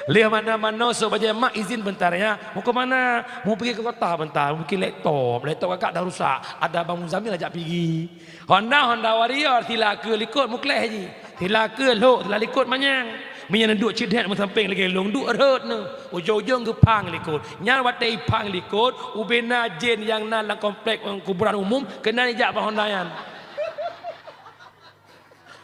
Lheueh manoe-manoe sok bajèe, "Mak, izin bentar ya." "Mau ke mana?" "Mau pergi ke kota bentar, mau bikin laptop. Laptop kakak dah rusak. Ada bang Muzammil ajak pigi." Honda, Honda Warrior, sila keue likot meukleh jih. Sila keue lhok, sila likot manyang. Meunyoe neuduek cit that meusampéng lagèe lôn duek rhot nyoe. Ujong-ujong geuphang likot. Nyan watèe iphang likot, ubena jén nyang na lam komplek kuburan umum, keunan ijak bak Honda nyan.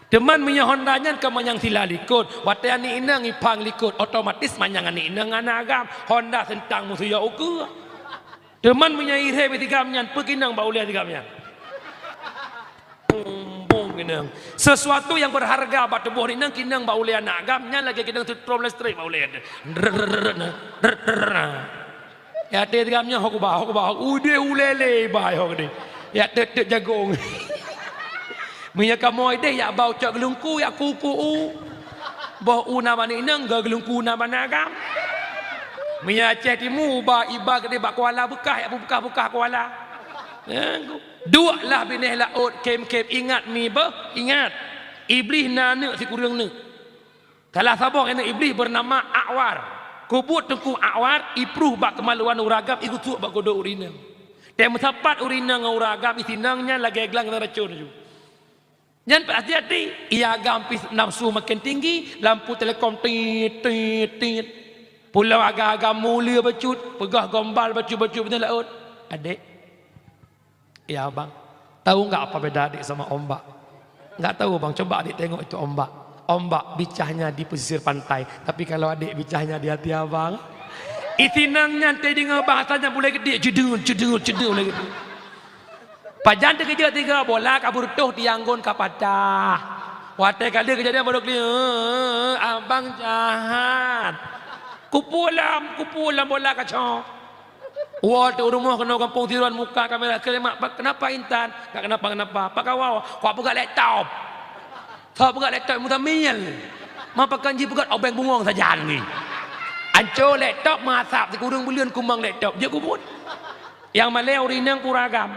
Teuma meunyoe Honda nyan ka manyang sila likot, watèe aneuk inong iphang likot, otomatis manyang aneuk inong aneuk agam. Honda seuntang meusuyok ukeue. Teuma meunyoe irhèm tigam nyan, peue keuneung bak ulèe tigam nyan? Bong, bong keuneung. Sesuatu yang berharga bak tuboh inong keuneung bak ulèe aneuk agam, nyan lagèe keuneung seutrom listrik bak ulèe. Drrrr, drrrr. Ya, até tigam nyan, hok ba, hok ba, hok udeh ulèe lé ba, hok deh. Ya, tet-tet jagong. Meunyoe kamoe ideh yak ba ucok geulungku, yak kuku u. Boh u na bak aneuk inong, geu geulungku na bak aneuk agam. Meunyoe Aceh Timu, ba iba keudeh bak kuala beukah, yak beubeukah-beukah kuala. Duek lah binéh laôt, khém-khém, ingat mi beuh, ingat. Iblih na aneuk sikureueng neuk. Salah saboh aneuk Iblih beunama A'war. Kubuet Teungku A'war, ipruh bak keumaluan ureueng agam, igusok bak godoh ureueng inong. Teuh meusapat ureueng inong ngon ureueng agam, isinong nyan lagèe glang nyang racôn laju. Nyan hati-hati, ia agam pih nafsu makin tinggi, lampu telekom tit, tit, tit. Pulang agam-agam mulia bacut, peugah gombal bacut-bacut beutôi laôt. Adek, ya, Bang. Tahu nggak apa beda adik sama ombak? Nggak tahu, Bang. Coba adik tengok itu ombak. Ombak bicahnya di pesisir pantai, tapi kalau adik bicahnya di hati abang. Isinong nyan teudeungoe bahasanya mulai geudik, jedut, jedut, jedut mulai geudik. Pajan teukeujot tiga bola ka beureutoh tiang gon ka patah. Watèe ka lheueh keujadian baru kli, "Eh, abang jahat. Kupulam, kupulam bola kacok." Woe teuh u rumoh keunoe gampông Tiruan muka kamera keulemak, "Kenapa Intan?" "Enggak kenapa-kenapa." "Apa kau?" "Kau peugah laptop." "Kau peugah laptop Muzamil." "Ma pakon jih peugah obeng bungong sajan ni." Anco laptop meuasap sikureueng buleuen kumang laptop. Jeuet kubuet. Nyang malèe ureueng inong kureueng agam.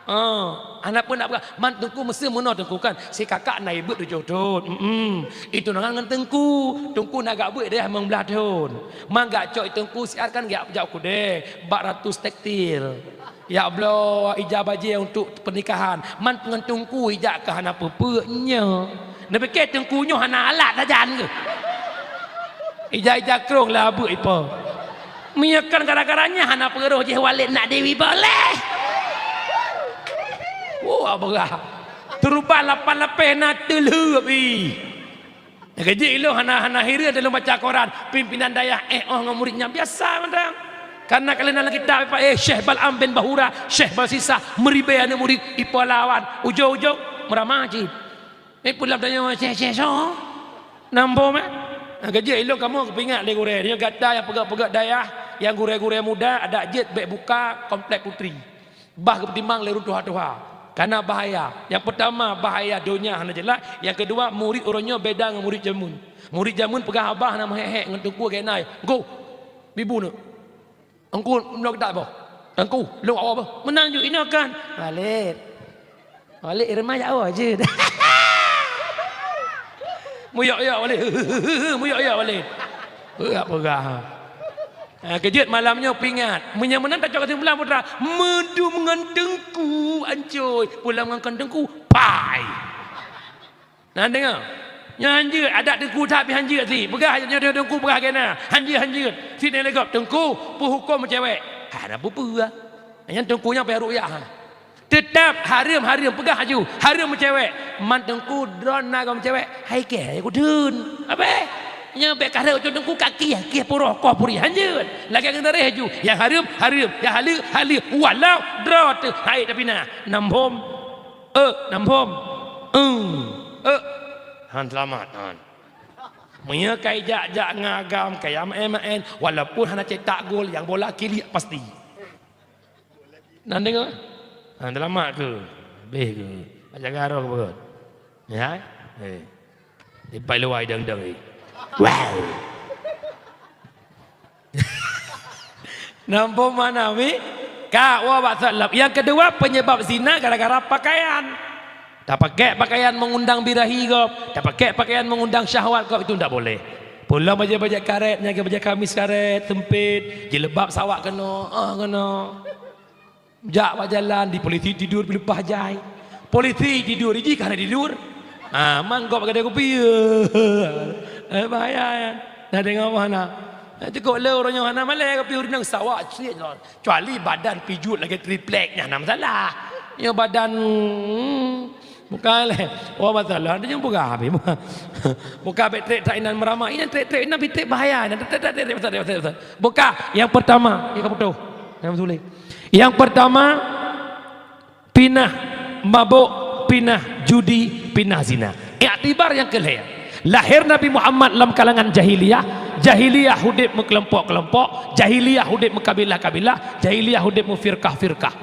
Oh, hana peue nak peugah. Man Teungku meuseu meunoe Teungku kan. Si kakak na ibeuet tujoh thon. Mm-mm. Itunangan ngon Teungku. Teungku na gak beuet deh limong blah thon. Man gak cok Teungku siat kan gak jak kudeh. Bak ratus tekstil. Ya bloe ija bajèe untuk pernikahan. Man ngon Teungku ija keu hana peue-peue nyoe. Neupike Teungku nyoe hana alat sajan keuh. Ija-ija krong lah beuet ipo. Meunyoe kon gara-gara nyan hana peureuh jih Walid nak Dewi boleh. Wah, beurah. Teuruban lapan lapéh na teulheueh pi. Keujeuet ilôn hana, hana hireuen lôn baca koran, pimpinan dayah éh oh ngon murit nyan biasa mantong. Karena ka lheueh na lam kitab, eh, Syekh Bal'am bin Bahura, Syekh Balsisa, meuribèe aneuk murit, ipo lawan, ujong-ujong meuramah cit. Eh, pulang tanya, "Syekh, Syekh, soe?" "Nambom, eh?" Nah, keujeuet ilôn kamoe geupeuingat lé gurèe. Nyoe gata nyang peugöt-peugöt dayah, nyang gurèe-gurèe muda, adak jeuet bèk buka komplek putri. Bah geupeutimang lé ureueng tuha-tuha. Karena bahaya. Nyang peutama, bahaya donya hana jeulaih. Nyang keudua, murit uroe nyoe beda ngon murit jameun. Murit jameun peugah haba hana meuhék-hék ngon teungku geuhnyan. "Teungku, bi bu neuk." "Teungku, meunoe geutak boh." "Teungku, lôn awak boh." "Meunan ju inoe kan." "Walid. Walid, irma jak awak jeuet." "Muyok-yok Walid. Muyok-yok Walid." Peugah-peugah. Ha, keujeuet malam nyoe peuingat. Meunyoe meunan tacok keusimpulan putra, meudum ngon teungku ancôi, pulang ngon kon teungku, pai. Nah, deungoe. Nyoe hanjeuet, adat teungku that pih hanjeuet sit. Peugah nyoe teungku peugah keu na. Hanjeuet, hanjeuet. Sit nyan lé gob, "Teungku, peue hukôm meucewek?" "Hana peue-peue." Nyan teungku nyang payah rukyah. Teutap hareuem, hareuem, peugah laju. Hareuem meucewek. "Man teungku, droeneuh na gob meucewek." "Hai kèe, hai kudheun." Abeh. Nyoe bèk ka rhot teungku ka kieh, kieh puroh, koh puri. Hanjeuet. Lagèe ngon tareh laju. Nyang hareuem, hareuem. Nyang haleue, haleue. Walau droe teuh hai tapi na. Nambom. Eh, nambom. Eh, eh. Han seulamat, han. Meunyoe ka ijak-jak ngon agam, ka ijak maén-maén, walaupun hana cetak gol, nyang bola kiliek pasti. Nan deungoe? Han seulamat keuh. Beh keuh. Bak jaga roh keuh. Ya? Eh. Dipai luwai dang-dang, eh. Wow. Nampak mana, Mi? Ka, wa bak salam. Nyang keudua, penyebab zina gara-gara pakaian. Tapakèk pakaian mengundang birahi gob, tapakèk pakaian mengundang syahwat gob, itu ndak boleh. Pulang bajèe-bajèe karét, nyan bajèe kamis karét, sempit, jilbab sawak keunoe, ah, keunoe. Jak bak jalan, di polisi tidur, dileupah jai. Polisi tidur, iji ka hana tidur. Ah, man gob gadai kupi. Eh, bahaya, ya. Nah, deungoe hana. Nah, cukup le ureueng nyoe hana malèe, tapi ureueng sawak cit. Kecuali badan pijuet lagèe triplek, nyan hana masalah. Nyoe badan, hmm, bukan lé. Oh, masalah. Dia nyoe peugah habis. Bukan bèk trek-trek inan meurama. Inan trek-trek inan bitek bahaya. Inan trek-trek, trek-trek, trek-trek, trek-trek. Bukan. Nyang peurtama, nyang ka putôh. Nyang sulit. Nyang peurtama, pinah mabök, pinah judi, pinah zina. Iktibar nyang keu lhèe. Lahé Nabi Muhammad lam kalangan jahiliyah, jahiliyah udép meukelompok-kelompok, jahiliyah udép meukabilah-kabilah, jahiliyah udép meufirkah-firkah.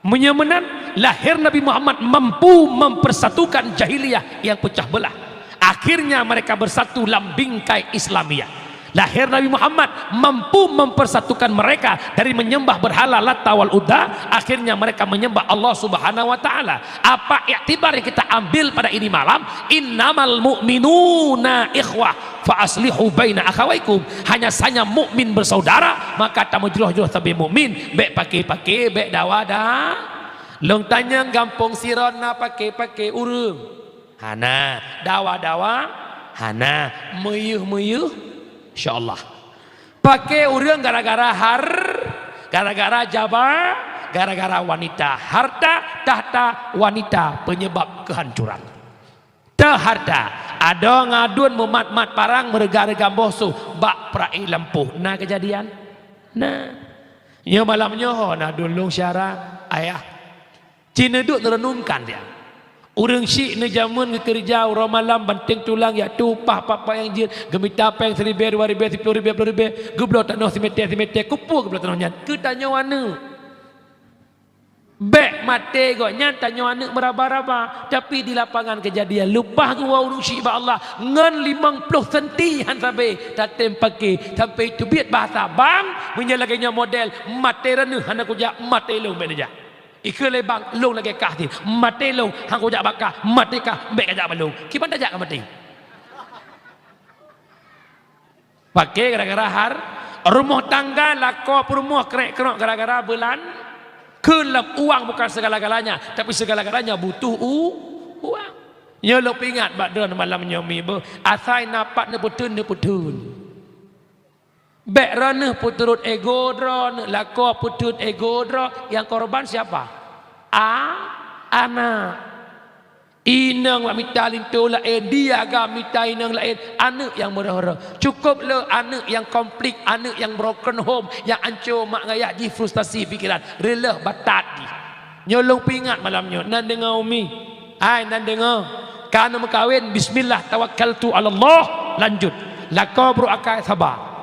Meunyoe meunan, lahé Nabi Muhammad mampu mempersatukan jahiliyah nyang peucah beulah. Akhirnya mereka bersatu lam bingkai Islamiyah. Lahir Nabi Muhammad mampu mempersatukan mereka dari menyembah berhala Lata wal Uzza, akhirnya mereka menyembah Allah Subhanahu wa Ta'ala. Apa iktibar yang kita ambil pada ini malam? Innamal mu'minuna ikhwah, fa aslihu baina akhawaikum. Hanya saja mukmin bersaudara, maka tamujroh-jroh sabe mukmin, bèk paké-paké, bèk dawa-da. Lôn tanyong gampông sidroe na paké-paké ureueng? Hana. Dawa-dawa? Hana. Meuyeuh-meuyeuh? Insya Allah. Paké ureueng gara-gara har-, gara-gara jaba, gara-gara wanita. Harta, tahta, wanita, penyebab kehancuran. Teuharta, adoe ngon aduen meumat-mat parang meureuga-reuga boh su bak peura'i lampôh. Na keujadian? Na. Nyoe malam nyoe ho na aduen lôn syara, ayah. Ci neuduek neureunungkan dia. Ureueng syiek neujameun geukeureuja uroe malam banténg tulang jak tueng upah pat-pat nyang jeuet, geumita péng siribèe, dua ribèe, siploh ribèe, ploh ribèe, geubloe tanoh simètè-simètè, keupeue geubloe tanoh nyan? Keu tanyoe aneuëk. Bèk maté gobnyan tanyoe aneuëk meuraba-raba, tapi di lapangan keujadian leupah geuwoe ureueng syiek bak Allah ngon limong ploh senti han sabé tatém paké, sampai teubiet bahasa bang, meunyoe lagèe nyoe model, maté droeneuh hana kujak, maté lôn bèk neujak. Ikheun lé bang, lôn lagèe kah cit, maté lôn hana kujak bak kah, maté kah bèk kajak bak lôn. Kiban tajak ka maté. Paké gara-gara har-, rumoh tangga lakoe peurumoh krek-krok gara-gara beulan-, kheun lom uang bukan segala-galanya, tapi segala-galanya butuh u-, uang. Nyoe lôn peuingat bak droeneuh malam nyoe mi beuh, asai na pat neupeutheun, neupeutheun. Bèk droeneuh peuturot ego droeneuh, lakoe peutheun ego droe, nyang korban siapa? A-, anak. Inong bak mita linto laén, di agam mita inong laén, aneuëk nyang meureuh-reuh. Cukôp le aneuëk nyang konflik, aneuëk nyang broken home, nyang anco mak ngayah jih frustasi pikeran, reuloh batat jih. Nyoe lôn peuingat malam nyoe, nan deungoe umi. Hai nan deungoe, ka neumeukawen, bismillah tawakkaltu 'alallah, lanjut. Lakoe brôk akai saba.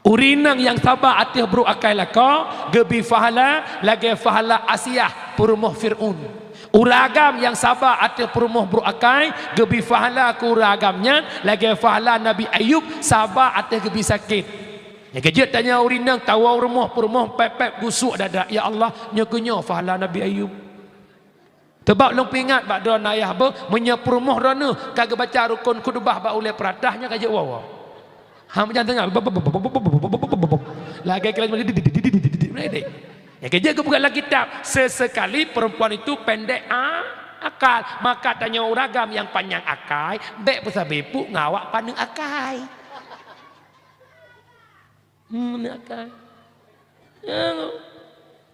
Ureueng inong nyang saba ateueh brôk akai lakoe, geubri pahala lagèe pahala Asiah peurumoh Fir'aun. Ureueng agam nyang saba ateueh peurumoh brôk akai, geubri pahala keu ureueng agam nyan lagèe pahala Nabi Ayub saba ateueh geubri sakét. Nyang keujeuet tanyoe ureueng inong tawoe rumoh peurumoh pèp-pèp gusuk dada, "Ya Allah, nyoe keuh nyoe pahala Nabi Ayub." Teubab lôn peuingat bak droeneuh ayah beuh, meunyoe peurumoh droeneuh ka geubaca rukon khutubah bak ulèe peuratah nyan ka jeuet woe-woe. Ha, meujan teungoh. Lagèe kira nyang keujeuet geupeugah lam kitab, sesekali perempuan itu pendek a-, akal. Maka tanyoe ureueng agam nyang panyang akai, bèk peusabe puk ngon awak paneuk akai. Hmm, ni akai. Ya.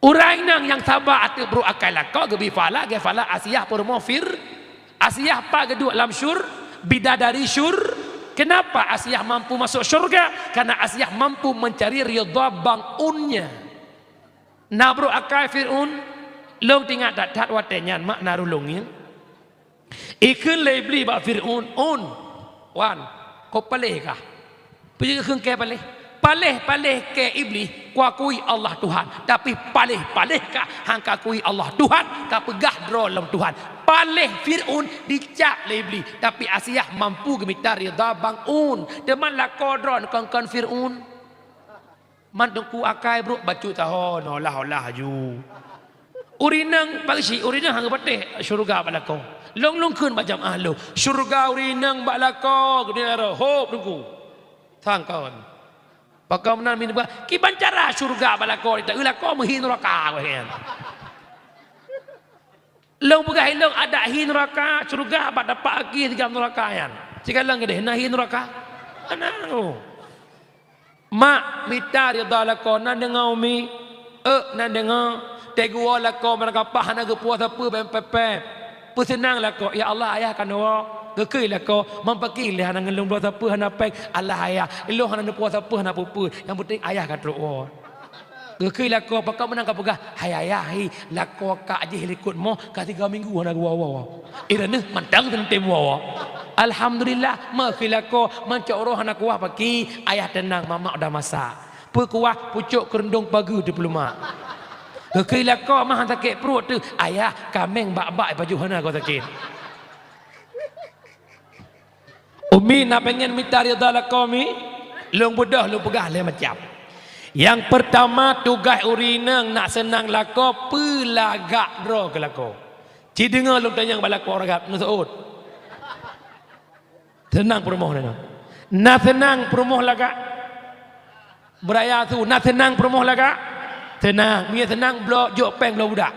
Ureueng inong nyang saba ateueh brôk akai lakoe geubri pahala lagèe pahala Asiah peurumoh Fir-, Asiah pat geuduek lam syur-, bidadari syur-, kenapa Asiah mampu masuk syurga? Karena Asiah mampu mencari ridha bang unnya. Na brôk akai Fir'aun, lôn teuingat that-that watèe nyan mak na rulông nyan. Ikheun lé Iblih bak Fir'aun, "Un, wan, kau paléh kah?" Peue jeuet keu kèe paléh? Paléh-paléh kèe Iblih, kuakui Allah Tuhan, tapi paléh-paléh kah han kakui Allah Tuhan, kapeugah droe lom Tuhan. Paléh Fir'aun dicap lé Iblih, tapi Asiah mampu geumita ridha bang un. Teuma lakoe droe kon-kon Fir'aun. Man teungku akai brôk bacut taho, olah-olah aju. Ureueng inong bak geuchik, ureueng inong han geupatéh syeuruga bak lakoe. Lôn-lôn kheun bak jamaah lôn, syeuruga ureueng inong bak lakoe, geude rot, hop teungku. Sangkon. Pakon meunan min ba, kiban cara syeuruga bak lakoe, ta lakoe meuhi neuraka, weh, kan. Lôn peugah ilôn adak hi neuraka, syeuruga bak tapak aki sigam neuraka nyan. Sikalon keudeh na hi neuraka. Hana. Mak mita ridha lakoe, na deungoe umi? Euk, na deungoe. Teguwoe lakoe meurangkapah hana geupuwoe sapeue bèk pèp-pèp. Peuseunang lakoe, "Ya Allah, ayah ka neuwoe." Geukheun lakoe, "Meupaki lé hana ngon lôn bloe sapeue hana péng." "Alah ayah, ilôn hana neupuwoe sapeue hana peue-peue. Nyang peunteng ayah ka trok woe." Geukheun lakoe, pakon meunan kapeugah, "Hai ayah hi, lakoe kak jih likot moh ka tiga minggu hana geuwoe-woe. Ira neuh mantong teuntèe woe-woe." Alhamdulillah, meuheuh lakoe, meucok uroe hana kuah paki, ayah teunang mamak udah masak. Peu kuah, pucok keureudueng pageue teupeuleuma. Geukheun lakoe, mah sakét pruet teuh, "Ayah, kaméng bak-bak pajoh hana goe sakét." Umi na pengen mita ridha lakoe mi? Lôn beudôh, lôn peugah lhèe macam. Nyang peurtama, tugaih ureueng inong nak seunang lakoe, peulagak droe keu lakoe. Ci deungoe lôn tanyong bak lakoe ureueng agam, na seuôt. Seunang peurumoh na. Na seunang peurumoh lagak. Beuraya su, na seunang peurumoh lagak. Seunang, meunyo seunang bloe jok péng bloe budak.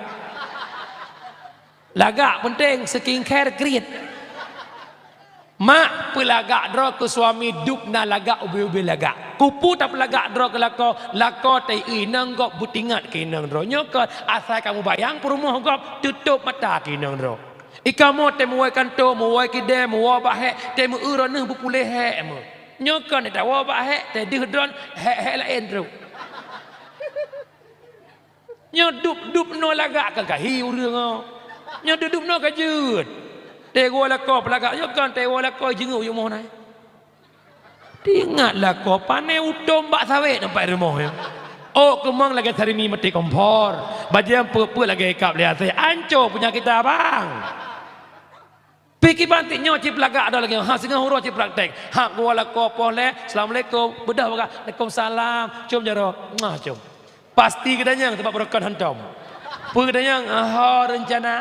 Lagak peunteng, skincare kriet. Mak, peulagak droe keu suami, dub na lagak, ubé-ubé lagak. Keupeue tapeulagak droe keu lakoe, lakoe teu inong gob beutingat keu inong droe. Nyoe kon asai kamoe bayang peurumoh gob, tutôp mata keu inong droe. I kamoe teu meuwoe kantô, meuwoe keudè, meuwoe bak hék, teu meu-eu droeneuh beupuléh hék meuh. Nyoe kon tawoe bak hék, teu deuh droen, hék-hék laén trok. Nyoe dub-dub noe lagak ka gahi ureueng nyoe. Nyoe dub-dub noe ka jeuet. Teu woe lakoe peulagak nyoe kon, teu woe lakoe jeungeuk u yumoh nai. Teuingat lakoe pané utôm bak sawét nampak rumoh nyoe. Ôk keumong lagèe sarimi maté kompor. Bajèe peuet-peuet lagèe ikab lé asèe. Anco punya kita, bang. Pih kiban tik nyoe cit peulagak ada lagèe nyoe, ha singoh uroe cit praktek. Ha geuwoe lakoe poh lhèe, "Assalamualaikum." Beudôh peugah, "Waalaikumsalam." Cium jaroe, muah cium. Pasti geutanyong teuma beureukat hantom. Peue geutanyong, "Ho reuncana?"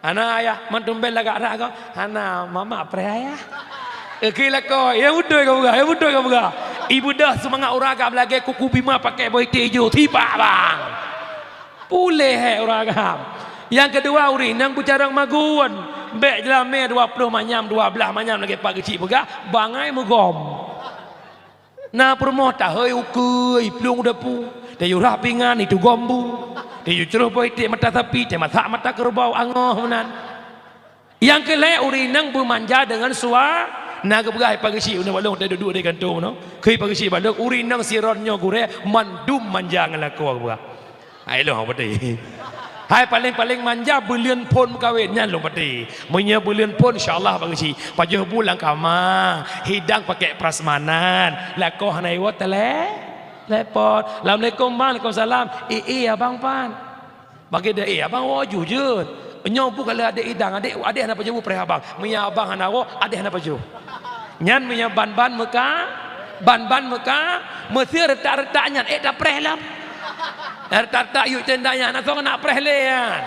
"Hana, Ayah." "Man tumben lagak that goe?" "Hana, mamak preh, Ayah." Éh, keu lakoe, "Ya beutôi ka peugah, ya beutôi ka peugah." Ibeudôh seumangat ureueng agam lagèe kuku bima pakèk boh iték ijo, sipak bang. Puléh hék ureueng agam. Nyang keudua, ureueng inong beucarông magun. Bèk jeulamé dua ploh manyam, dua blaih manyam lagèe Pak Geuchik peugah, bangai meugom. Na peurumoh tahôi ukeue, plueng u dapu, tayue rhah pingan, itugom bu, tayue crôh boh iték mata sapi, tamasak mata keureubeue, angoh meunan. Nyang keu lhèe, ureueng inong beumanja deungon sua-, na geupeugah Pak Geuchik, "Uneuk bak lôn, teuduek-duek di kantô meunoe." Kheun Pak Geuchik bak lôn, "Ureueng inong sidroe nyoe gurèe mandum manja ngon lakoe," geupeugah. Hai lôn patéh. Hai paléng-paléng manja buleuen phôn meukawen, nyan lôn patéh. Meunyoe buleuen phôn, insya Allah Pak Geuchik. Pajoh bu lam kama, hidang pakèk prasmanan, lakoe hana iwoe tele-, telepon. "Assalamualaikum, Bang." "Waalaikumsalam." "Ié, ié abang pan." Bagi deh, "Eh, abang woe ju jeuet." Nyoe bu ka lheueh adék idang, adék, adék hana pajoh bu preh abang. Meunyo abang hana woe, adék hana pajoh. Nyan meunyo ban-ban meuka, ban-ban meuka, meuseu reutak-reutak nyan, ék tapreh lom. Reutak-reutak yue tenda nyan, na soe keuneuk preh lé nyan.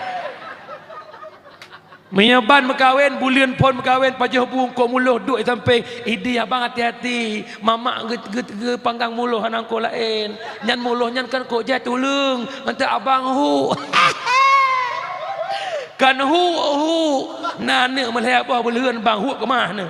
Meunyo ban meukawen, buleuen phôn meukawen, pajoh bu eungkôt muloh duek di sampéng, "Idéh abang hati-hati." Mamak geu-, geu-, geupanggang muloh hana eungkôt laén. Nyan muloh nyan kan kok jai tuleueng, ngon teuk abang hu. Kan hu, hu. Na aneuk meulhèe boh buleuen bang hu keumah neu.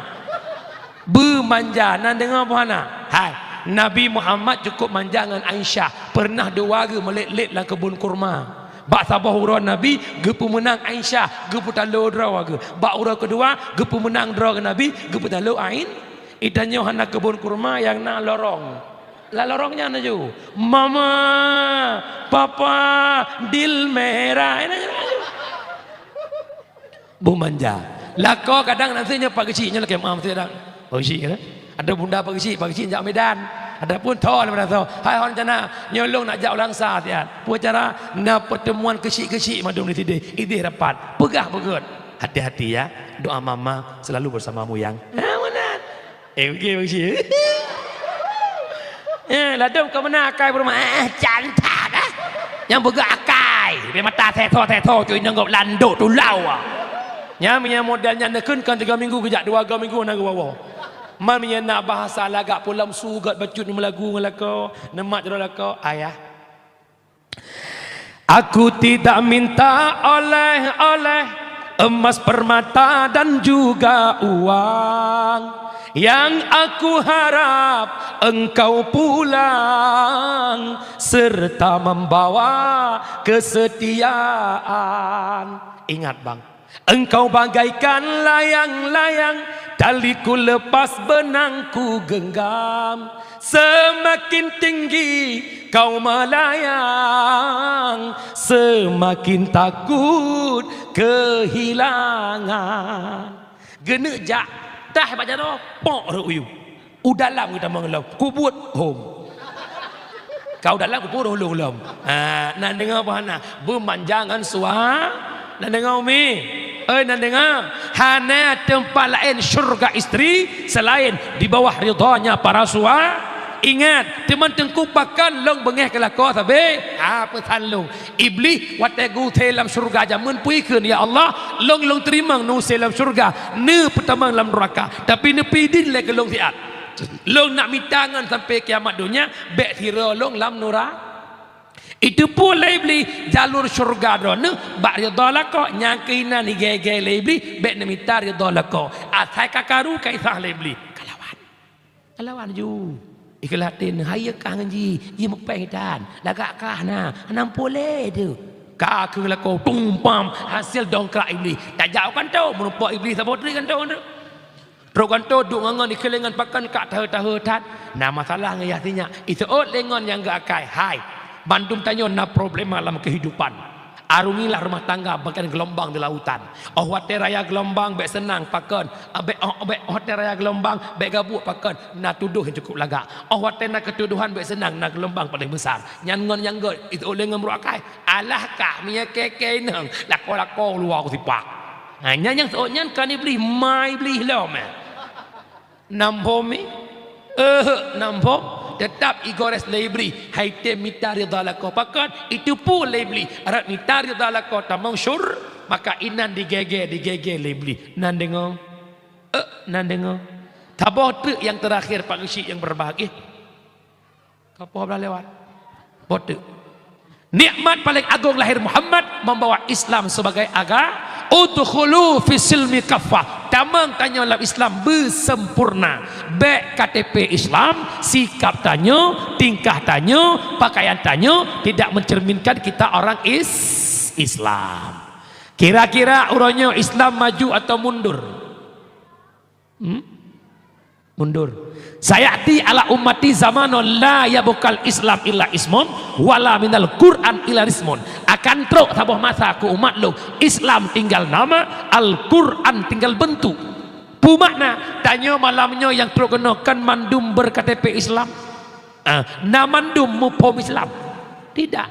Beumanja, na deungoe boh hana? Hai, Nabi Muhammad cukup manja ngon Aisyah. Pernah dua geuh meulét-lét lam keubon kurma. Bak saboh uroe Nabi geupeumeunang Aisyah, geupeutalo droe geuh. Bak uroe keudua geupeumeunang droe geuh Nabi, geupeutalo Ain-, Itanyoe hana keubon kurma nyang na lorong. Lam lorong nyan laju, "Mama, Papa, dil merah." Beumanja. Lakoe kadang na seunyum Pak Geuchik nyoe lakèe meu'ah meusidang. Pak Geuchik kan? Ada bunda Pak Geuchik, Pak Geuchik jak Medan. Ada pun tho lé pada tho. Hai hon cana, nyoe lôn nak jak u Langsa siat. Peue cara? Na pertemuan keuchik-keuchik mandum di sideh. Ideh rapat. Peugah beugöt. Hati-hati ya. Doa mama selalu bersamamu yang. Ha, meunan. Eh, oke, bagus. Eh, ladôm ka meunan akai peurumoh. Eh, can that, eh. Nyang beugöt akai. Bèk mata thetho-thetho, cui nyan gob landok tulau. Nyan meunyo model nyan neukheun kan tiga minggu geujak, dua ga minggu hana geuwoe-woe. Man meunyo na bahasa lagak pulam su göt bacut meulagu ngon lakoe, neumat jaroe lakoe, "Ayah, aku tidak minta oleh-oleh, emas, permata, dan juga uang. Yang aku harap engkau pulang serta membawa kesetiaan." Ingat, Bang, "Engkau bagaikan layang-layang, taliku lepas, benangku genggam. Semakin tinggi kau melayang, semakin takut kehilangan." Geuneuk jak, tah bak jaroe, pok rot u yue. U dalam geutamong lom, kubuet hom. Kau dalam kubuet roh lom. Ha, nan deungoe apa hana? Beumanja ngon sua-, nan deungoe umi? Oi, nan deungoe? Hana teumpat laén syurga istri selain di bawah ridhanya para sua-, Ingat, teuma Teungku pakon lôn beungéh keu lakoe sabe? Ha, peusan lôn. Iblih watée geuusé lam syeuruga jameun peue kheun, "Ya Allah, lôn, lôn teurimong neuusé lam syeuruga, neupeutamong lam nuraka. Tapi neupideuen lé keu lôn siat. Lôn nak mita ngon sampai kiamat donya, bék sidroe lôn lam nura-" Iteupeue lé Iblih jalur syeuruga droeneuh bak ridha lakoe, nyang keuinan igée-gée lé Iblih, bék neumita ridha lakoe. Asai ka karu ka isah lé Iblih. Kalawan. Kalawan ju. Ikheun até neuh, hai kah ngon jih, jih meupéng tan. Lagak kah na, hana muphom lé teuh. Ka kheueh lakoe, tung pam, hasil dongkrak Iblih. Tajak u kantô, meurumpok Iblih saboh teuk kantô teuh. Trok kantô duek ngon-ngon ikheun lé ngon pakon ka tahe-tahe that. Na masalah ngon yah sinyak. Iseuôt lé ngon nyang geuakai. Hai, bandum tanyoe na problema lam keuhidupan. Arungilah rumah tangga bagaikan gelombang di lautan. Óh watée raya gelombang bék seunang pakon. Bék, óh, bék, óh watée raya gelombang bék gabuek pakon. Na tudoh nyang cukup lagak. Óh watée na keutudohan bék seunang, na gelombang paleng besar. Nyan ngon nyang gét, iseuôt lé ngon beuruakai. Alah kah, meunyoe kée-kée inong, lakoe-lakoe luwa kusipak. Ha, nyan nyang seuôt nyan kon Iblih, ma Iblih lom, eh. Na muphom mi? Eh, na muphom. Teutap igores lé Iblih. Hai tem mita ridha lakoe pakon, iteupeue lé Iblih. Rot mita ridha lakoe tamong syur-, maka inan digée-gée, digée-gée lé Iblih. Nan deungoe? Eh, nan deungoe? Saboh treuk nyang teurakhir, Pak Geuchik nyang berbahagia. Ka poh blaih lewat. Boh teuk. Nikmat paling agung lahir Muhammad membawa Islam sebagai aga-, "Udkhulu fis silmi kaffah." Tamong tanyoe lam Islam beusempurna. Bék K T P Islam, sikap tanyoe, tingkah tanyoe, pakaian tanyoe tidak mencerminkan kita orang is-, Islam. Kira-kira uroe nyoe Islam maju atau mundur? Hmm? Mundur. "Sayati ala ummati zamanun la yabqal Islam illa ismun, wala minal Qur'an illa rismun." Akan trok saboh masa keu umat lôn, Islam tinggal nama, Al-Qur'an tinggal bentuk. Peue makna? Tanyoe malam nyoe nyang trok keunoe kan mandum ber-K T P Islam? Ah, na mandum muphom Islam? Tidak.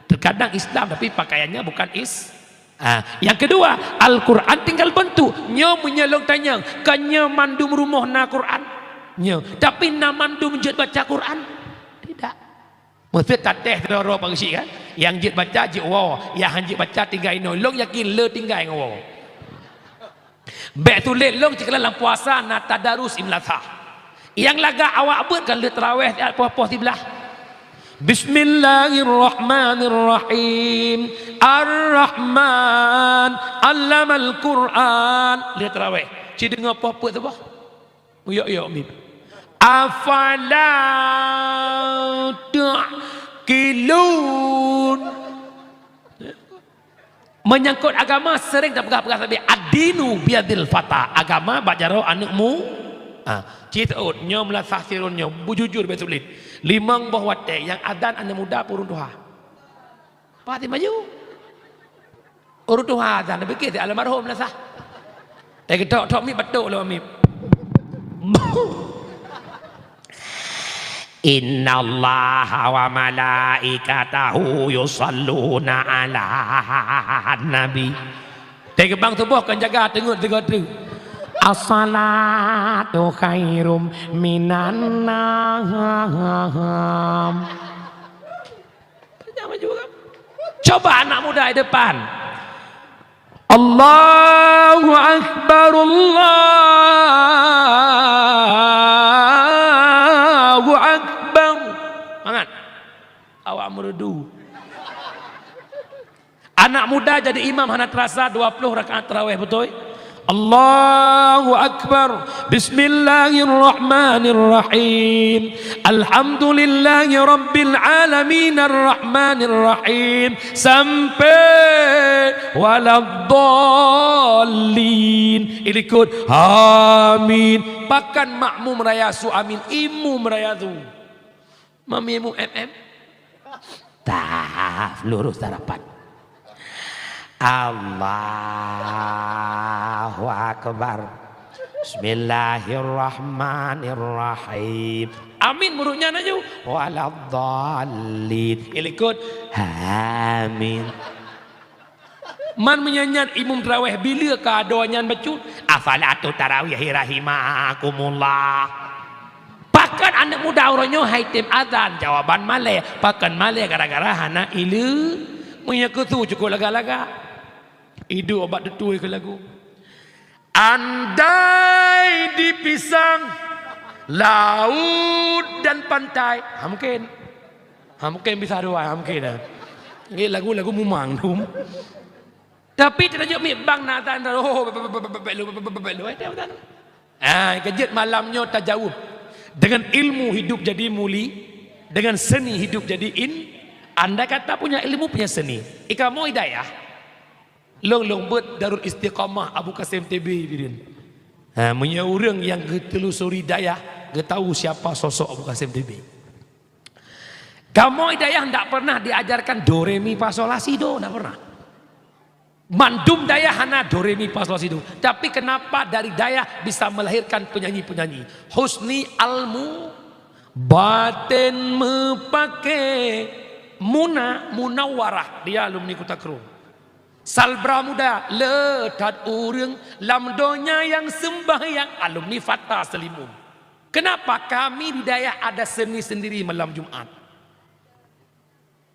Terkadang Islam tapi pakaiannya bukan is-, Ah, nyang keudua, Al-Qur'an tinggal bentuk. Nyoe meunyoe lôn tanyong, kon nyoe mandum rumoh na Qur'an? Nyoe, tapi na mandum jeuet baca Qur'an? Tidak. Meuseuet tatéh sidroe-droe Pak Geuchik kan? Nyang jeuet baca jeuet woe, nyang han jeuet baca tinggai inoe. Lôn yakin le tinggai ngon woe. Bék tuléh lôn cit keunan lam puasa na tadarus i meulasah. Nyang lagak awak beuet kan lheueh tarawéh siat poh-poh siblaih. Bismillahirrahmanirrahim. Ar-Rahman, 'allamal Qur'an. Lheueh tarawéh. Ci deungoe poh peuet saboh. Uyok-uyok mim. Afala ta'qilun. Menyangkut agama sering tapeugah-peugah sabe, "Ad-dinu biyadil fata." Agama bak jaroe aneuk mu-, ha, ci seuôt, nyoe meulasah sidroe nyoe, beujujur bék sulet. Limong boh watée nyang azan aneuk muda peue ureueng tuha? Pati maju. Ureueng tuha azan, pikée si almarhum meulasah. Eh, geutok-tok mik batuk lom mik. "Innallaha wa malaikatahu yusalluna 'alan nabi." Teugeubang tuboh kon jaga teungeut sigoe treuk. "As-salatu khairum minan naum." Coba anak muda di depan. Allahu Akbar, Allahu Akbar. Mangat. Awak meurudu. Anak muda jadi imam hana terasa dua puluh rakaat tarawih, beutôi? Allahu Akbar. Bismillahirrahmanirrahim. Alhamdulillahi rabbil alamin, arrahmanirrahim. Sampai waladdallin. Ilikot amin. Pakon makmum raya su amin, imum raya su. Mami mu M M. Tah, lurus tarapat. Allahu Akbar. Bismillahirrahmanirrahim. Amin muruk nyan aju. Waladdallin. Ilikot. Amin. Man meunyan nyan imum tarawih bila ka adoe nyan bacut, "As-salatu tarawihi rahimakumullah." Pakon Aneuk muda uroe nyoe hai tem azan, jawaban malée, pakon malée gara-gara hana ileu-, meunyoe keu su cukôp lagak-lagak. Iduek bak tutui keu lagu. Andai dipisang laut dan pantai. Ha, mungkin. Ha, mungkin bisa dua, ha, mungkin, ha. Ni lagu-lagu mumang tu. Tapi teunajok mit bang na tan, oh, be-, be-, be-, be-, be-, be-, be-, be-, be-, be-, be-, be-, be-, be-, Ah, keujeuet malam nyoe tajaweueb. Dengan ilmu hidup jadi muli, dengan seni hidup jadi in-, andai kata punya ilmu, punya seni. Ikamoe hidayah. Lôn, lôn beuet Darul Istiqamah Abu Qasim T B bidin. Ha, meunyoe ureuëng nyang geutelusuri dayah, geutahu siapa sosok Abu Qasim T B. Kamoe hidayah ndak pernah diajarkan do, re, mi, fa, sol, la, si, do, ndak pernah. Mandum dayah hana do, re, mi, fa, sol, la, si, do. Tapi kenapa dari dayah bisa melahirkan penyanyi-penyanyi? Husni Almu, batin meupaké, Muna Munawarah, dia alumni Kuta Krueng. Salbra Muda, le that ureuëng lam donya nyang seumbahyang, alumni Fata Seulimun. Kenapa kami di dayah ada seni sendiri malam Jumat?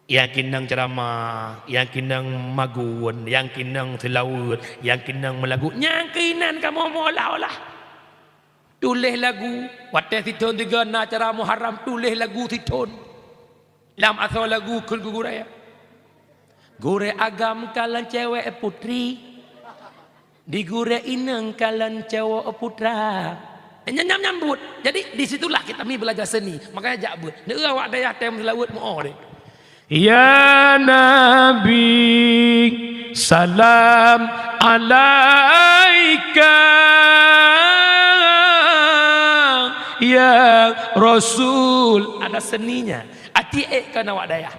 Nyang keunong ceuramah, nyang keunong magun, nyang keunong seulaweuet, nyang keunong meulagu, nyang keunan kamoe meuolah-olah. Tuléh lagu, watée sithon tiga na acara Muharram, tuléh lagu sithon. Lam asoe lagu kheun gurée. Gurée agam kalon cewek putri. Di gurée inong kalon cowok putra. Nyam-nyam nyambut. Jadi, di situlah kita mi belajar seni. Makanya jak beuet. Neu awak dayah tem seulaweuet meuoh deh. Ya Nabi, salam alaika, ya Rasul. Ada seninya. Aci ék kan awak dayah.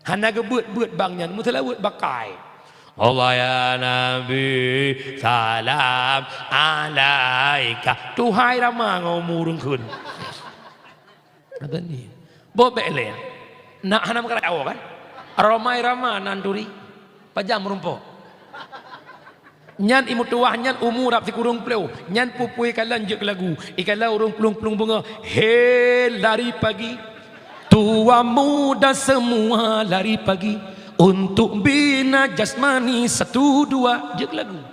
Hana geubeuet-beuet bang nyan, meuseulaweuet bakai. Allah ya Nabi, salam alaika. Tuhai rama ngon umu ureuëng kheun. Kata ni. Boh bék lé. Nak hana meukarat awoe kan? Romai rama nan turi. Pajang meurumpok. Nyan imeutuwah nyan umu rab sikureueng plôh. Nyan pupui kalon jeuet keu lagu. Ikalon ureuëng plueng-plueng beungoh. He lari pagi. Tua muda semua lari pagi. Untuk bina jasmani satu dua. Jeuet keu lagu.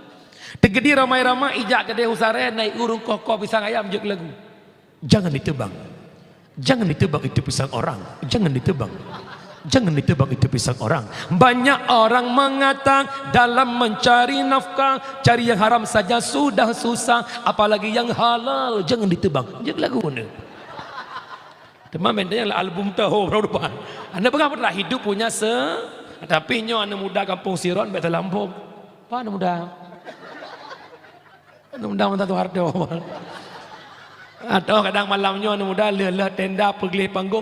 Teugeudi ramai-ramai ijak keudeh u Saree, na ureuëng koh-koh pisang ayam jeuet keu lagu. Jangan ditebang. Jangan ditebang itu pisang orang. Jangan ditebang. Jangan ditebang itu pisang orang. Banyak orang mengatakan dalam mencari nafkah, cari yang haram saja sudah susah, apalagi yang halal. Jangan ditebang. Jeuet keu lagu ni. Teuma mantong nyang lam album teuh, ho, baru depan. Anda peugah beutôi hidup punya se-, tapi nyoe aneuk muda kampung Siron bék talampôh. Apa aneuk muda? Aneuk muda mantong tu harto. Atau kadang malam nyoe aneuk muda leuh-leuh tenda peugleh panggung.